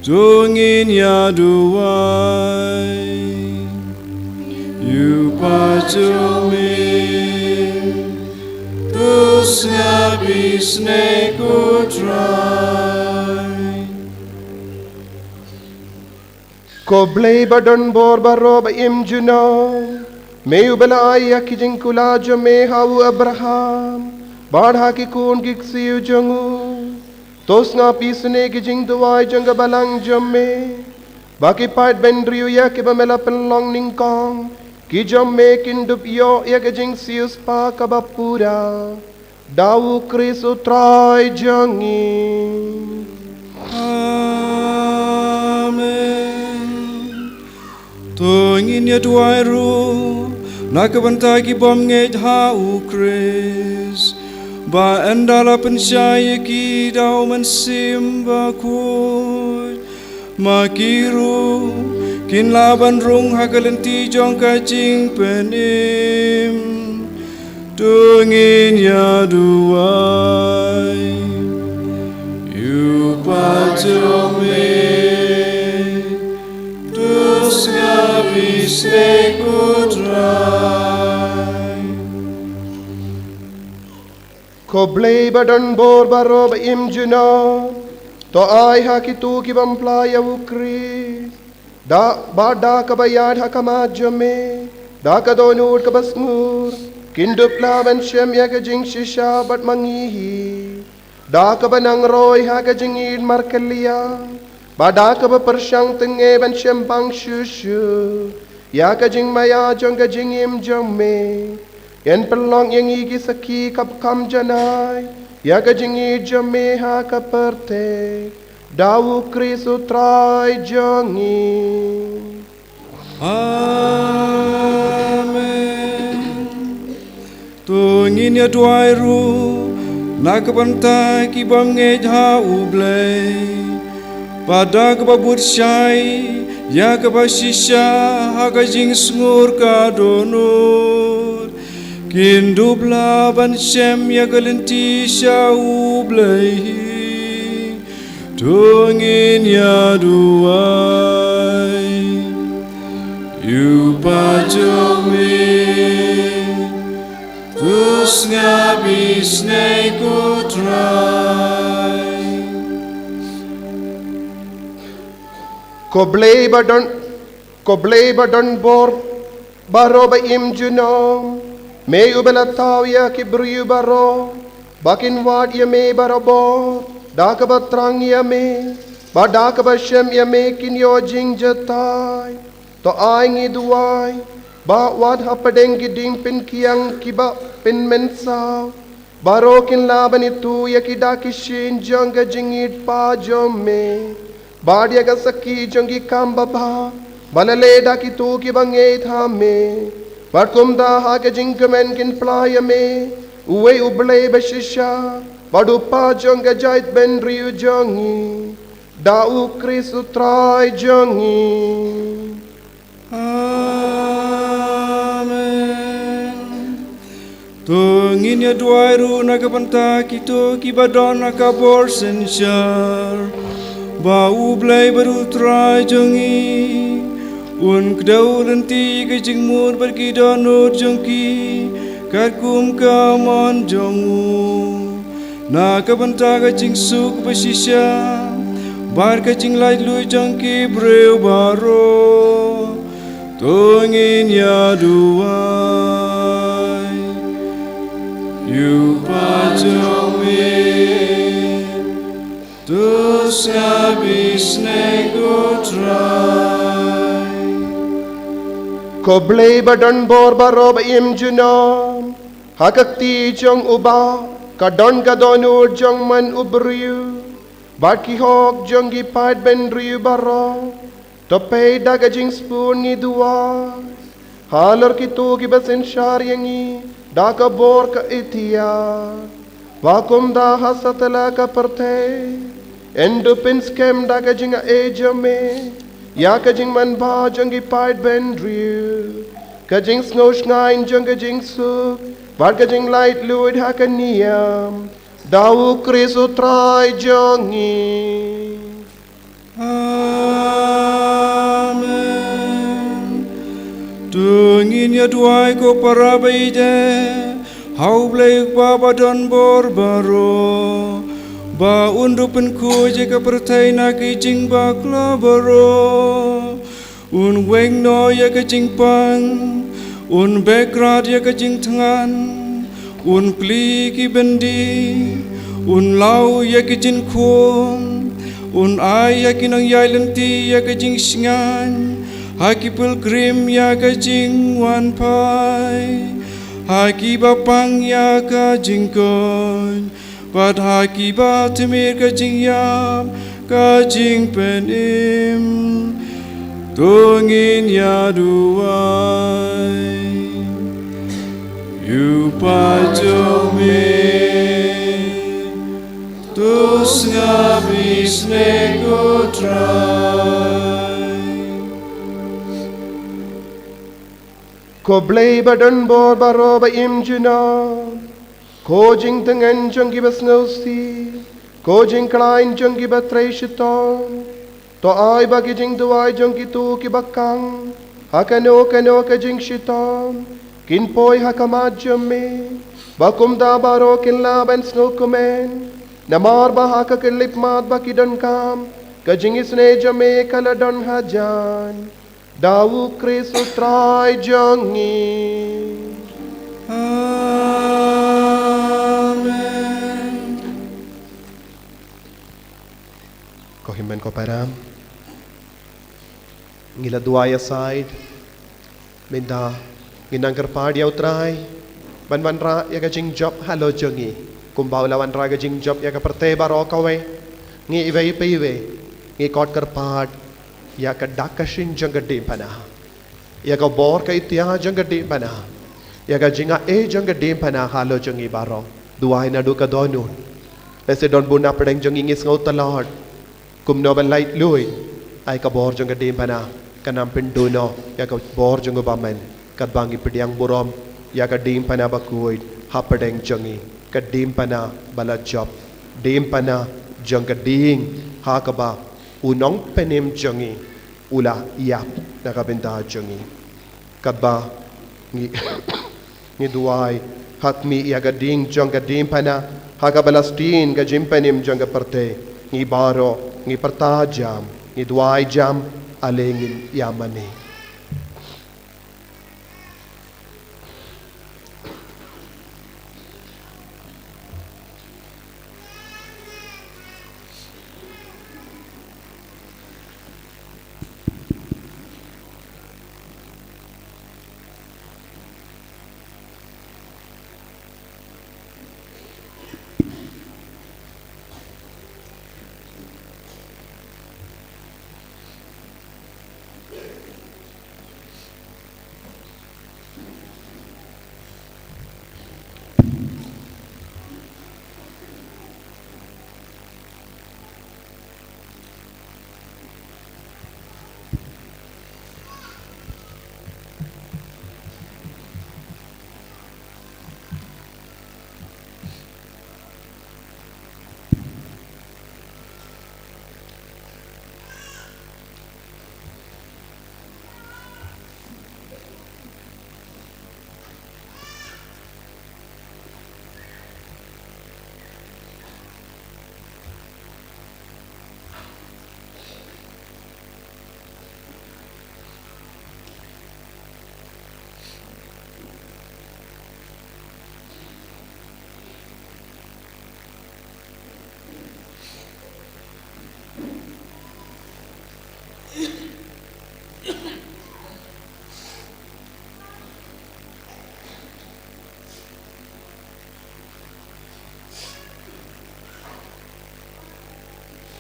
To ngin ïa duwai. Ïa u Pa jong me, to sngap isynei ko Trai. Ko Blei ba don bor baroh ba im junom, me uba la ai ïa ki jingkular jong me ha u Abraham bad ha ki khun ki ksiew jong u. To sngap isynei ki jingduwai jong ka balang jong me, ba ki paid bynriew ïa kiba me la pynlong nyngkong ki jong me kin dup ïoh ïa ka jingsiewspah kaba pura, da u Khrist u Trai jong ngi. Amen. To ngin ïa duwai ruh na ka bynta ki bym ngeit ha u Khrist, ba ynda la pynshai ïa ki da u Mynsiem Bakhuid, ma ki ruh kin lah ban rung ha ka lynti jong ka jingpynim. To ngin ïa duwai. Ïa u Pa jong me, to sngap isynei ko Trai. Ko Blei ba don bor baroh ba im junom, to ai ha kito ki bym pla ïa u Khrist, da, bad da kaba ïaid ha khmat jong me, da ka dohnud kaba sngur, kin dup lah ban shem ïa ka jingshisha bad ma ngi hi, da kaba nang roi ha ka jingïeit markylliang, bad da kaba pyrshang tyngai ban shem bang shuh shuh ïa ka jingmaïa jong ka jingim jong me. Yn pynlong ïa ngi ki sakhi kaba kham janai ïa ka jingïeit jong me ha ka pyrthei, da u Khrist u Trai jong ngi. Amen. To ngin ïa duwai ruh na ka bynta ki bym ngeit ha u Blei, ba da kaba bud shai ïa kaba shisha ha ka jingsngur ka dohnud, kin dup lah ban shem ïa ka lynti sha u Blei. To ngin ïa duwai. Ïa u Pa jong me, to sngap isynei ko Trai. Ko Blei ba don, ko Blei ba don bor baroh ba im junom, me uba la thaw ïa ki briew baroh ba kin wad ïa me barabor, da kaba thrang ïa me, bad da kaba shem ïa me kin ïoh jingjahthait. To ai ngi duwai ba wat hapdeng ki dieng pynkhiang kiba pynmynsaw, baroh kin lah ban ithuh ïa ki da ki shin jong ka jingïeit pa jong me, bad ïa ka sakhi jong ki kam babha ba la leh da kito kiba ngeit ha me, bad kumta ha ka jingkmen kin pla ïa me, uwei u Blei ba shisha, bad u Pa jong ka jaitbynriew jong ngi, da u Khrist u Trai jong ngi. Amen. To ngin ïa duwai ruh na ka bynta kito kiba don ha ka bor synshar, ba u Blei bad u Trai jong ngi un kdew lynti ïa ka jingmut bad ki dohnud jong ki katkum ka mon jong u. Na ka bynta ka jingsuk ba shisha, bad ka jinglaitluid jong ki briew baroh. To ngin ïa duwai. Ïa u paid jong me, to sngap isynei ko Trai. Ko Blei ba don bor baroh ba im junom, ha ka kti jong u Bah ka don ka dohnud jong man u briew, bad ki hok jong ki paid bynriew baroh. To peit da ka jingsbun ngi duwai halor kito kiba synshar ïa ngi da ka bor ka itiar. Ba kumta ha satlak ka pyrthei, yn da pynskhem da ka jingaiei jong me ïa ka jingmanbha jong ki paid bynriew, ka jingsngewshngaiñ jong ka jingsuk bad ka jinglaitluid ha ka niam, da u Khrist u Trai jong ngi. Amen. To ngin ïa duwai ko para ba ïeit, ha u Blei u Kpa ba don bor baroh, ba un da pynkhuid ïa ka pyrthei na ki jingbakla baroh. Un weng noh ïa ka jingpang, un beh krad ïa ka jingthngan, un plie ki byndi, un law ïa ki jingkhum, un ai ïa ki nongïaid lynti ïa ka jingshngaiñ, ha ki pilgrim ïa ka jingwan phai, ha kiba pang ïa ka jingkoit, bad ha kiba tymmen ka jingïap ka jingpynim. To ngin ïa duwai. Ïa u paid jong me, to sngap isynei ko Trai. Ko Blei ba don bor baroh ba im junom, ko jingtngen jong kiba sngewsih, ko jingkhlaiñ jong kiba trei shitom, to ai ba ki jingduwai jong kito kiba khang ha kano kano ka jingshitom kin poi ha khmat jong me, ba kumta baroh kin lah ban sngewkmen, namar ba ha ka khyllipmat ba ki donkam, ka jingisynei jong me ka la don hajan. Da u Khrist u Trai jong ngi. Amen. Ko hynmen ko para, ngi la duwai aside. Mynta ngin nang kyrpad ïa u Trai ban wanrah ïa ka jingjop halor jong ngi, kumba u la wanrah ka jingjop ïa ka pyrthei baroh kawei. Ngi iwei pa iwei ngi khot kyrpad ïa ka dak ka shin jong ka diengphna, ïa ka bor ka itiar jong ka diengphna, ïa ka jingaiei jong ka diengphna halor jong ngi baroh. Duwai naduh ka dohnud. Lehse don bun na pdeng jong ngi ngi sngew tlot kumno ban laitluid. Ai ka bor jong ka diengphna kan nang pynduh noh ïa ka bor jong u bymman, katba ngi pdiang burom ïa ka diengphna bakhuid hapdeng jong ngi, ka diengphna ba la jop, diengphna jong ka dieng, ha kaba u Nongpynim jong ngi u la ïap na ka bynta jong ngi. Katba ngi, ngi duwai, ha khmih ïa ka dieng jong ka diengphna ha kaba la sdien ka jingpynim jong ka pyrthei, ngi baroh ngi pyrta jam, ngi duwai jam, ale ngin ïa mane.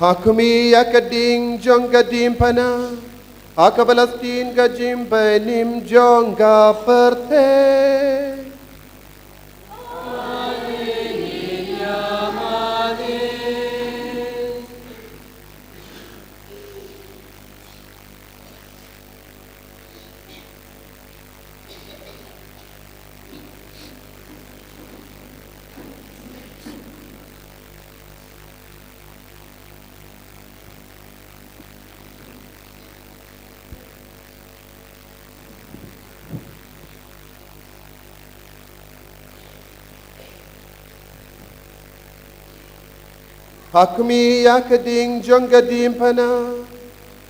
Ha khmih ïa ka ding jong ka diengphna ha kaba la sdien ka jingpynim jong ka pyrthei. Ha khmih ïa ka ding jong ka diengphna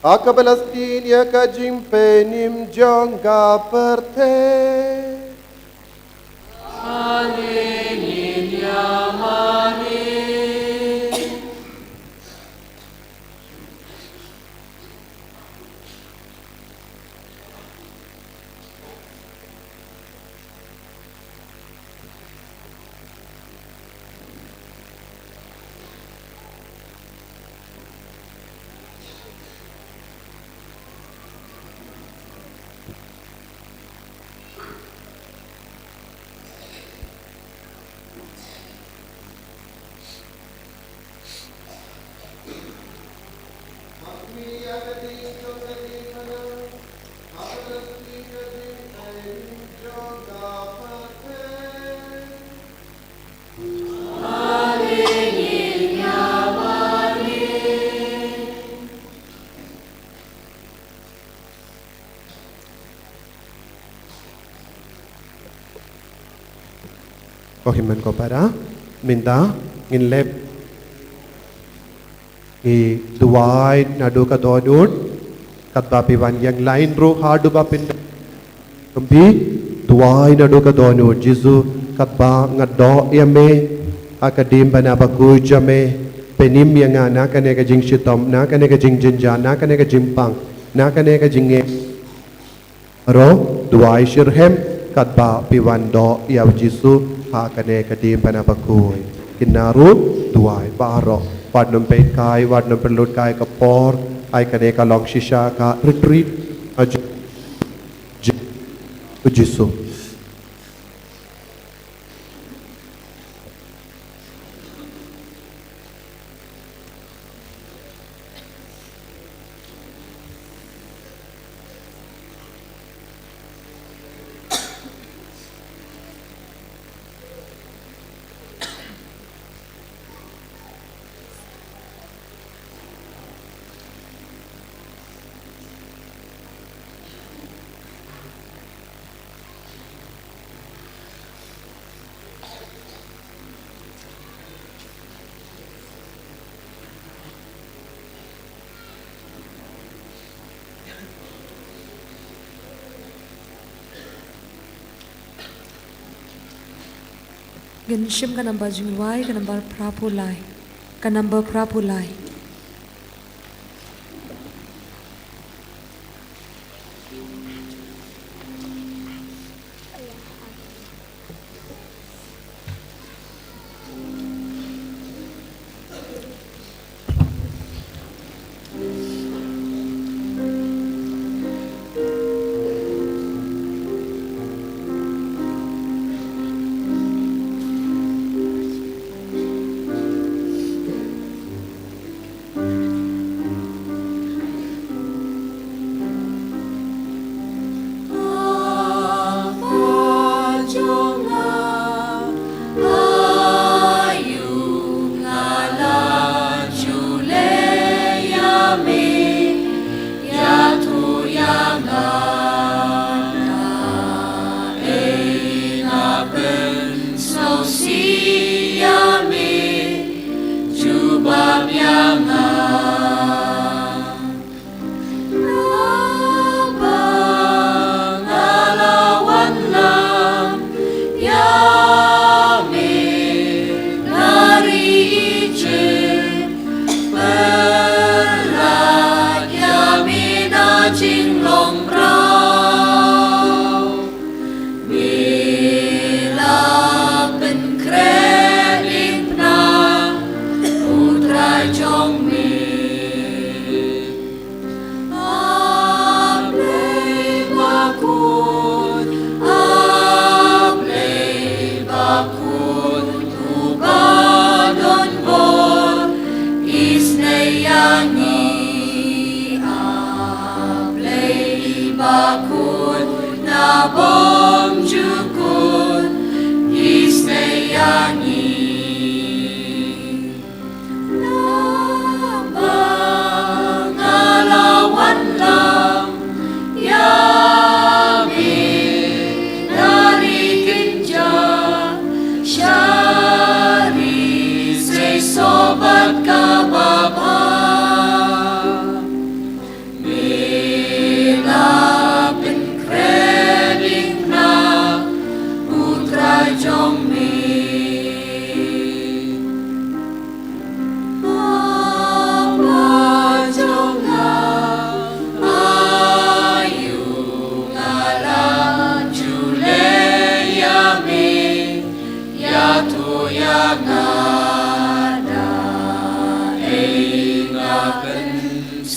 ha kaba la sdien ïa ka jingpynim jong ka pyrthei. Ko hynmen ko para, mynta ngin leh ngi duwai naduh ka dohnud, katba phi wan ïeng lain ruh haduh ba phin, kum phi duwai naduh ka dohnud. Jisu, katba nga doh ïa me ha ka diengphna bakhuid jong me, pynim ïa nga na kane ka jingshitom, na kane ka jingjynjar, na kane ka jingpang, na kane ka jingeh. Baroh duwai shitrhem katba phi wan doh ïa u Jisu ha kane ka diengphna bakhuid. Kine ruh duwai baroh. Wat nym peit kai, wat nym pynlut kai ka por, ai kane ka long shisha ka retreat ha ju-, ju-, u Jisu. Ngin shim ka number jingrwai, ka number phra phew lai. Ka number phra phew lai.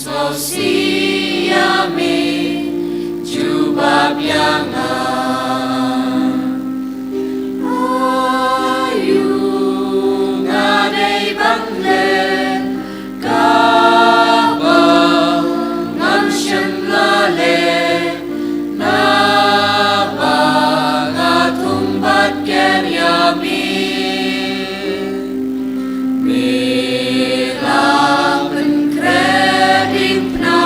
Sngewsih ïa me, jubab ïa nga. Aïu nga dei ban leh kaba ngam shym la leh, naba nga thung bad ker ïa me. Me la pynkhreh diengphna,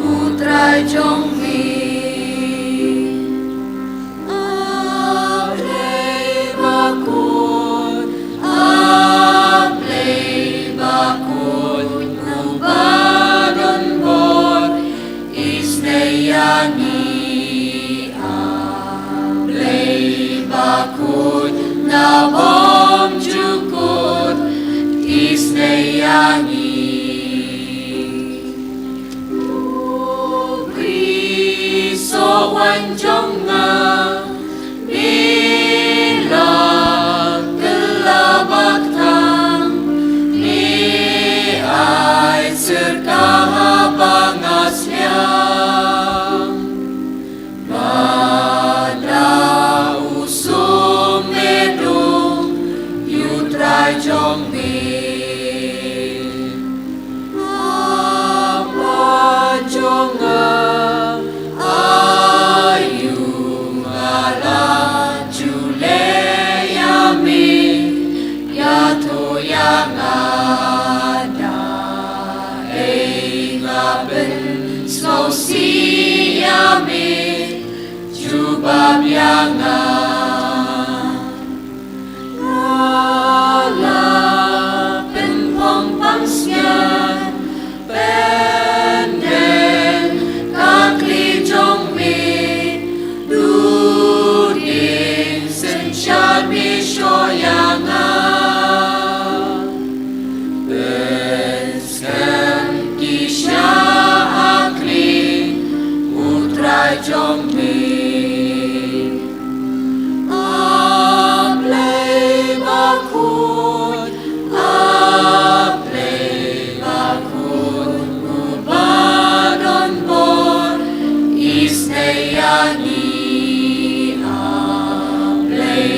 U Trai jong me. A Blei bakhuid, a Blei bakhuid, uba don bor, isynei ïa ngi. A Blei bakhuid, na bymjukut, isynei ïa ngi. U Khrist u wan jong nga, me la kylla bad khang, me ai syrka haba nga sliang. Bad da u sumedung ïa U Trai jong me. Apa jong nga, aïu nga la ju leh ïa me, ïathuh ïa nga da ei nga pynsngewsih ïa me, jubab ïa nga. Nga la pynphong pansngiat pyndenkhakli jong me, dudien synshar me shoh ïa nga. Pynskhem ki shah khlieh, U Trai jong me. A Blei bakhuid, a Blei bakhuid, uba don bor, isynei ïa ngi. A Blei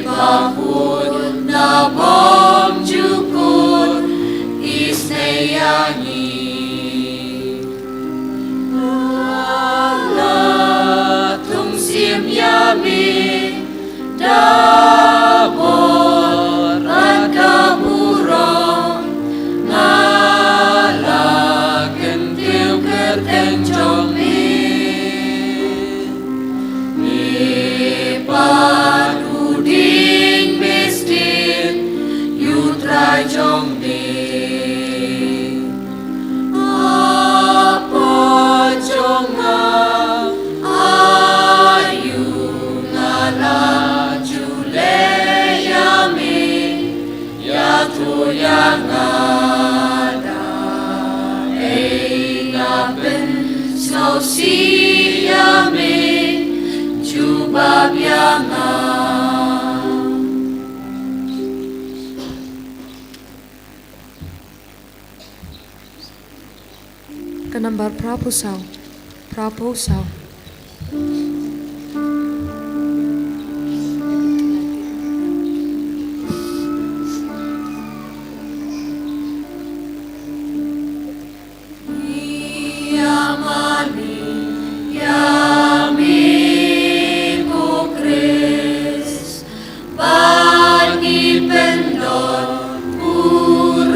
bakhuid, na bymjukut, isynei ïa ngi. Nga la thung siem ïa me da bor bad ka burom, nga la kyntiew kyrteng jong me. Me pat u diengmynstep ïa U Trai jong me. Apa jong nga, aïu nga la ju leh ïa me, ïathuh ïa nga da ei nga pynsngewsih ïa me, jubab ïa nga. Ka nambar phra phew saw, phra phew saw. Ïa mane ïa me ko Khrist, ba ngi pyndonkam burom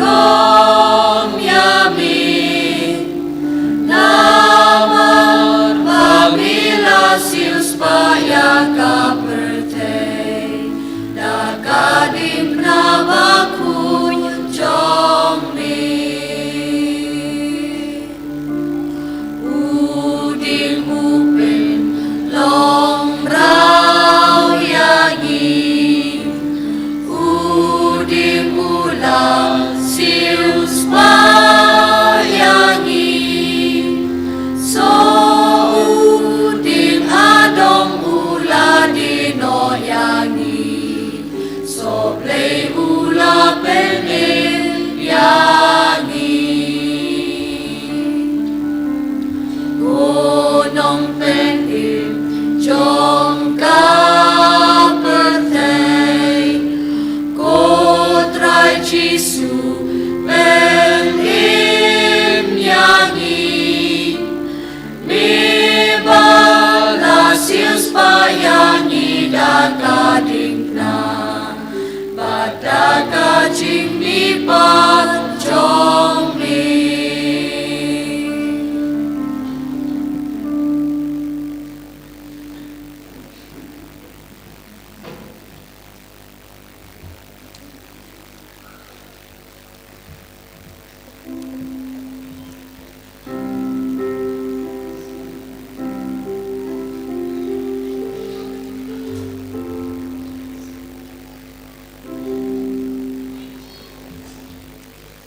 ïa me. Namar ba Jisu, pynim ïa ngi, me ba la siew spah ïa ngi da ka diengphna bad da ka jingmihpat jong me.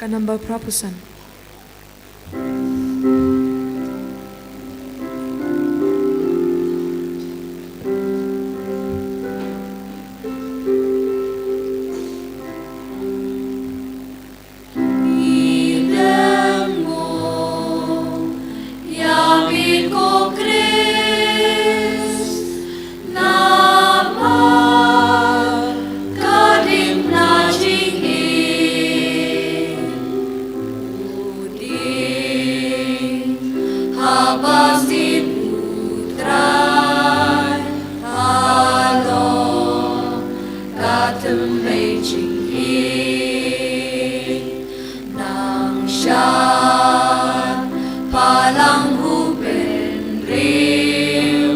Ka number phra phew san. Ngi dem mo ïa me ko Khrist, namar ka diengphna jingim. U ding ha ba sien U Trai halor ka thymmei jingim. Nang shad phalang u bynriew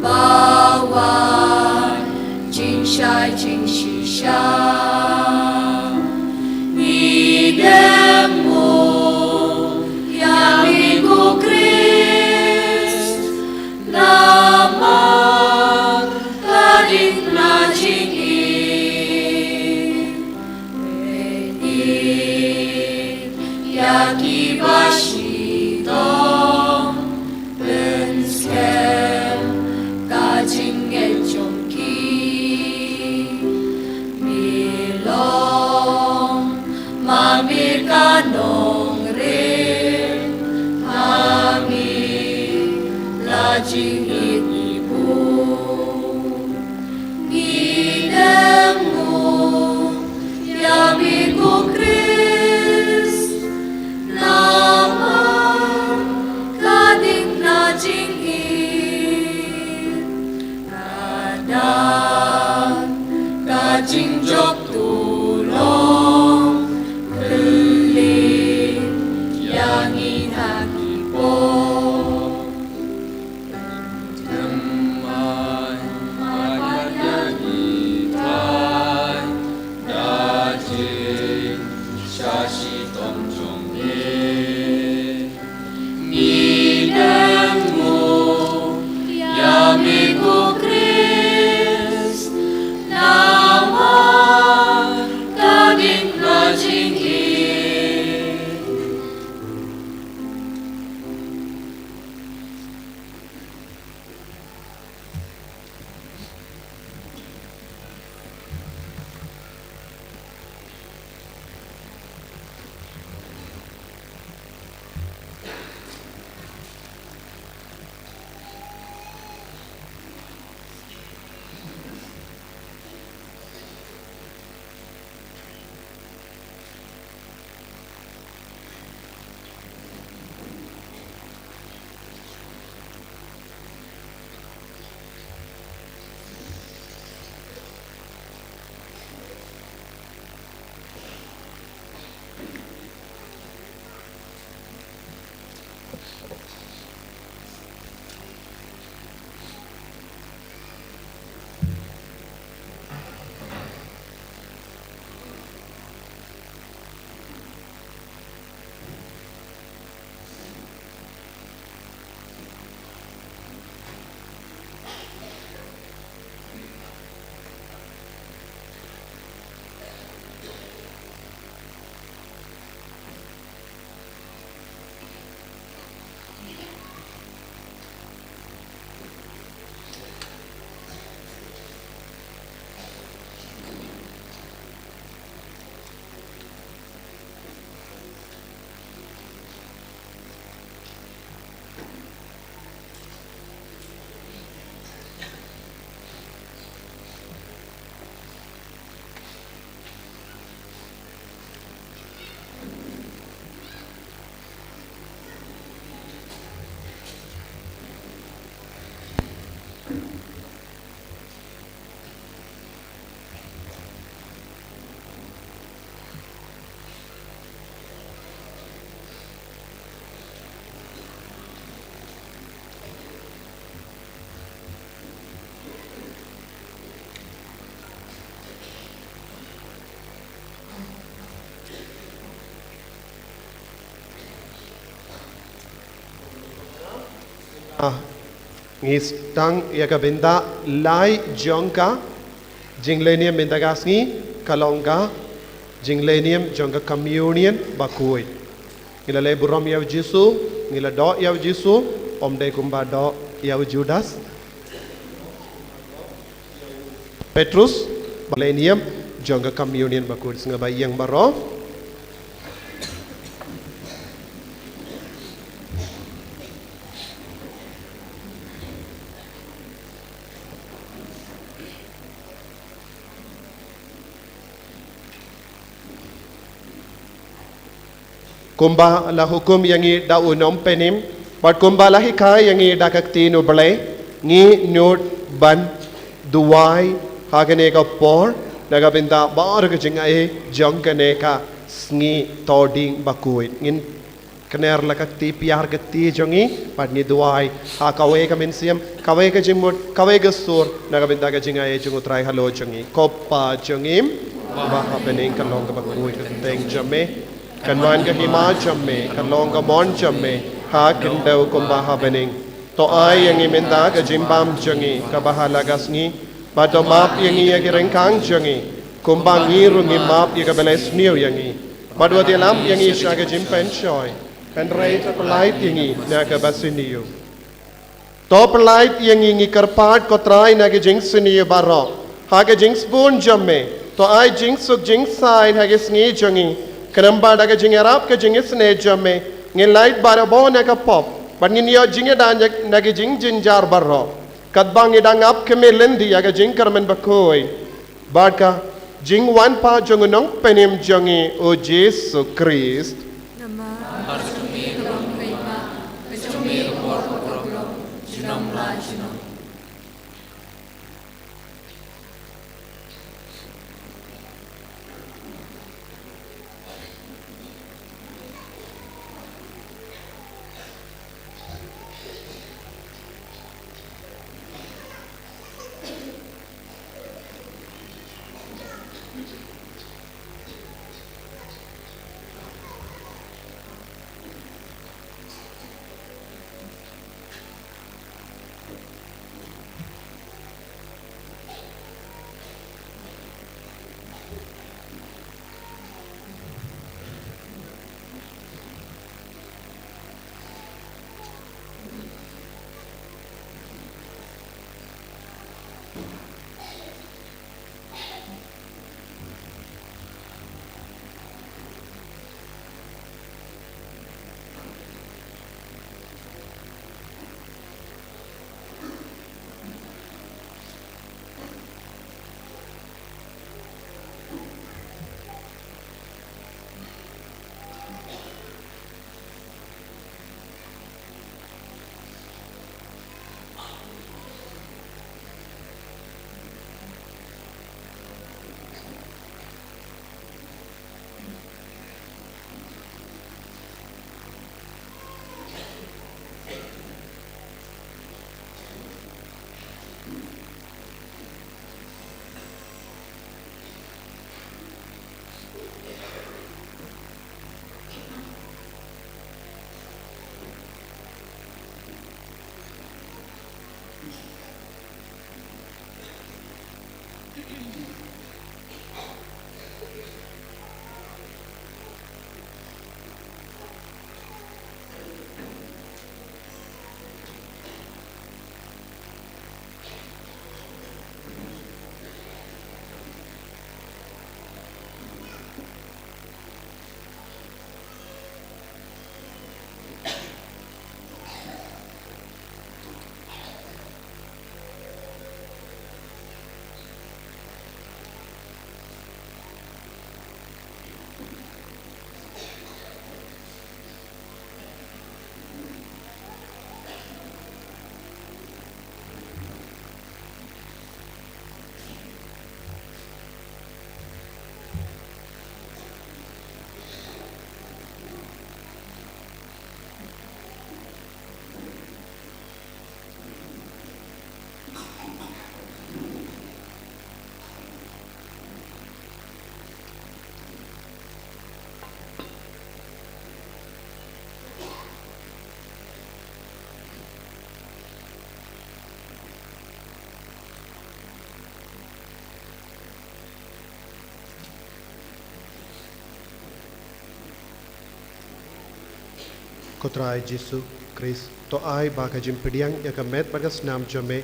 ba wan jingshai jingshisha. Ngi dem mo ïa me ko Khrist, namar ka diengphna jingim. Ïa ki ba shitom pynskhem ka jingngeit jong ki. Me long ma me ka nongrim ha ngi la jingïeit ngi buh. Ngi dem mo ïa me ko Khrist, namar ka diengphna jingim. Ka dak ka jingjop tu long kylli ïa ngi ha ki por. Thymmai, ai pat ïa ngi Trai da jingshah shitom jong me. Ngi dem mo ïa me ko Khrist, namar ka diengphna jingim. Ah, ngi sdang ïa ka bynta lai jong ka jingleh niam mynta ka sngi, ka long ka jingleh niam jong ka communion bakhuid. Ngi la leh burom ïa u Jisu, ngi la doh ïa u Jisu, ym dei kumba doh ïa u Judas Petrus, ba leh niam jong ka communion bakhuid. Sngewbha ïeng baroh. Kumba la hukum ïa ngi da u Nongpynim, bad kumba la hikai ïa ngi da ka ktien u Blei, ngi nud ban duwai ha kane ka por na ka bynta baroh ka jingai jong kane ka sngi Thohdieng bakhuid. Ngin kner la ka kti piar ka kti jong ngi, bad ngi duwai ha kawei ka mynsiem, kawei ka jingmut, kawei ka sur na ka bynta ka jingai jong u Trai halor jong ngi. Ko Pa jong ngi ba ha bneng, ka long kaba khuid ka kyrteng jong me. Kan wan ka hima jong me, kan long ka mon jong me ha khyndew kumba ha bneng. To ai ïa ngi mynta ka jingbam jong ngi kaba ha la ka sngi, bad to map ïa ngi ïa ki ryngkang jong ngi, kumba ngi ruh ngi map ïa kiba leh sniew ïa ngi. Bad wat ïalam ïa ngi sha ka jingpynshoi, hynrei to pyllait ïa ngi na kaba sniew. To pyllait ïa ngi, ngi kyrpad ko Trai, na ka jingsniew baroh, ha ka jingsbun jong me. To ai jingsuk jingsaiñ ha ka sngi jong ngi, khnang ba da ka jingïarap ka jingisynei jong me, ngin lait barabor na ka pop, bad ngin ïoh jingïada na ka jingjynjar baroh, katba ngi dang ap khmih lynti ïa ka jingkyrmen bakhuid bad ka jingwan pat jong u Nongpynim jong ngi u Jisu Khrist. Namar ka jong me ka long ka hima, ka jong me ka por ka por ka long, junom la junom. Ko Trai Jisu Khrist, to ai ba ka jingpdiang ïa ka met bad ka snam jong me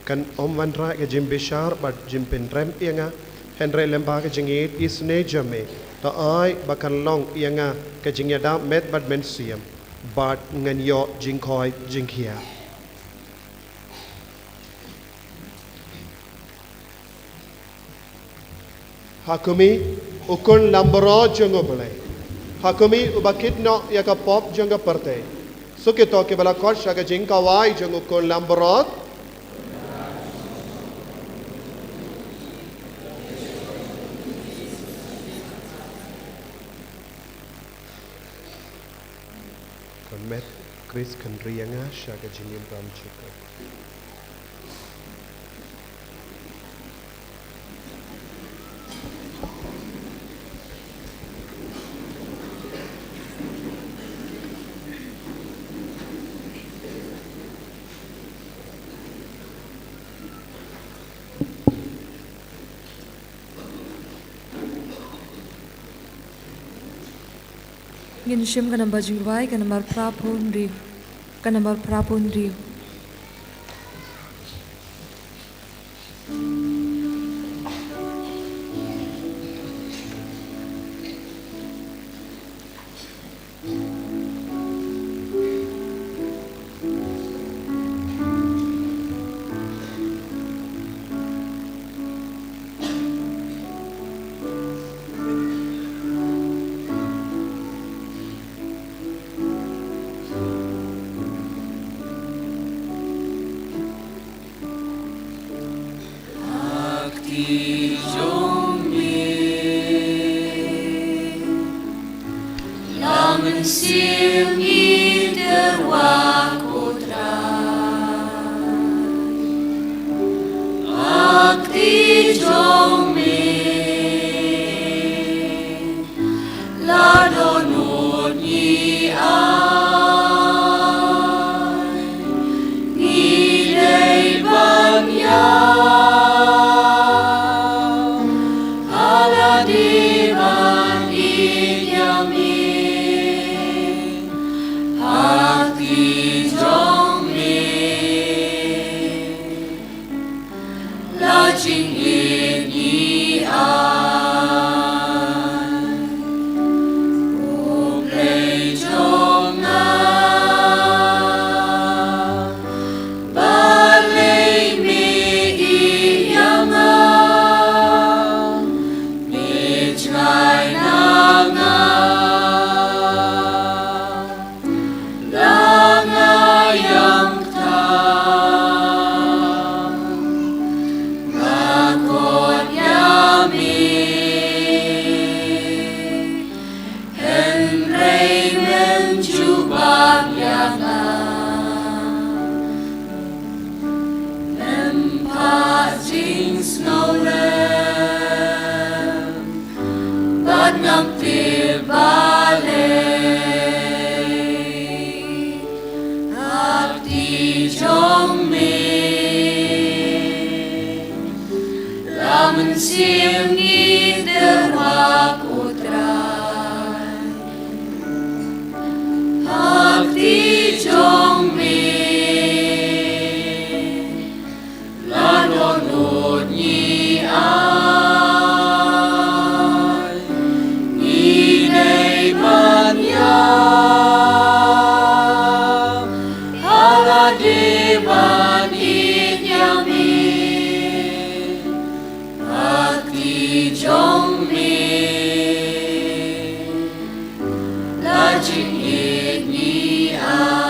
kan ym wanrah ka jingbishar bad jingpynrem ïa nga, hynrei lem ba ka jingïeit isynei jong me, to ai ba kan long ïa nga ka jingïada met bad mynsiem, bad ngan ïoh jingkhoi jingkhiah. Ha khmih, u khun langbrot jong U Blei. Ha khmih, uba kit noh ïa ka pop jong ka pyrthei. Suk ïa kito kiba la khot sha ka jingkhawai jong u khun langbrot. Ka met Khrist kan ri ïa nga sha ka jingim bymjukut. Ngin shim ka namba jingrwai, ka nambar phraphew hynriew. Ka nambar phraphew hynriew. Ak ti jong me, la mynsiem ngi tyrwa ko Trai. Ak ti jong me, la dohnud ngi ai, ngi dei ban ïa, ha lade ban ïeit ïa me, ha ti jong me. La jingïeit ngi ai, U Blei jong nga, balei me ïeit ïa nga, me jngai na nga. La nga ïam ktah, nga khot ïa me, hynrei mem jubab ïa nga. Mem phah jingsngewlem, bad ngam tip balei. Ak ti jong me, la mynsiem ngi tyrwa ko Trai. Ak ti jong me, la dohnud ngi ai, ngi dei ban ïa, ha lade ban ïeit ïa me. Ak ti jong me, la jingïeit ngi ai,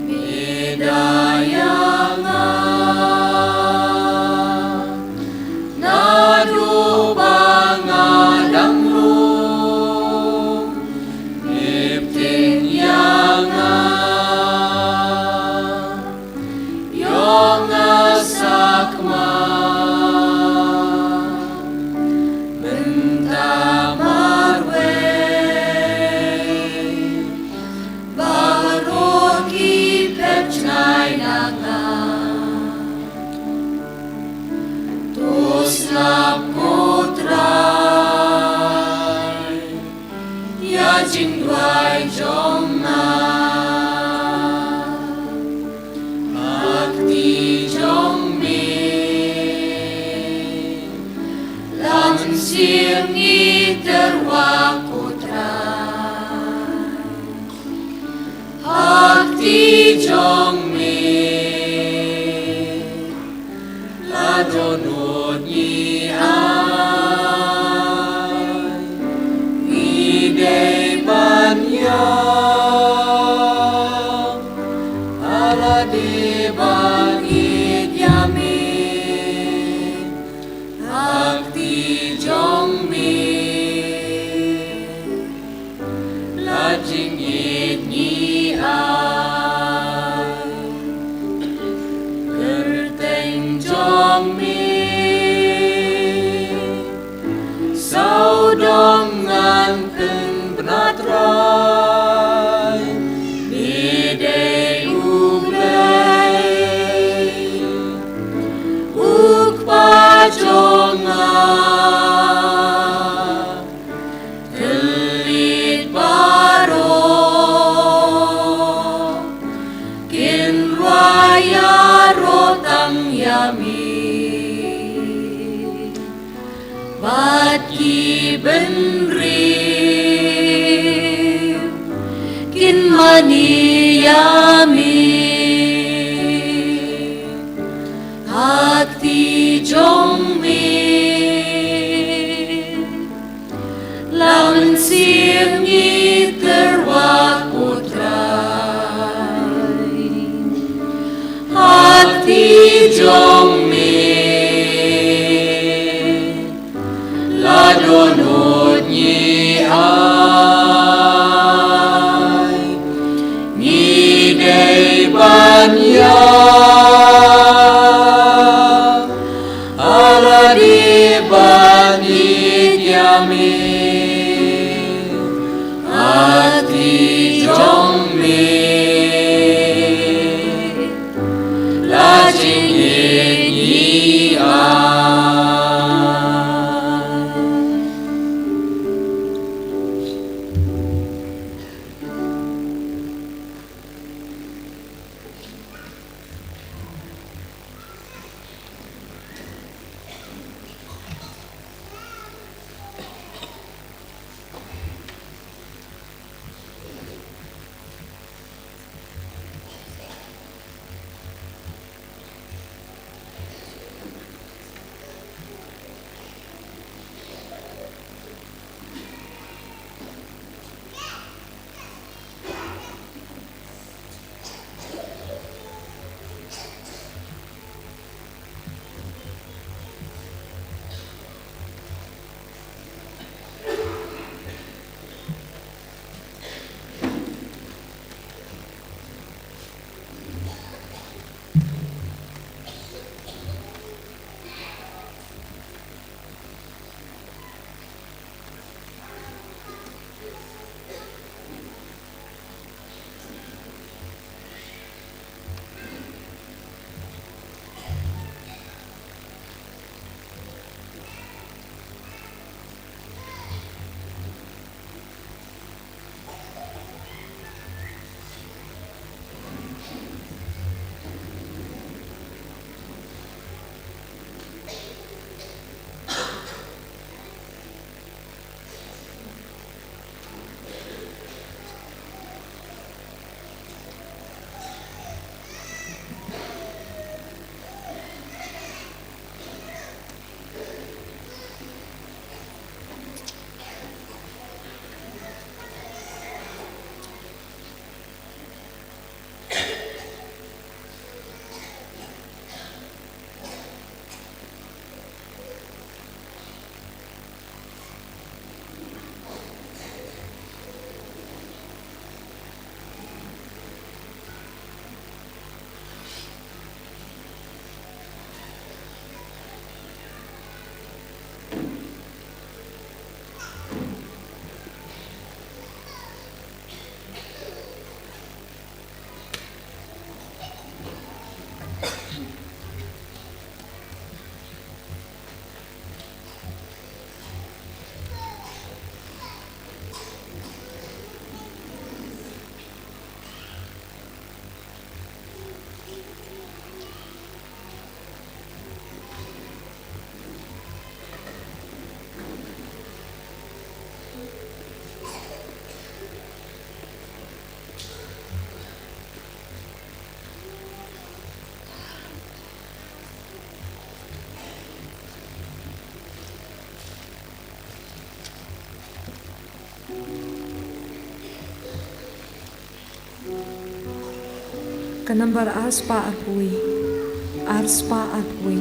me da ïa nga, naduh ba nga dang rung, me bteng ïa nga. Ïoh nga sakma mynta marwei. Lam sing ngi tyrwa ko Trai, ha kti jong me la dohnud ngi ai. Ngi dei ban ïap, ha lade ban ïeit ïa me, ha kti jong me la jingïeit ngi ai. Kyrteng jong me sawdong ngan pynbna Trai, me dei U Blei, U Kpa jong nga, kylliej baroh kin rwai ïaroh tang ïa me, bad ki bynriew kin mane ïa me, ha kti jong me la mynsiem ngi tyrwa ko Trai, ha kti jong me la dohnud ngi ai. Ngi dei ban ïap, ha lade ban ïeit ïa me, ha kti jong me la jingïeit ngi ai. Ka nambar ar spah arphew wei. Ar spah arphew wei.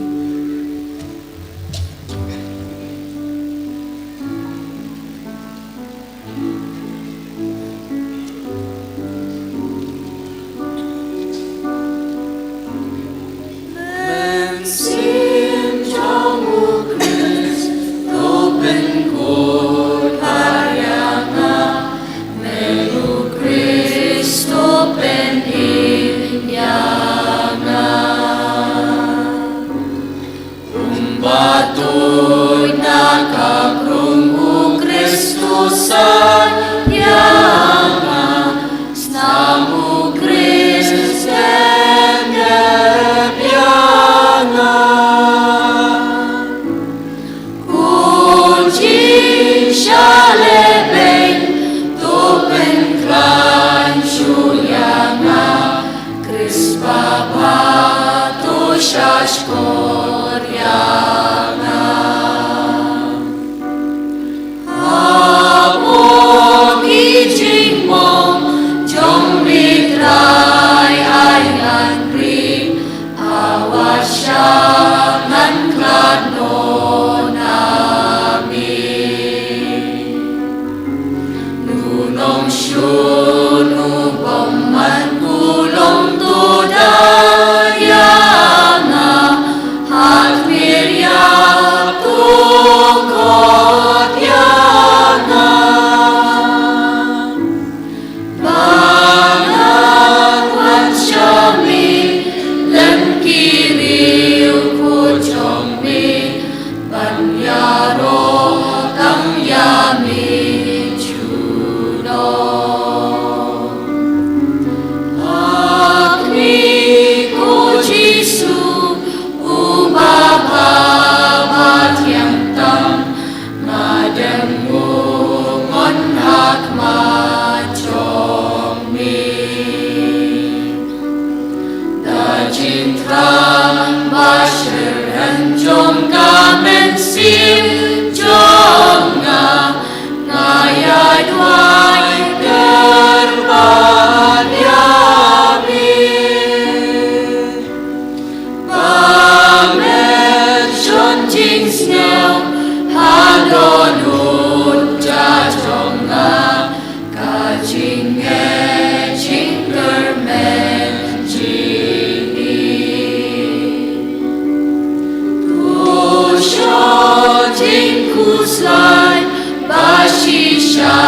Mynsiem jong u Khrist, to pynkut ha ïa nga. Myn u Khrist, to pynim ïa nga. Kumba tuid na ka krung, u Khrist u san ïa nga. Snam u Khrist dep ïa nga. Ko jingshalebeiñ, to pynkhlaiñ shuh ïa nga. Khrist Baba, to shahshkor ïa nga. Hapoh ki jingmong jong me, Trai, ai ngan ri. Awa sha ngan khlad noh na me. Nu nongshun u bymman, u long to da ïa nga. Ha khmih ïap, to khot ïa nga. Ba ngan wan sha me lem ki riewkhuid jong me, ban ïaroh tang ïa me junom. Ap me ko Jisu, u Baba ba thiang tam, nga dem ngon ha khmat jong me. Da jingthrang ba shyrkhei jong ka mynsiem jong nga, nga ïa duwai kyrpad ïa me. Ba men shon jingsngew ha dohnud jong nga, ka jingngeit jingkyrmen jong me. To shon jingkhuslai ba shisha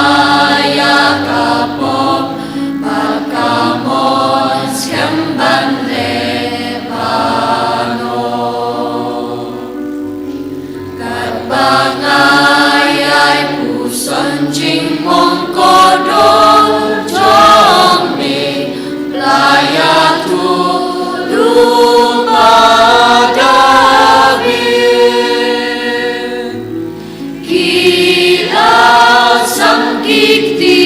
ïa ka pop, ba ka mon skhem ban leh baroh. Katba nga ïai puson jingmong kordor jong me, la ïathuh ruh ba da bit. Ki la sam ki kti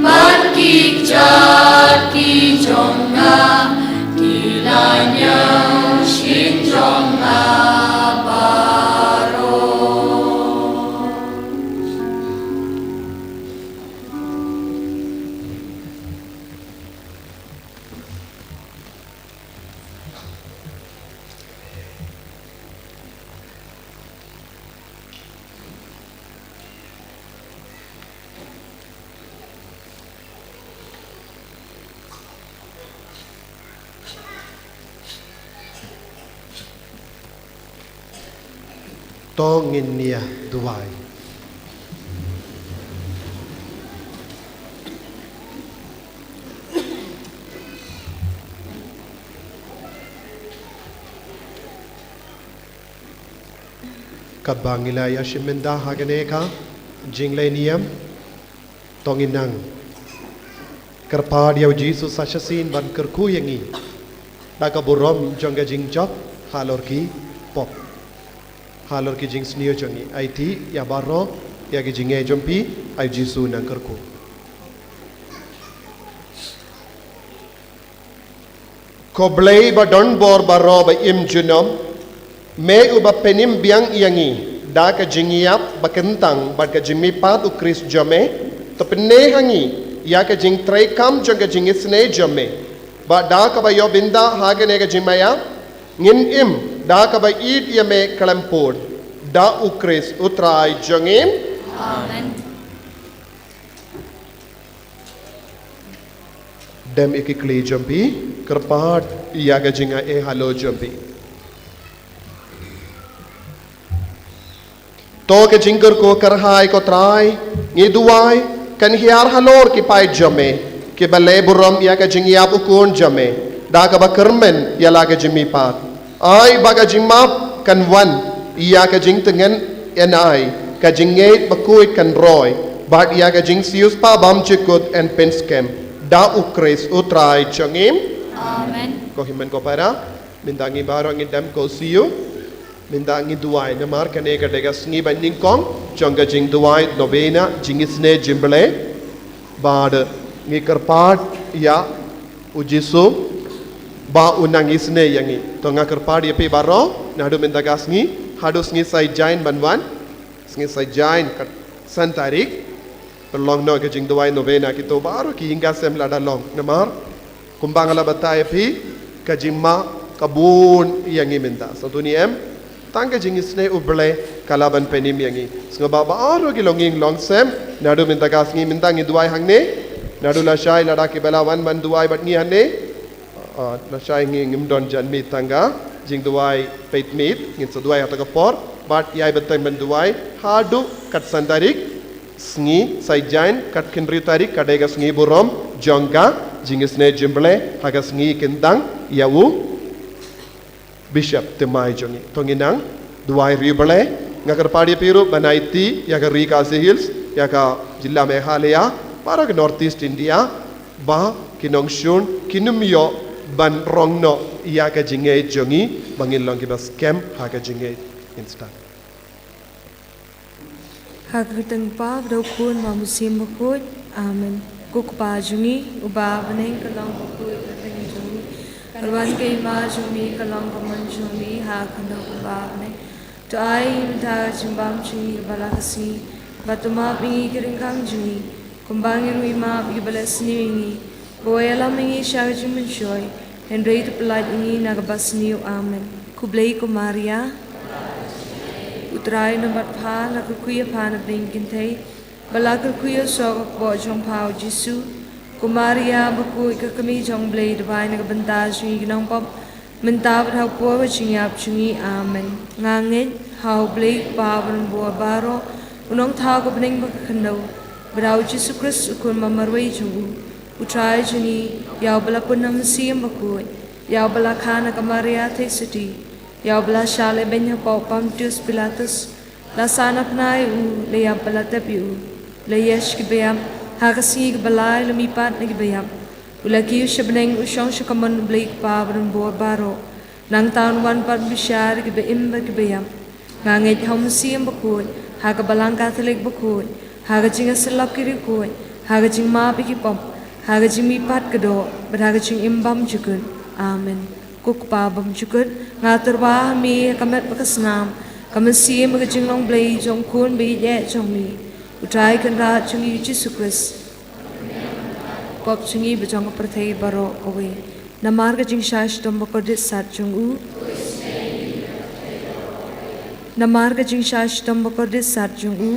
bad ki kjat ki jong nga, ki la ñiew shin jong nga baroh. To ngin ïa duwai. Katba ngi la ïa shim bynta ha kane ka jingleh niam, to ngin nang kyrpad ïa u Jisu sa shisien ban kyrkhu ïa ngi da ka burom jong ka jingjop halor ki pop, halor ki jingsniew jong ngi. Aiti ïa baroh ïa ki jingeh jong phi, ai u Jisu nang kyrkhu. Ko Blei ba don bor baroh ba im junom, me uba pynim biang ïa ngi da ka jingïap ba kyntang bad ka jingmihpat u Khrist jong me, to pynneh ha ngi ïa ka jingtrei kam jong ka jingisynei jong me. Ba da kaba ïoh bynta ha kane ka jingmaïa, ngin im da kaba ïeit ïa me khlem pud. Da U Khrist U Trai jong ngi. Amen. Dem ïa ki khlieh jong phi, kyrpad ïa ka jingaiei halor jong phi. To ka jingkyrkhu kyrhai ko Trai, ngi duwai, kan hiar halor ki paid jong me, kiba leh burom ïa ka jingïap u Khun jong me, da kaba kyrmen ïa la ka jingmihpat. Ai ba ka jingmap kan wan ïa ka jingtngen, ai ka jingngeit bakhuid kan roi bad ïa ka jingsiewspah bymjukut yn pynskhem. Da U Khrist U Trai jong ngi. Amen. Ko hynmen ko para, mynta ngi baroh ngin dem ko siew. Mynta ngi duwai namar kane ka dei ka sngi ba nyngkong jong ka jingduwai novena jingisynei jong U Blei. Bad ngi kyrpad ïa U Jisu ba un nang isynei ïa ngi. To nga kyrpad ïa phi baroh, naduh mynta ka sngi haduh sngi Saitjaiñ ban wan, sngi Saitjaiñ ka san tarik, pynlong noh ka jingduwai novena. Kito baroh ki ïing ki sem lada long, namar kumba nga la batai ïa phi, ka jingma ka bun ïa ngi mynta. Sngewthuh ne em? Tang ka jingisynei U Blei ka lah ban pynim ïa ngi. Sngewbha baroh ki longïing longsem, naduh mynta ka sngi, mynta ngi duwai hangne, naduh lashai lada kiba la wan ban duwai bad ngi hangne, ah, lashai ngi ngim don janmiet, tang ka jingduwai peit miet, ngin sa duwai ha kata ka por, bad ïai bteng ban duwai haduh kat san tarik, sngi Saitjaiñ, kat khynriew tarik ka dei ka sngi burom jong ka jingisynei jong U Blei, ha ka sngi kyntang ïa u Bishop thymmai jong ngi. To ngin nang duwai ri U Blei. Nga kyrpad ïa phi ruh ban aiti ïa ka ri Khasi Hills, ïa ka jylla Meghalaya, baroh ka North East India, ba ki nongshun kin ym ïoh ban rong noh ïa ka jingngeit jong ngi, ba ngin long kiba skhem ha ka jingngeit. Ngin sdang. Ha ka kyrteng U Kpa bad U Khun bad U Mynsiem Bakhuid. Amen. Ko Kpa jong ngi uba ha bneng, ka long bakhuid ka kyrteng jong me. Ka wan ka hima jong me, ka long ka mon jong me ha ka khyndew kumba ha bneng. To ai ïa ngi mynta ka jingbam jong ngi kaba la ka sngi, bad to map ïa ngi ki ryngkang jong ngi, kumba ngi ruh ngi map ïa kiba leh sniew ïa ngi. Wat ïalam ïa ngi sha ka jingmynshoi, hynrei to pyllait ïa ngi na kaba sniew. Amen. Khublei ko Maria, U Trai u don bad pha, la kyrkhu ïa pha na pdeng ki kynthei, bad la kyrkhu ïa u soh ka kpoh jong pha U Jisu. Ko Maria bakhuid, ka kmie jong U Blei, duwai na ka bynta jong ngi ki nongpop, mynta bad ha ka por ka jingïap jong ngi. Amen. Nga ngeit ha U Blei U Kpa uba donbor baroh, u nongthaw ka bneng bad ka khyndew, bad ha U Jisu Khrist u Khun ba marwei jong u, U Trai jong ngi, ïa uba la pun ha U Mynsiem Bakhuid, ïa uba la kha na ka Maria Theisotti, ïa uba la shah lehbeiñ hapoh Pontius Pilatus, la sahnarphna ïa u, la ïap bad la tep ïa u, la ïaid sha kiba ïap, ha ka sngi kaba lai u la mihpat na kiba ïap, u la kiew sha bneng, u shong sha kamon U Blei U Kpa uba donbor baroh. Nangta un wan pat ban bishar ïa kiba im bad kiba ïap. Nga ngeit ha U Mynsiem Bakhuid, ha ka Balang Katholik bakhuid, ha ka jingïasyllok ki riewkhuid, ha ka jingmap ïa ki pop, ha ka jingmihpat ka doh, bad ha ka jingim bymjukut. Amen. Ko Kpa bymjukut, nga tyrwa ha me ha ka met bad ka snam, ka mynsiem bad ka jinglong Blei jong U Khun ba ïeit eh jong me, U Trai Kynrad jong ngi U Jisu Khrist. Pop jong ngi bad jong ka pyrthei baroh kawei. Namar ka jingshah shitom bakordit sat jong u. Namar ka jingshah shitom bakordit sat jong u.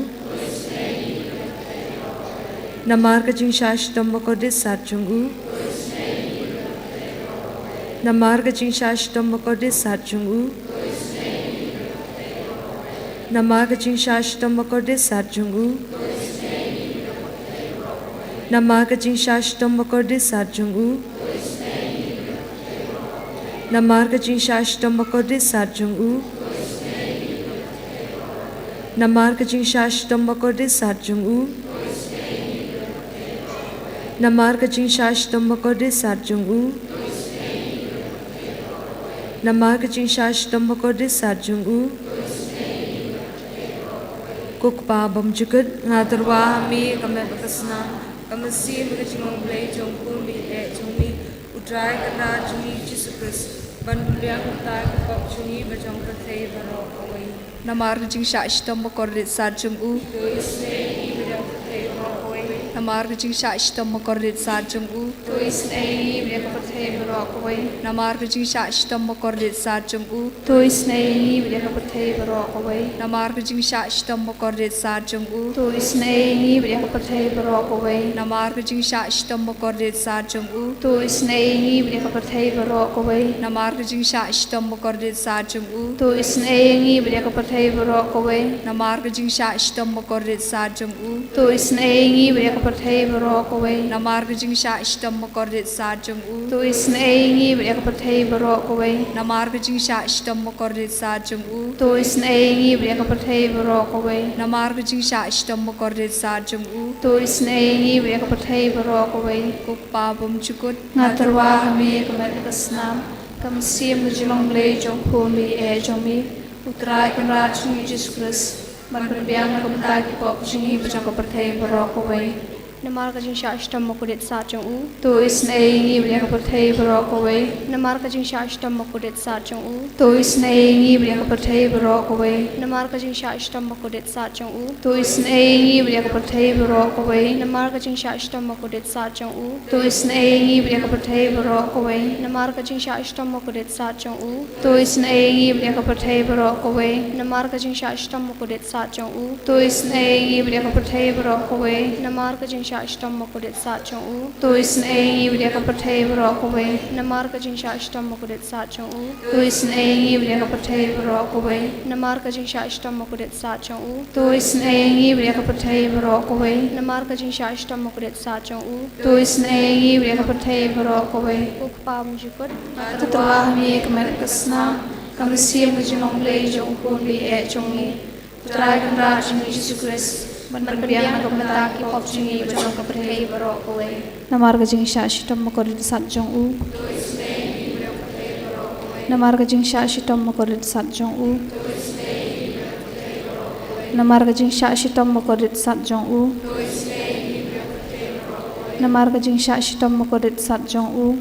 Namar ka jingshah shitom bakordit sat jong u. Namar ka jingshah shitom bakordit sat jong u. Namar ka jingshah shitom bakordit sat jong u. Namar ka jingshah shitom bakordit sat jong u. Namar ka jingshah shitom bakordit sat jong u. Namar ka jingshah shitom bakordit sat jong u. Namar ka jingshah shitom bakordit sat jong u. Namar ka jingshah shitom bakordit sat jong u. Ko Kpa bymjukut, nga tyrwa ha me ha ka met bad ka snam, ka mynsiem bad ka jinglong Blei jong U Khun ba ïeit eh jong me, U Trai Kynrad jong ngi Jisu Khrist, ban pynbiang kumta ïa ki pop jong ngi bad jong ka pyrthei baroh kawei. Namar ka jingshah shitom bakordit sat jong u. To isynei ïa ngi bad jong ka pyrthei baroh kawei. Namar ka jingshah shitom makordit sat jong u. To isynei ïa ngi bad ïa ka pyrthei baroh kawei. Namar ka jingshah shitom makordit sat jong u. To isynei ïa ngi bad ïa ka pyrthei baroh kawei. Namar ka jingshah shitom makordit sat jong u. To isynei ïa ngi bad ïa ka pyrthei baroh kawei. Namar ka jingshah shitom makordit sat jong u. To isynei ïa ngi bad ïa ka pyrthei baroh kawei. Namar ka jingshah shitom makordit sat jong u. To isynei ïa ngi bad ïa ka pyrthei baroh kawei. Namar ka jingshah shitom makordit sat jong u. To isynei ïa ngi bad ïa ka pyrthei baroh kawei. Namar ka jingshah shitom makordit sat jong u. To isynei ïa ngi bad ïa ka pyrthei baroh kawei. Namar ka jingshah shitom makordit sat jong u. To isynei ïa ngi bad ïa ka pyrthei baroh kawei. Namar ka jingshah shitom makordit sat jong u. To isynei ïa ngi bad ïa ka pyrthei baroh kawei. Ko Kpa bymjukut. Nga tyrwa ha me ka met ka snam, ka mynsiem ka jinglong Blei jong u Khun baieit jong me, U Trai Kynrad jong ngi Jisu Khrist, ban pynbiang na ka bynta ki pop jong ngi bad jong ka pyrthei baroh kawei. Namar ka jingshah shitom makordit sat jong u. To isynei ïa ngi bad ïa ka pyrthei baroh kawei. Namar ka jingshah shitom makordit sat jong u. To isynei ïa ngi bad ïa ka pyrthei baroh kawei. Namar ka jingshah shitom makordit sat jong u. To isynei ïa ngi bad ïa ka pyrthei baroh kawei. Namar ka jingshah shitom makordit sat jong u. To isynei ïa ngi bad ïa ka pyrthei baroh kawei. Namar ka jingshah shitom makordit sat jong u. To isynei ïa ngi bad ïa ka pyrthei baroh kawei. Namar ka jingshah shitom makordit sat jong u. To isynei ïa ngi bad ïa ka pyrthei baroh kawei. Namar ka jingshah shitom makordit sat jong u. To isynei ïa ngi bad ïa ka pyrthei baroh kawei. Namar ka jingshah shitom makordit sat jong u. To isynei ïa ngi bad ïa ka pyrthei baroh kawei. Namar ka jingshah shitom makordit sat jong u. To isynei ïa ngi bad ïa ka pyrthei baroh kawei. Namar ka jingshah shitom makordit sat jong u. To isynei ïa ngi bad ïa ka pyrthei baroh kawei. Ko Kpa bymjukut. Nga tyrwa ha me ka met ka snam, ka mynsiem ka jinglong Blei jong u Khun baieit jong ngi, U Trai Kynrad jong ngi Jisu Khrist, ban pynbiang na ka bynta ki pop jong ngi bad jong ka pyrthei baroh kawei. Namar ka jingshah shitom makordit sat jong u. Namar ka jingshah shitom makordit sat jong u. Namar ka jingshah shitom makordit sat jong u. Namar ka jingshah shitom makordit sat jong u.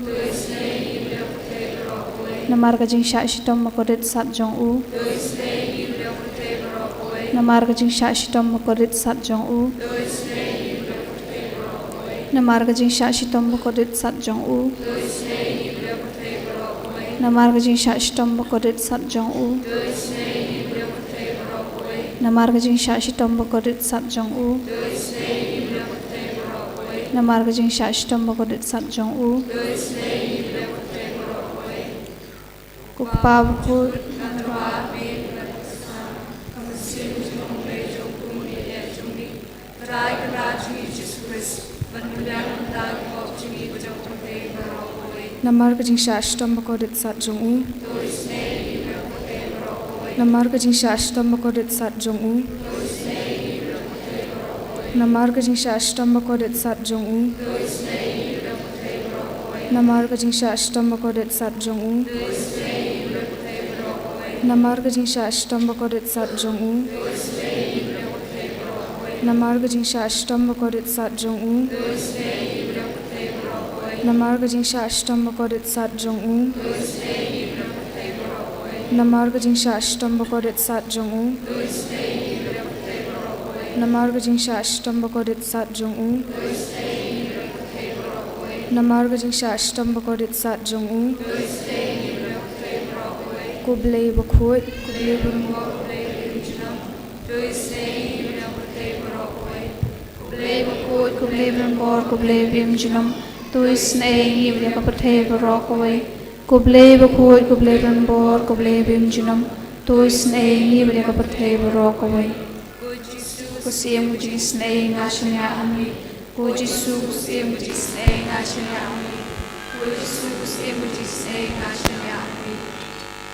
Namar ka jingshah shitom makordit sat jong u. Namar ka jingshah shitom makordit sat jong u. Namar ka jingshah shitom makordit sat jong u. Namar ka jingshah shitom makordit sat jong u. Namar ka jingshah shitom makordit sat jong u. Namar ka jingshah shitom makordit sat jong u. Ko Kpa bakhuid. Namar ka jingshah shitom makordit sat jong u. Namar ka jingshah shitom makordit sat jong u. Namar ka jingshah shitom makordit sat jong u. Namar ka jingshah shitom makordit sat jong u. Namar ka jingshah shitom makordit sat jong u. Namar ka jingshah shitom makordit sat jong u. Namar ka jingshah shitom makordit sat jong u. Namar ka jingshah shitom makordit sat jong u. Namar ka jingshah shitom makordit sat jong u. Namar ka jingshah shitom makordit sat jong u. Ko Blei bakhuid, ko Blei bakhuid. Ko Blei bakhuid, ko Blei bym bor, ko Blei bym junom. To isynei ïa ngi bad ïa ka pyrthei baroh kawei. Ko Blei bakhuid, ko Blei bym bor, ko Blei bym junom. To isynei ïa ngi bad ïa ka pyrthei baroh kawei. Ko Jisu, ko Syiem ka jingisynei, nga shaniah ha me. Ko Jisu, ko Syiem ka jingisynei, nga shaniah ha me. Ko Jisu, ko Syiem ka jingisynei, nga shaniah ha me.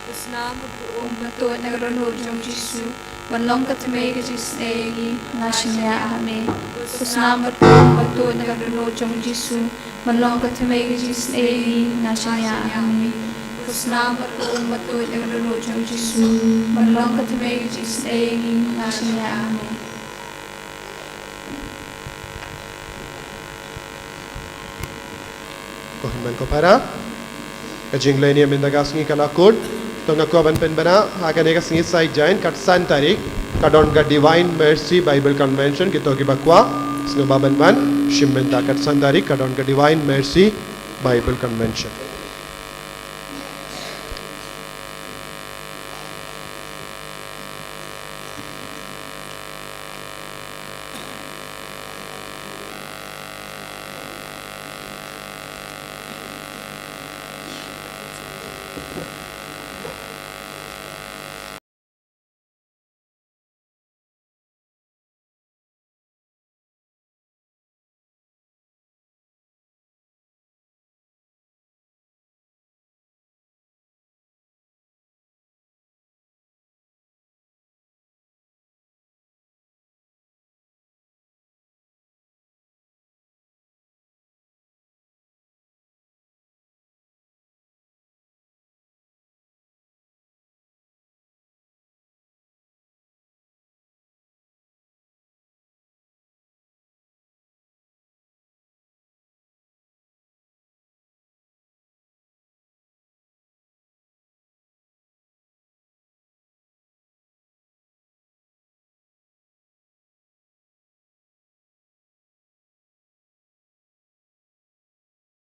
Ko Snam bad ko Um ba tuid na ka dohnud jong u Jisu, ban long ka thymmei ka jingisynei ïa ngi, nga shaniah ha me. Ko Snam bad ko Um ba tuid na ka dohnud jong u Jisu, ban long ka thymmei ka jingisynei ïa ngi, nga shaniah ha me. Ko Snam bad ko Um ba tuid na ka dohnud jong u Jisu, ban long ka thymmei ka jingisynei ïa ngi, nga shaniah ha me. Ko hynmen ko para, ka jingleit mynta ka sngi ka la kut. To nga kwah ban pynbna ha kane ka sngi Saitjaiñ, kat san tarik, Ka don ka Divine Mercy Bible Convention, kito kiba kwah sngewbha ban wan. Shim mynta kat san tarik ka don ka Divine Mercy Bible Convention.